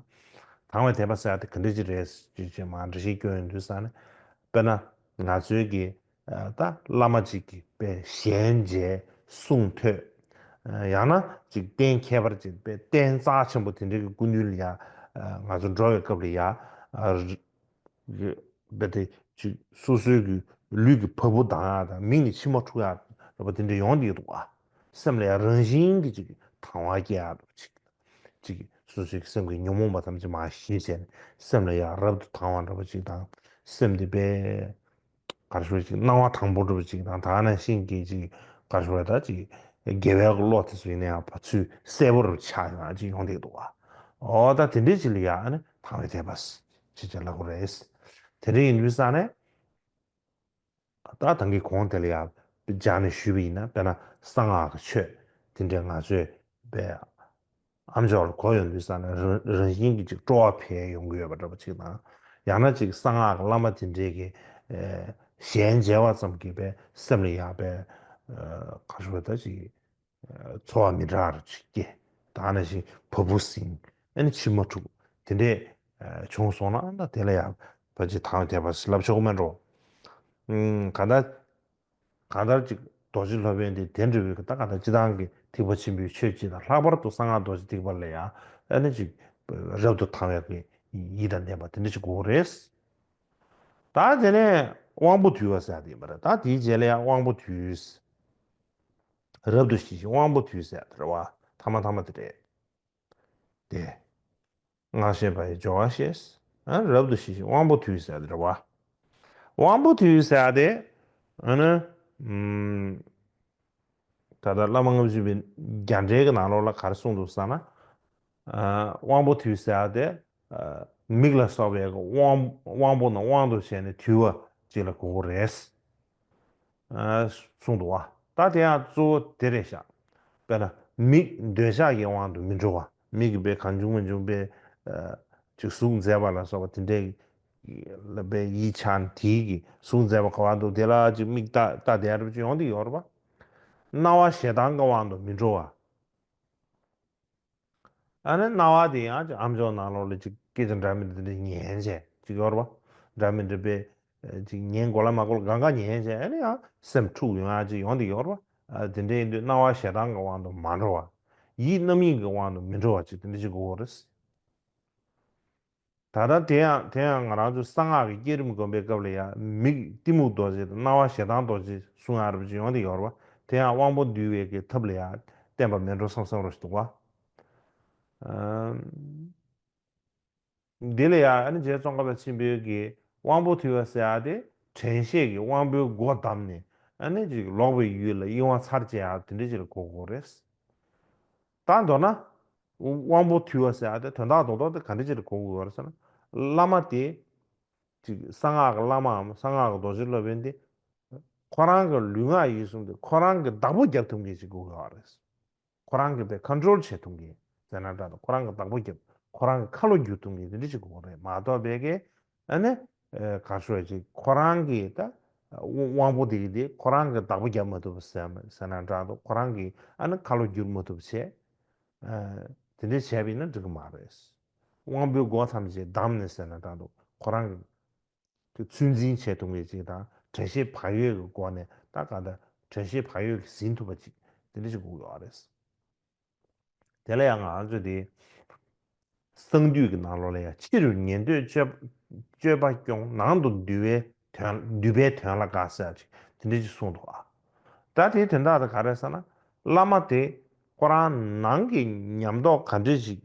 དང་བའི་དད་པ་ཟེར་ཡག་དེ་ག་འདྲ་ཞིག་རེད་ཅེས་བྱས་མར་འགྲེལ་བཤད་སྐྱོན་ཡོང་དུས་ཙང་ནས། དཔེར་ན་ང་ཚོའི་གི་ད་བླ་མ་གཅིག་གི་དཔེ་ཞལ་མཇལ་གསུང་ཐོས། ཡང་ན་ཅིག་གཏན་ཁྱད་པར་ཅན་པའི་རྟེན་རྩ་ཆེན་པོ་དེ་འདྲའི་གི་སྐུ་མདུན་ལ་ཡ་ང་ཚོ་འགྲོ་བའི་སྐབས་ལ་ཡ། རྦད་དེ་ཅིག་སོ་སོའི་གི་ལུས་ཀྱི་བ་སྤུ་ལྡང་ཡག་དང་མིག་ནས་མཆི་མ་འཁྲུག་ཡག་འདྲ་པོ་དེ་འདྲ་ཡོང་བསྡད་འདུག་ག་སེམས་ལ་ཡང་རང་བཞིན་གྱིས་ཅིག་དང་བ་སྐྱེ་ཡག་འདྲ་པོ་ཅིག་ཅིག་སོ་སོའི་གི་སེམས་ཀྱི་ཉོན་མོངས་པ་ཐམས་ཅད་མར་ཞི་བྱས་ནས་སེམས་ལ་ཡང་རབ་ཏུ་དང་བ་འདྲ་པོ་ཅིག་དང་སེམས་དེ་དཔེ་ག་རེ་ཞུ་ཅིག་སྣང་བ་དྭངས་པོ་འདྲ་པོ་ཅིག་དང་ད་ནང་བཞིན་གྱི་ཅིག་ག་རེ་ཞུ་ད་ཅིག་དགེ་བའི་བློ་དེ་ཚོ་ཡིན་ན་ཡང་ཕར་ཚུར་གསལ་པོ་རུ་ཆགས་ཡོང་ཅིག་ཡོང་བསྡད་འདུག་ག་འོ་ད་དེ་འདྲའི་ཅིག་ལ་ཡང་ཨ་ནི་དང་བའི་ཐེག་པ་ཅིག་ཅིག་ལབ་དགོས་རེད། དེ་འདྲ་ཡིན་དུས་ཙང་ནས། ད་ད་གིན་གོང་དེ་ལ་ཡང་སྦྱར་ནས་ཞུས་པ་ཡིན་ན། དཔེར་ན་གསང་སྔགས་ཀྱི་ཆོས་དེ་འདྲ་ང་ཚོས་པའི་ཨ་མཆོག་ལ་གོ་ཡོང་དུས་ཙང་ནས་རང་རང་བཞིན་གྱིས་ཅིག་སྤྲོ་བ་འཕེལ་ཡོང་གི་ཡོད་པ་འདྲ་པོ་ཅིག་དང་། ཡང་ན་ཅིག་གསང་སྔགས་ཀྱི་བླ་མ་དེ་འདྲའི་གི་ཨེ་ཞལ་མཇལ་བ་ཙམ་གྱིས་པའི་སེམས་ལ་ཡང་པའི་ཨེ་ག་རེ་ཞུ་ད་ཅིག་ཚོར་བ་མི་འདྲ་བ་ཅིག་སྐྱེ། ད་ནང་བཞིན་བ་སྤུ་ཟིང་། ཨ་ནི་མཆི་མ་འཁྲུག་དེ་འདྲས་བྱུང་སོང་ན་ད་དེ་ལ་ཡང་ཕལ་ཆེར་དང་བའི་ཐེག་པ་ཞིག་ལབ་ཆོག་གི་མེད་འགྲོ། ཨུམ། གང་ལྟར་གང་ལྟར་ཅིག་རྡོ་རྗེ་སློབ་དཔོན་དེ་དེ་འདྲ་བའི་ད་གང་ལྟར་སྤྱིར་བཏང་གི་ཐེག་པ་ཆེན་པོའི་ཆོས་སྤྱི་དང་ལྷག་པར་དུ་གསང་སྔགས་རྡོ་རྗེ་ཐེག་པ་ལ་ཡང་ཨ་ནི་ཅིག་རབ་ཏུ་དང་བའི་གི་ཡིད་དང་ལྡན་པ་དེ་འདྲ་ཅིག་དགོས་རེད། ད་དེ་ནས་དབང་པོ་དུལ་བ་ཟེར་ཡ་དེ་ཡིན་པ་རེད། ད་དེའི་རྗེས་ལ་ཡང་དབང་པོ་དུལ། རབ་ཏུ་ཞི་ཞིང་དབང་པོ་དུལ་ཟེར་ཡ་དེ་རེད་བ། ཐ་མ་ཐ་མ་དེ་རེད། དེ། སྔགས་ཤེས་པ་ཡི་སྦྱོར་བ་ཤེས། ཨ། རབ་ཏུ་ཞི་ཞིང་དབང་པོ་དུལ་ཟེར་ཡ་དེ་རེད་བ། དབང་པོ་དུལ་ཟེར་ཡ་དེ། ཨ་ནི། ཨུམ། ད་ལྟ་བླ་མ་ལྔ་བཅུ་པའི་རྒྱ་འགྲེལ་གྱི་ནང་ལོགས་ལ་ག་རེ་གསུངས་འདུག་ཟེར་ན། ཨ། དབང་པོ་དུལ་ཟེར་ཡ་དེ། ཨ། མིག་ལ་སོགས་པའི་དབང་དབང་པོ་རྣམས་དབང་དུ་བྱས་ནས་དུལ་བ་ཅིག་ལ་གོ་དགོས་རེད། ཨ། གསུངས་འདུག་བ། ད་དེ་ཡང་གཙོ་བོ་དེ་རེད་ཤག་དཔེར་ན་མིག་འདོད་ཆགས་ཀྱི་དབང་དུ་མི་འགྲོ་བ། མིག་གིས་དཔེ་གང་བྱུང་མ་བྱུང་དཔེ། ཨ། ཅིག་གཟུགས་མཛེས་པ་ལ་སོགས་པ་དེ་འདྲའི་ལ་དཔེ་ཡིད་ཆགས་ནས་དེའི་གི་གཟུགས་མཛེས་པ་ག་བ་འདུག་དེ་ལ་ཅིག་མིག་ལྟ་ལྟ་བསྡད་རབས་ཅིག་ཡོང་གི་ཡོད་རེད་པ། རྣ་བ་ཞེ་སྡང་གི་དབང་དུ་མི་འགྲོ་བ། ཨ་ནི་རྣ་བ་དེ་ཡང་ཅིག་ཨ་མཆོག་ནང་ལོགས་ལ་ཅིག་སྐད་ཆ་འདྲ་མི་འདྲ་དེ་འདྲ་ཉན་བྱས་ཅིག་ཡོད་རེད་པ། འདྲ་མི་འདྲ་དཔེ་ཅིག་ཉན་གོ་ལ་མ་གོ་ལ་གང་ག་ཉན་བྱས་ཨ་ནི་ཡང་སེམས་འཁྲུག་ཡོང་ཡ་ཅིག་ཡོང་གི་ཡོད་རེད་པ། ཨ། དེ་འདྲ་ཡིན་དུས་རྣ་བ་ཞེ་སྡང་གི་དབང་དུ་མ་འགྲོ་བ། ཡིད་རྣམ་གཡེང་གི་དབང་དུ་མི་འགྲོ་བ་ཅིག་དེ་འདྲ་ཅིག་དགོས་རེད། ད་ལྟ་དེ་ཡང་དེ་ཡང་ང་རང་ཚོ་གསང་སྔགས་ཀྱི་བསྐྱེད་རིམ་སྒོམ་པའི་སྐབས་ལ་ཡང་མིག་གཏི་མུག་རྡོ་རྗེ་དང་རྣ་བ་ཞེ་སྡང་རྡོ་རྗེ་གསུང་ཡག་རབ་ཅིག་ཡོང་གི་ཡོད་རེད་པ། དེ་ཡང་དབང་པོ་འདུལ་བའི་གི་ཐབས་ལ་ཡང་བརྟེན་པ་མེད་འགྲོ་བསམ་བསམ་རོ་ཞིག་འདུག་པ། ཨམ། འདི་ལ་ཡང་ཨ་ནི་རྗེ་ཙོང་ཁ་པ་ཆེན་པོའི་གི་དབང་པོ་དུལ་བ་ཟེར་ཡག་དེ་དྲན་ཤེས་ཀྱི་དབང་པོའི་སྒོ་བསྡམས་ནས་ཨ་ནི་ཅིག་ལོག་པའི་ཡུལ་ལ་གཡེང་བ་ཚར་བཅད་ཡག་དེ་འདྲ་ཅིག་ལ་གོ་དགོས་རེད། ད་མདོར་ན། དབང་པོ་དུལ་བ་ཟེར་ཡག་དེ་དོན་དག་རྡོག་རྡོག་དེ་ག་འདྲ་ཅིག་ལ་གོ་དགོས་རེད་ཟེར་ན། བླ་མ་དེ། ཅིག་གསང་སྔགས་ཀྱི་བླ་མའམ་གསང་སྔགས་ཀྱི་རྡོ་རྗེ་སློབ་དཔོན་དེ། ཁོ་རང་གི་ལུས་ངག་ཡིད་གསུམ་དེ་ཁོ་རང་གི་བདག་པོ་རྒྱབ་ཐུབ་མཁན་ཅིག་དགོས་ཀྱི་ཡོད་རེད། ཁོ་རང་གི་དཔེ་ཁོན་ཊོལ་བྱེད་ཐུབ་མཁན་ཟེར་ན་འདྲ་འདུག་ཁོ་རང་གི་བདག་པོ་རྒྱབ། ཁོ་རང་གི་ཁ་ལོ་བསྒྱུར་ཐུབ་མཁན་དེ་འདྲ་ཅིག་དགོས་ཀྱི་རེད་མ་གཏོགས་པའི་གི། ཨ་ནི། ཨེ། ག་རེ་ཞུ་ཅིག་ཁོ་རང་གི་ད། དབང་པོ་དེ་གི་དེ་ཁོ་རང་གི་བདག་པོ་རྒྱབ་མ་ཐུབ་ཟེར་ཟེར་ན་འདྲ་འདུག་ཁོ་རང་གི་ཨ་ནི་ཁ་ལོ་བསྒྱུར་མ་ཐུབ་བྱས། ཨ། དེ་འདྲ་བྱས་པ་ཡིན་ན་འགྲིག་གི་མ་རེད། དབང་པོའི་སྒོ་ཐམས་ཅད་བསྡམས་ནས་ཟེར་ན་འདྲ་འདུག་ཁོ་རང་གི་དེ་ཚོད་འཛིན་བྱེད་ཐུབ་མཁན་ཅིག་དང་དྲན་ཤེས་བག་ཡོད་ཀྱི་སྒོ་ནས་ད་ག་ད་དྲན་ཤེས་བག་ཡོད་ཀྱིས་ཟིན་ཐུབ་པ་ཅིག་དེ་འདྲ་ཞིག་དགོས་ཀྱི་ཡོད་རེད། དེ་ལ་ཡང་ང་ཚོས་དེ་གསང་འདུས་ཀྱི་ནང་ལོགས་ལ་ཡང་ཕྱི་རུ་ཉན་ཐོས་སྤྱོད་སྤྱོད་པ་སྐྱོང་ནང་དུ་འདུལ་བའི་དོན་འདུལ་བའི་དོན་ལ་དགའ་ཟེར་ཅིག་དེ་འདྲ་ཅིག་གསུངས་འདུག་ཨ། ད་དེའི་དོན་དག་དེ་ག་རེ་ཟེར་ན། བླ་མ་དེ་ཁོ་རང་ནང་གི་ཉམས་རྟོགས་ག་འདྲ་ཞིག་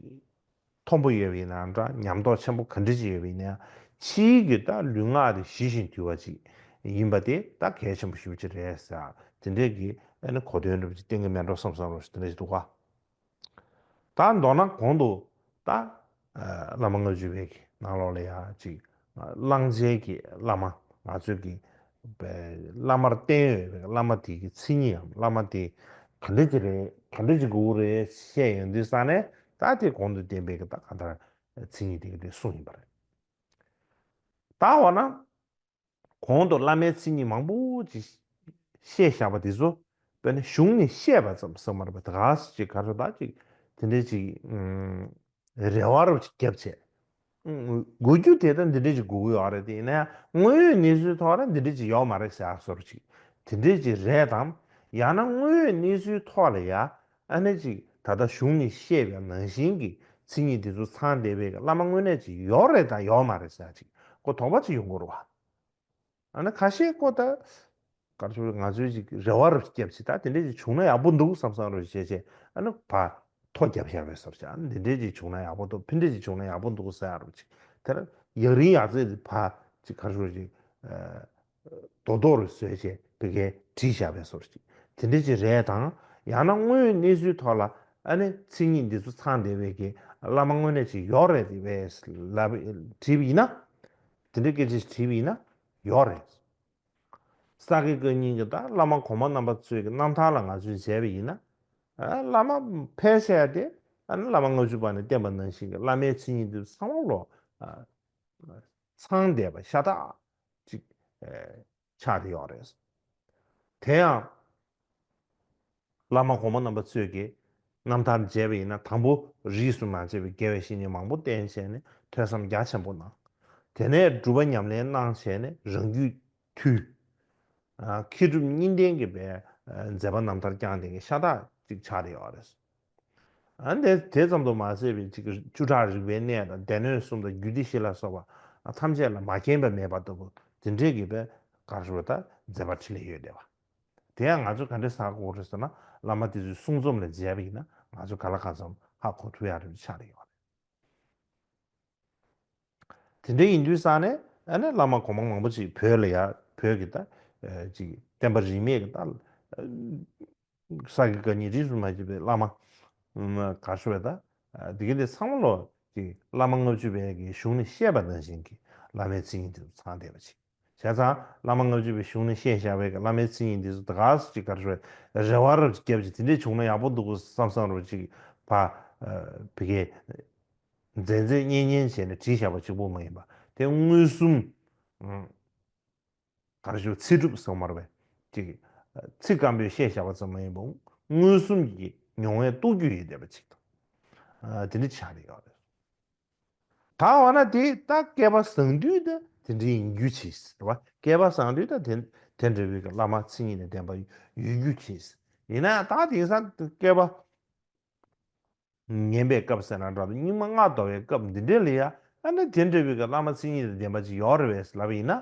མཐོན་པོ་ཡོད་པ་ཡིན་ནའང་འདྲ། ཉམས་རྟོགས་ཆེན་པོ་ག་འདྲ་ཅིག་ཡོད་པ་ཡིན་ནའང་། ཕྱིའི་གི་ད་ལུས་ངག་དེ་ཞི་ཞིང་དུལ་བ་ཅིག་ཡིན་པ་དེ་ད་གལ་ཆེན་པོ་ཞེ་པོ་ཅིག་རེད་ཟེར། དེ་འདྲའི་གི་ཨ་ནི་གོ་དོན་འདྲ་པོ་ཅིག་བསྟན་གི་མེད་འགྲོ་བསམ་བསམ་རོ་ཞིག་དེ་འདྲ་ཞིག་འདུག་ག་ད་མདོར་ན་གོང་དུ་ད་བླ་མ་ལྔ་བཅུ་པའི་གི་ནང་ལོགས་ལ་ཡང་ཅིག་གླང་ཆེན་གྱི་བླ་མ་ང་ཚོའི་གི་བླ་མར་བསྟེན་ཡོད་པའི་བླ་མ་དེ་གི་མཚན་ཉིད་ཡང་བླ་མ་དེ་ག་འདྲ་ཅིག་རེད། ག་འདྲ་ཅིག་དགོས་རེད་བཤད་ཡོང་དུས་ཙང་ནས། ད་དེ་གོང་དུ་བསྟན་པའི་གི་ད་གང་ལྟར་མཚན་ཉིད་དེ་གི་དེ་གསུངས་ཡིན་པ་རེད། ད་འོ་ན། གོང་དུ་བླ་མའི་མཚན་ཉིད་མང་པོ་ཅིག་བཤད་བཞག་པ་དེ་ཚོ་དཔེར་ན་གཞུང་ནས་བཤད་པ་ཙམ་ཟེར་མ་རེད་པ། ད་ག་ཟེ་ཅིག་ག་རེ་ད་ཅིག་དེ་འདྲའི་ཅིག་ཨུམ། རེ་བ་རུ་ཅིག་བརྒྱབ་བྱས། ཨུམ། དགོས་རྒྱུ་དེ་ད་འདི་འདྲའི་ཅིག་དགོས་ཀྱི་ཡོད་རེད། དེ་ཡིན་ན་ཡང་དངོས་ཡོད་གནས་ཚུལ་ཐོག་ལ་འདི་འདྲའི་ཅིག་ཡོད་མ་རེད་ཟེར་ཡག་བཟོ་འདྲ་ཅིག་དེ་འདྲའི་ཅིག་རེད་དམ། ཡང་ན་དངོས་ཡོད་གནས་ཚུལ་ཐོག་ལ་ཡ། ཨ་ནི་ཅིག་ད་ལྟ་གཞུང་ནས་བཤད་པའི་ནང་བཞིན་གྱི་མཚན་ཉིད་འདི་ཚོ་ཚང་བསྡད་པའི་བླ་མ་དངོས་གནས་ཅིག་ཡོད་རེད་དང་ཡོད་མ་རེད་ཟེར་ཅིག་ཁོ་དོགས་པ་ཅིག་ཡོང་གི་རེད་བ། ཨ་ནི་ཁ་ཤས་ཁོ་ད་གར་ཞུ་ང་ཚོའི་ཅིག་རེ་བ་རུ་སྐྱབས་ཅིག་ད་དེ་འདྲས་ཅིག་བྱུང་ན་ཡག་པོ་འདུག་བསམ་བསམ་རུ་བྱས་བྱས་ཨ་ནི་ཕ་ཐོ་རྒྱབ་བཞག་པའི་སོར་ཅིག་ཨ་ནི་འདི་འདྲས་ཅིག་བྱུང་ན་ཡག་པོ་འདུག་ཕི་འདྲས་ཅིག་བྱུང་ན་ཡག་པོ་འདུག་ཟེར་ཡག་རུ་ཅིག་དེར་ཡག་རིང་ཡག་རྩེ་ཕ་ཅིག་གར་ཞུ་ཅིག་རྡོག་རྡོག་རུ་བཟོས་བྱས་བི་གའི་བྲིས་བཞག་པའི་སོར་ཅིག་དེ་འདྲས་ཅིག་རེད་དང་། ཡང་ན་དངོས་ཡོད་གནས་ཚུལ་ཐོག་ལ་ཨ་ནི་མཚན་ཉིད་འདི་ཚོ་ཚང་བསྡད་པའི་གི་བླ་མ་དངོས་གནས་ཅིག་ཡོད་རེད་དེ་བས་ལབ་བྲིས་པ་ཡིན་ན། དེ་འདྲའི་སྐད་ཆ་ཞིག་དྲིས་པ་ཡིན་ན་ཡོད་རེད། ས་དགེ་བཀའ་རྙིང་གི་དང་བླ་མ་གོང་མ་རྣམ་པ་ཚོའི་གི་རྣམ་ཐར་ལ་ང་ཚོས་མཇལ་བ་ཡིན་ན། ཨ་བླ་མ་ཕལ་ཆེར་དེ་ཨ་ནི་བླ་མ་ལྔ་བཅུ་པ་ནས་བསྟན་པ་ནང་བཞིན་གྱི་བླ་མའི་མཚན་ཉིད་དེ་ཚང་མ་ལོ་ཨ་ཚང་བསྡད་པ་ཤ་སྟག་ཅིག་ཨ་ཆགས་བསྡད་ཡོད་རེད། དེ་ཡང་། བླ་མ་གོང་མ་རྣམ་པ་ཚོས་ཀྱི་རྣམ་ཐར་མཇལ་བ་ཡིན་ན་དང་པོ་རིས་སུ་མ་ཆད་པའི་དགེ་བའི་བཤེས་གཉེན་མང་པོ་བསྟེན་བྱས་ནས་ཐོས་བསམ་རྒྱ་ཆེན་པོ་གནང་། དེ་ནས་སྒྲུབ་པ་ཉམས་ལེན་གནང་བྱས་ནས་རང་རྒྱུད་ཐུལ། ཨ་མཁས་གྲུབ་གཉིས་ལྡན་གྱི་པའི་ཨ་མཛད་པ་རྣམ་ཐར་བསྐྱངས་ཏེ་གི་ཤ་སྟག་ཅིག་ཆགས་བསྡད་ཡོད་རེད། ཨ་འདི་དེ་ཙམ་དུ་མ་ཟད་པའི་ཅིག་བཅུ་ཕྲག་རིག་པའི་གནས་དང་སྡེ་སྣོད་གསུམ་དང་རྒྱུད་སྡེ་བཞི་ལ་སོགས་པ་ཐམས་ཅད་ལ་མ་མཁྱེན་པ་མེད་པ་ལྟ་བུ་དེ་འདྲས་ཀྱི་པའི་གར་ཞུ་བ་དང་མཛད་པ་འཕྲིན་ལས་ཡོད་བསྡད་པ། དེ་ཡང་ང་ཚོས་ག་འདྲས་ཧ་གོ་དགོས་རེད་ཟེར་ན་བླ་མ་དེ་ཚོའི་གསུང་རྩོམ་ལ་མཇལ་བ་ཡིན་ན་ང་ཚོས་ག་ལ་གང་འཚམ་ཧ་གོ་ཐུབ་ཡག་རེད་ཆགས་རེད་ཡོད་རེད། དེ་འདྲ་ཡིན་དུས་ས་ནས་ཨ་ནི་བླ་མ་གོང་མ་མང་པོ་ཅིག་བོད་ལ་ཡ་བོད་ཀྱི་ད་ཅིག་བསྟན་པ་རིས་མེད་ཀྱི་ད་ས་དགེ་བཀའ་རྙིང་རིས་སུ་མ་ཆད་པའི་བླ་མ་ག་ཞུ་བས་ད་དེ་ག་དེ་ཚང་མ་ལོ་ཅིག་བླ་མ་ལྔ་བཅུ་པའི་གི་གཞུང་ནས་བཤད་པ་ནང་བཞིན་གྱི་བླ་མའི་མཚན་ཉིད་དེ་ཚོ་ཚང་བསྡད་པ་ཅིག་བྱས་ཙང་བླ་མ་ལྔ་བཅུ་པའི་གཞུང་ནས་བཤད་བཞག་པའི་གི་བླ་མའི་མཚན་ཉིད་དེ་ཚོ་ད་ག་སུ་ཅིག་ག་ཞུ་བས་རེ་བ་རབ་ཅིག་བརྒྱབ་ཅིག་དེ་འདྲས་བྱུང་ན་ཡག་པོ་འདུག་གོ་བསམ་བསམ་རུ་ཅིག་ཕ་བི་གའི་མཛེས་མཛེས་སྙན་སྙན་བྱས་ནས་བྲིས་བཞག་པ་གཅིག་པོ་མ་ཡིན་པ་དེ་མངོན་སུམ་ག་རེ་ཞུ་ཚིག་གྲུབ་ཟེར་མ་རེད་པས་ཅིག་ཚིག་སྐམ་པོས་བཤད་བཞག་པ་ཙམ་མ་ཡིན་པ་མངོན་སུམ་གྱི་མྱོང་བའི་རྟོགས་རྒྱུ་ཡོད་བསྡད་པ་ཅིག་དང་དེ་འདྲ་ཆགས་བསྡད་ཡོད་རེད། ད་འོ་ན་དེ་ད་བསྐལ་པ་བཟང་དུས་ད་དེ་འདྲ་ཡིན་རྒྱུ་བྱས་རེད་བ། བསྐལ་པ་བཟང་དུས་ད་དེ་དེ་འདྲ་བའི་གི་བླ་མ་མཚན་ཉིད་ནས་ལྡན་པ་ཡོད་རྒྱུ་བྱས། ཡིན་ན་ཡང་ད་དེང་སང་བསྐལ་པ་ངན་པའི་སྐབས་ཟེར་ན་འདྲ་འདུག་སྙིགས་མ་ལྔ་བདོ་བའི་སྐབས་འདི་འདྲའི་ལ་ཡ་ཨ་ནི་དེ་འདྲ་བའི་གི་བླ་མ་མཚན་ཉིད་དང་ལྡན་པ་ཅིག་ཡོད་རེད་པས་ལབ་པ་ཡིན་ན།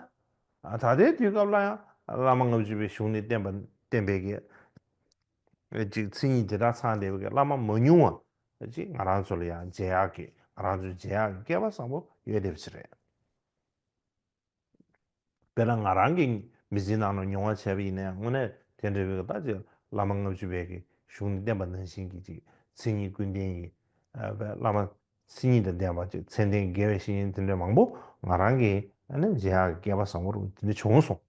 ཨ་ད་ལྟའི་དུས་སྐབས་ལ་ཡང་བླ་མ་ལྔ་བཅུ་པའི་གཞུང་ནས་བསྟན་པ་བསྟན་པའི་གི་ཅིག་མཚན་ཉིད་དེ་དག་ཚང་བསྡད་པའི་གི་བླ་མ་མ་ཉུང་བ་ཅིག་ང་རང་ཚོ་ལ་ཡང་མཇལ་ཡག་གི་ང་རང་ཚོའི་མཇལ་ཡག་གི་བསྐལ་པ་བཟང་པོ་ཡོད་བསྡད་པ་ཅིག་རེད། དཔེར་ན་ང་རང་གི་མི་ཚེའི་ནང་ལ་མྱོང་བ་བྱས་པ་ཡིན་ན་ཡང་དངོས་གནས་དེ་འདྲ་བའི་ད་ཅིག་བླ་མ་ལྔ་བཅུ་པའི་གི་གཞུང་ནས་བསྟན་པ་ནང་བཞིན་གྱི་ཅིག་མཚན་ཉིད་ཀུན་ལྡན་གྱི་ཨ་བླ་མ་མཚན་ཉིད་དང་ལྡན་པ་ཅིག་མཚན་ལྡན་དགེ་བའི་བཤེས་གཉེན་དེ་འདྲ་མང་པོ་ང་རང་གི་ཨ་ནི་མཇལ་ཡག་གི་བསྐལ་པ་བཟང་པོ་རུ་དེ་འདྲ་བྱུང་སོང་།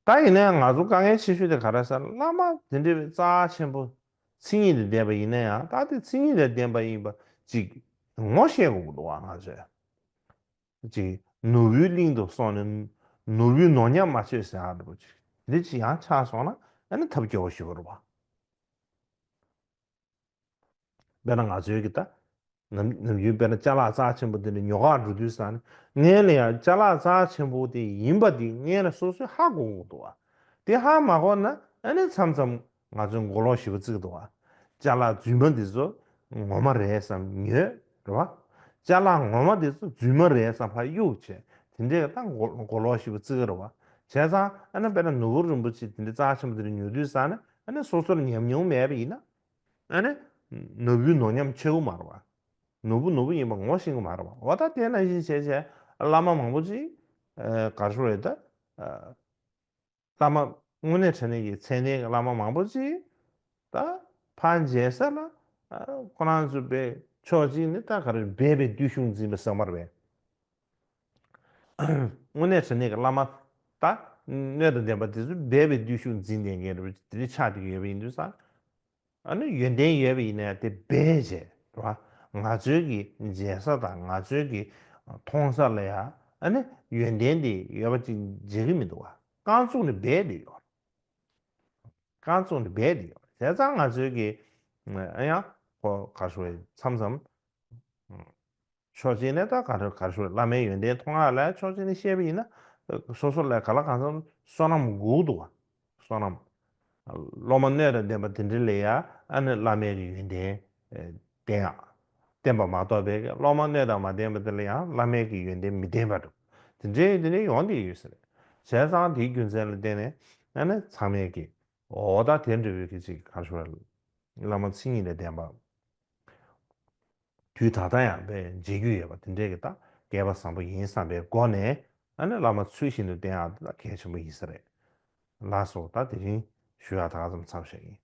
ད་ཡིན་ན་ཡང་ང་ཚོ་དཀའ་ངལ་ཆེ་ཤོས་དེ་ག་རེ་ཟེར་ན་བླ་མ་དེ་འདྲ་བའི་རྩ་ཆེན་པོ་མཚན་ཉིད་དང་ལྡན་པ་ཡིན་ན་ཡང་ད་དེ་མཚན་ཉིད་དང་ལྡན་པ་ཡིན་པ་ཅིག་ངོ་ཤེས་དགོས་ཀྱི་འདུག་བ་ང་ཚོས། ཅིག་ནོར་བུའི་གླིང་དུ་སོང་ནས་ནོར་བུའི་ནོར་ཉམས་མ་བཅོས་ཟེར་ཡག་འདྲ་པོ་ཅིག་འདི་ཅིག་ཡང་ཆགས་སོང་ན་ཨ་ནི་ཐབས་སྐྱོ་བོ་ཞིག་རེད་བ། དཔེར་ན་ང་ཚོའི་གི་ད་ནམ་ནམ་རྒྱུན་དཔེར་ན་ཅ་ལག་རྩ་ཆེན་པོ་འདི་ནི་ཉོ་གར་འགྲོ་དུས་ཙང་ནས་སྔོན་ལ་ཡང་ཅ་ལག་རྩ་ཆེན་པོ་དེ་ཡིན་པ་དེ་སྔོན་ལ་སོ་སོས་ཧ་གོ་དགོས་འདུག་བ། དེ་ཧ་མ་གོ་ན་ཨ་ནི་མཚམས་མཚམས་ང་ཚོས་མགོ་ལོག་ཞེ་པོ་བརྩི་གི་འདུག་བ། ཅ་ལག་རྫུན་མ་འདི་ཚོ་ངོ་མ་རེད་བསམ་ཉོས་རེད་བ། ཅ་ལག་ངོ་མ་འདི་ཚོ་རྫུན་མ་རེད་བསམ་ཕར་གཡུག་བྱས་དེ་འདྲས་ད་མགོ་མགོ་ལོག་ཞེ་པོ་བརྩི་གི་རེད་བ། བྱས་ཙང་ཨ་ནི་དཔེར་ན་ནོར་བུ་རིན་པོ་ཆེ་དེ་འདྲས་རྩ་ཆེན་པོ་དེ་འདྲས་ཉོ་དུས་ཙང་ནས་ཨ་ནི་སོ་སོར་ཉམས་མྱོང་མེད་པ་ཡིན་ན། ཨ་ནི་ནོར་བུའི་ནོར་ཉམས་ཆེ་གི་མ་རེད་བ། ནོར་བུ་ནོར་བུ་ཡིན་པ་ངོ་ཤེས་གི་མ་རེད་བ། འོ་ད་དེ་ནང་བཞིན་བྱས་བྱས་བླ་མ་མང་པོ་ཅིག་ཨ་ག་རེ་ཞུ་དགོས་རེད་ད། ཨ་བླ་མ་དངོས་གནས་དྲང་གནས་ཀྱི་མཚན་ལྡན་གྱི་བླ་མ་མང་པོ་ཅིག་ད་ཕར་མཇལ་ས་ལ་ཨ་ཁོ་རང་ཚོ་པའི་ཕྱོགས་གཅིག་ནས་ད་ག་རེ་སྦས་པའི་བརྟུལ་ཞུགས་འཛིན་པ་ཟེར་བ་རེད་པས། དངོས་གནས་དྲང་གནས་ཀྱི་བླ་མ་ད་སྣོད་དང་ལྡན་པ་དེ་ཚོ་སྦས་པའི་བརྟུལ་ཞུགས་འཛིན་བསྡད་མཁན་རེད་པ་དེ་འདྲ་ཆགས་བསྡད་ཀྱི་ཡོད་པ་ཡིན་དུས་ཙང་། ཨ་ནི་ཡོན་ཏན་ཡོད་པ་ཡིན་ན་དེ་སྦས་བྱས་རེད་བ། ང་ཚོའི་གི་མཇལ་ས་དང་ང་ཚོའི་གི་མཐོང་ས་ལ་ཡ་ཨ་ནི་ཡོན་ཏན་དེ་ཡོད་པ་ཅིག་མཇལ་གི་མི་འདུག་བ། རྐང་བཙུགས་ནས་སྦས་བསྡད་ཡོད། རྐང་བཙུགས་ནས་སྦས་བསྡད་ཡོད། བྱས་ཙང་ང་ཚོའི་གི་ཨ་ཡང་ཁོ་ག་རེ་ཞུ་དགོས་རེད་མཚམས་མཚམས། ཕྱོགས་གཅིག་ནས་ད་ག་རེ་ག་རེ་ཞུ་བླ་མའི་ཡོན་ཏན་མཐོང་ཡག་ལ་ཕྱོགས་གཅིག་ནས་བཤད་པ་ཡིན་ན། སོ་སོ་ལ་ག་ལ་གང་འཚམ་བསོད་ནམས་དགོས་འདུག་བ། བསོད་ནམས། སློབ་མ་སྣོད་དང་ལྡན་པ་དེ་འདྲ་ལ་ཡང་ཨ་ནི་བླ་མའི་གི་ཡོན་ཏན་བསྟན་ཡག་བསྟན་པ་མ་གཏོགས་པའི་སློབ་མ་སྣོད་དང་མ་ལྡན་པ་དེ་ལ་ཡང་བླ་མའི་གི་ཡོན་ཏན་མི་བསྟན་པ་འདུག་དེ་འདྲའི་དེ་འདྲའི་ཡོང་བསྡད་ཡོད་ས་རེད། བྱས་ཙང་དེའི་རྒྱུ་མཚན་ལ་བརྟེན་ནས་ཨ་ནི་ཚང་མས་ཀྱི་འོ་ད་དེ་འདྲ་བའི་གི་ཅིག་ག་རེ་ཞུ་དགོས་རེད། བླ་མ་མཚན་ཉིད་ལ་ལྡན་པ། དུས་ད་ལྟ་ཡང་དཔེ་མཇལ་རྒྱུ་ཡོད་པ་དེ་འདྲས་ཀྱི་ད་སྐལ་པ་བཟང་པོ་ཡིན་བསམ་པའི་སྒོ་ནས་ཨ་ནི་བླ་མ་ཚུལ་བཞིན་དུ་བསྟེན་ཡག་དེ་ད་གལ་ཆེན་པོ་ཡིན་ས་རེད། ལགས་སོ། ད་དེ་རིང་ཞུ་ཡག་ད་ག་ཙམ་ཚར་བཞག་ཡིན།